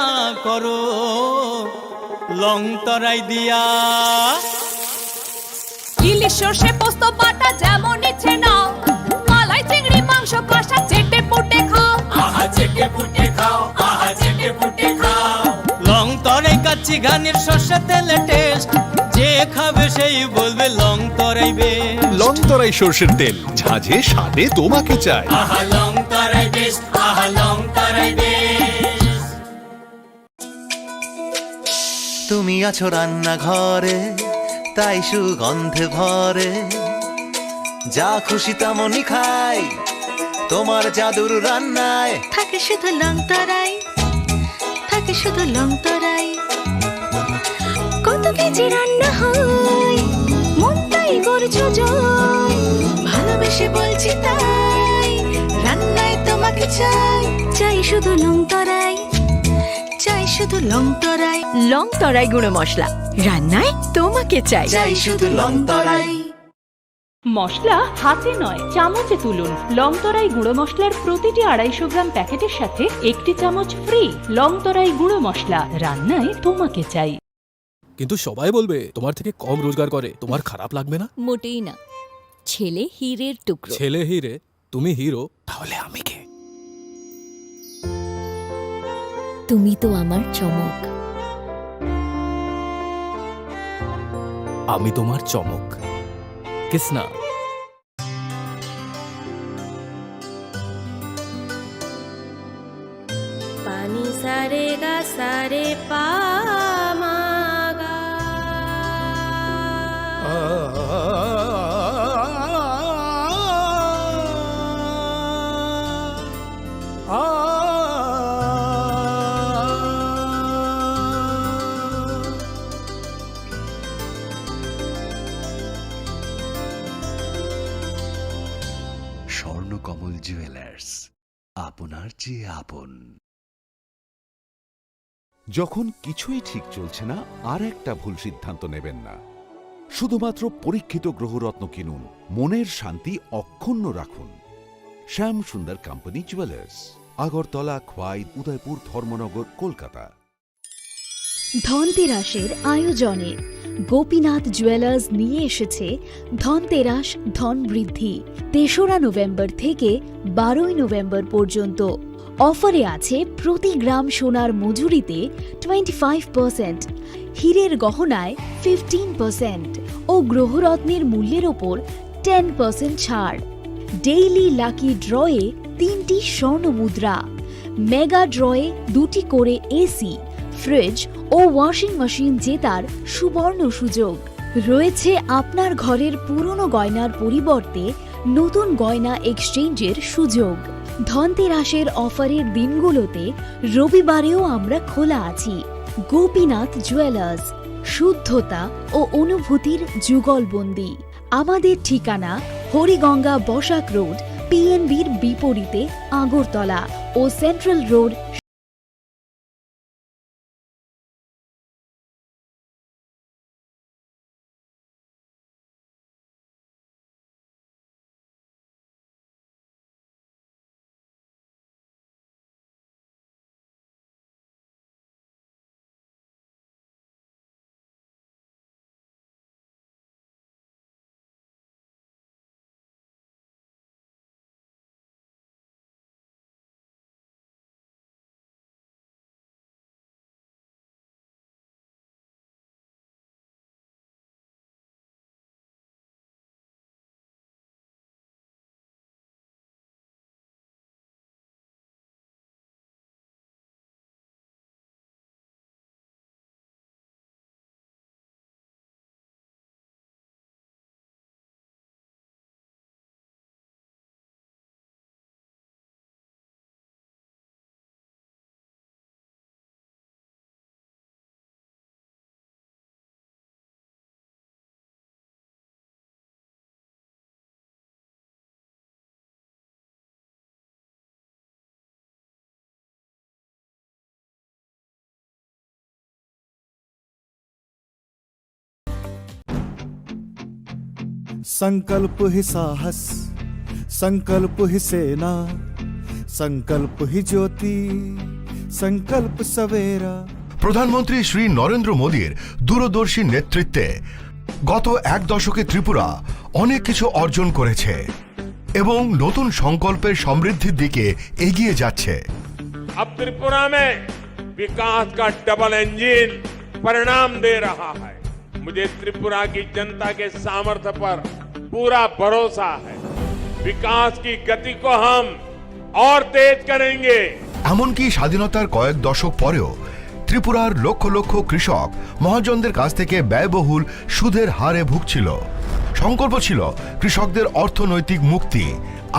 করো লং তরাই দিয়া। ইলিশ সর্ষে পোস্ত বাটা যেমন ইচ্ছে নাও, মালাই চিংড়ি মাংস কষা চেটে পুটে খাও। আহা চেটে পুটে খাও, আহা চেটে পুটে খাও। লং তরাই কাচ্চি ঘানির সর্ষে তেলে টেস্ট, যে খাবে সেই বলবে লং তরাই বেস্ট। লং তরাই সর্ষের তেল, ঝাঁঝে স্বাদে তোমাকে চাই। আহা লং তরাই বেস্ট, আহা লং তরাই বেস্ট। তুমি আছো রান্নাঘরে, তাই সুগন্ধে ভরে। যা খুশি তেমনই খাই, তোমার জাদুর রান্নায়। থাকে শুধু লং তরাই, থাকে শুধু লং তরাই। কত কেজি রান্না হয়, মনটাই করছো জয়। ভালোবেসে বলছি তাই, রান্নায় তোমাকে চাই। চাই শুধু লং তরাই, চাই শুধু লং তরাই। লং তরাই গুঁড়ো মশলা, রান্নায় তোমাকে চাই। চাই শুধু লং তরাই। মশলা হাতে নয়, চামচে তুলুন। লং তরাই গুঁড়ো মশলার প্রতিটি আড়াইশো গ্রাম প্যাকেটের সাথে একটি চামচ ফ্রি। লং তরাই গুঁড়ো মশলা, রান্নায় তোমাকে চাই। কিন্তু সবাই বলবে তোমার থেকে কম রোজগার করে। তোমার খারাপ লাগবে না? মোটেই না। ছেলে হীরের টুকরো। ছেলে হিরে, তুমি হিরো, তাহলে আমি কে? তুমি তো আমার চমক। আমি তোমার চমক। কিস না? Pani sa re ga sa re pa ma ga. Swarnakamal jewellers, আপনার চেয়ে আপন। যখন কিছুই ঠিক চলছে না, আর একটা ভুল সিদ্ধান্ত নেবেন না। শুধুমাত্র পরীক্ষিত গ্রহরত্ন কিনুন, মনের শান্তি অক্ষুণ্ণ রাখুন। শ্যাম সুন্দর কোম্পানি জুয়েলার্স, আগরতলা, খোয়াই, উদয়পুর, ধর্মনগর, কলকাতা। ধনতেরাসের আয়োজনে গোপীনাথ জুয়েলার্স নিয়ে এসেছে ধনতেরাস ধন বৃদ্ধি। তেসরা নভেম্বর থেকে বারোই নভেম্বর পর্যন্ত অফারে আছে প্রতি গ্রাম সোনার মজুরিতে টোয়েন্টি ফাইভ পার্সেন্ট, হীরের গহনায় ফিফটিন পার্সেন্ট ও গ্রহরত্নের মূল্যের ওপর টেন পার্সেন্ট ছাড়। ডেইলি লাকি ড্রয়ে তিনটি স্বর্ণ মুদ্রা, মেগা ড্রয়ে দুটি করে এসি, ফ্রিজ ও ওয়াশিং মেশিন জেতার সুবর্ণ সুযোগ। রয়েছে আপনার ঘরের পুরনো গয়নার পরিবর্তে নতুন গয়না এক্সচেঞ্জের সুযোগ। ধনতেরাসের অফারের দিনগুলোতে রবিবারেও আমরা খোলা আছি। গোপীনাথ জুয়েলার্স, শুদ্ধতা ও অনুভূতির যুগলবন্দি। আমাদের ঠিকানা হরিগঙ্গা বসাক রোড, পিএনবির বিপরীতে আগরতলা ও সেন্ট্রাল রোড। संकल्प ही साहस, संकल्प ही सेना, संकल्प ही ज्योति, संकल्प सवेरा। প্রধানমন্ত্রী শ্রী নরেন্দ্র মোদীর দূরদর্শী নেতৃত্বে গত এক দশকে ত্রিপুরা অনেক কিছু অর্জন করেছে এবং নতুন সংকল্পের সমৃদ্ধির দিকে এগিয়ে যাচ্ছে। अब त्रिपुरा में विकास का डबल इंजन परिणाम दे रहा है। मुझे त्रिपुरा की जनता के सामर्थ्य पर पूरा भरोसा है। विकास की गति को हम और तेज करेंगे। এমনকি স্বাধীনতার কয়েক দশক পরেও ত্রিপুরার লক্ষ লক্ষ কৃষক মহাজনদের কাছ থেকে ব্যয়বহুল সুদের হারে ভুগছিল। সংকল্প ছিল কৃষকদের অর্থনৈতিক মুক্তি।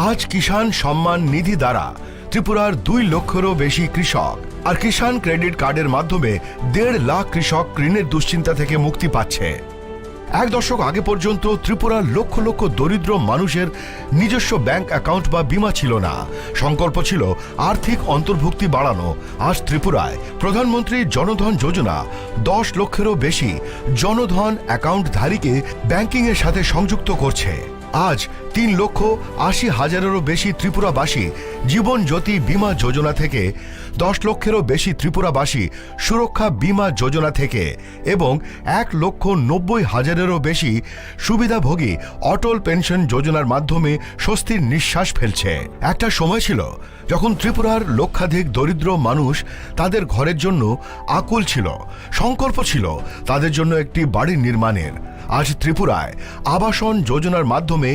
আজ কিষাণ সম্মান নিধি দ্বারা ত্রিপুরার দুই লক্ষেরও বেশি কৃষক আর কিষাণ ক্রেডিট কার্ডের মাধ্যমে দেড় লাখ কৃষক ঋণের দুশ্চিন্তা থেকে মুক্তি পাচ্ছে। এক দশক আগে পর্যন্ত ত্রিপুরার লক্ষ লক্ষ দরিদ্র মানুষের নিজস্ব ব্যাংক অ্যাকাউন্ট বা বীমা ছিল না। সংকল্প ছিল আর্থিক অন্তর্ভুক্তি বাড়ানো। আজ ত্রিপুরায় প্রধানমন্ত্রী জনধন যোজনা দশ লক্ষেরও বেশি জনধন অ্যাকাউন্টধারীকে ব্যাংকিংয়ের সাথে সংযুক্ত করছে। আজ তিন লক্ষ আশি হাজারেরও বেশি ত্রিপুরাবাসী জীবন জ্যোতি বীমা যোজনা থেকে, দশ লক্ষেরও বেশি ত্রিপুরাবাসী সুরক্ষা বীমা যোজনা থেকে এবং এক লক্ষ নব্বই হাজারেরও বেশি সুবিধাভোগী অটল পেনশন যোজনার মাধ্যমে স্বস্তির নিঃশ্বাস ফেলছে। একটা সময় ছিল যখন ত্রিপুরার লক্ষাধিক দরিদ্র মানুষ তাদের ঘরের জন্য আকুল ছিল, সংকল্প ছিল তাদের জন্য একটি বাড়ি নির্মাণের। আজ ত্রিপুরায় আবাসন যোজনার মাধ্যমে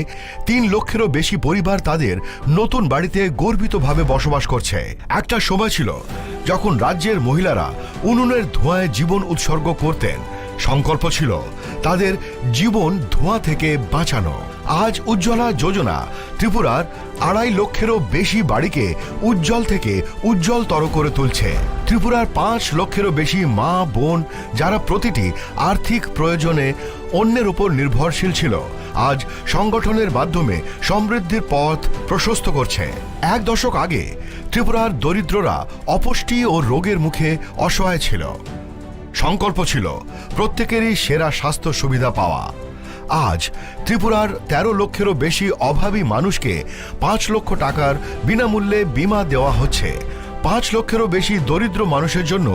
তিন লক্ষেরও বেশি পরিবার তাদের নতুন বাড়িতে গর্বিতভাবে বসবাস করছে। একটা সময় ছিল যখন রাজ্যের মহিলারা উনুনের ধোঁয়ায় জীবন উৎসর্গ করতেন, সংকল্প ছিল তাদের জীবন ধোঁয়া থেকে বাঁচানো। আজ উজ্জ্বলা যোজনা ত্রিপুরার আড়াই লক্ষেরও বেশি বাড়িকে উজ্জ্বল থেকে উজ্জ্বলতর করে তুলছে। ত্রিপুরার পাঁচ লক্ষেরও বেশি মা বোন, যারা প্রতিটি আর্থিক প্রয়োজনে অন্যের উপর নির্ভরশীল ছিল, আজ সংগঠনের মাধ্যমে সমৃদ্ধির পথ প্রশস্ত করছে। এক দশক আগে ত্রিপুরার দরিদ্ররা অপুষ্টি ও রোগের মুখে অসহায় ছিল। সংকল্প ছিল প্রত্যেকেরই সেরা স্বাস্থ্য সুবিধা পাওয়া। আজ ত্রিপুরার তেরো লক্ষেরও বেশি অভাবী মানুষকে পাঁচ লক্ষ টাকার বিনামূল্যে বীমা দেওয়া হচ্ছে। পাঁচ লক্ষেরও বেশি দরিদ্র মানুষের জন্য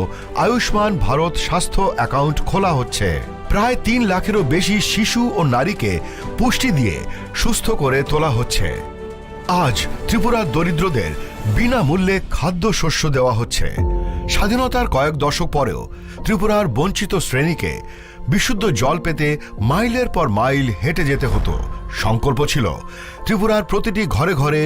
আয়ুষ্মান ভারত স্বাস্থ্য অ্যাকাউন্ট খোলা হচ্ছে। প্রায় তিন লাখেরও বেশি শিশু ও নারীকে পুষ্টি দিয়ে সুস্থ করে তোলা হচ্ছে। আজ ত্রিপুরার দরিদ্রদের বিনামূল্যে খাদ্যশস্য দেওয়া হচ্ছে। স্বাধীনতার কয়েক দশক পরেও ত্রিপুরার বঞ্চিত শ্রেণীকে বিশুদ্ধ জল পেতে মাইলের পর মাইল হেঁটে যেতে হতো। সংকল্প ছিল ত্রিপুরার প্রতিটি ঘরে ঘরে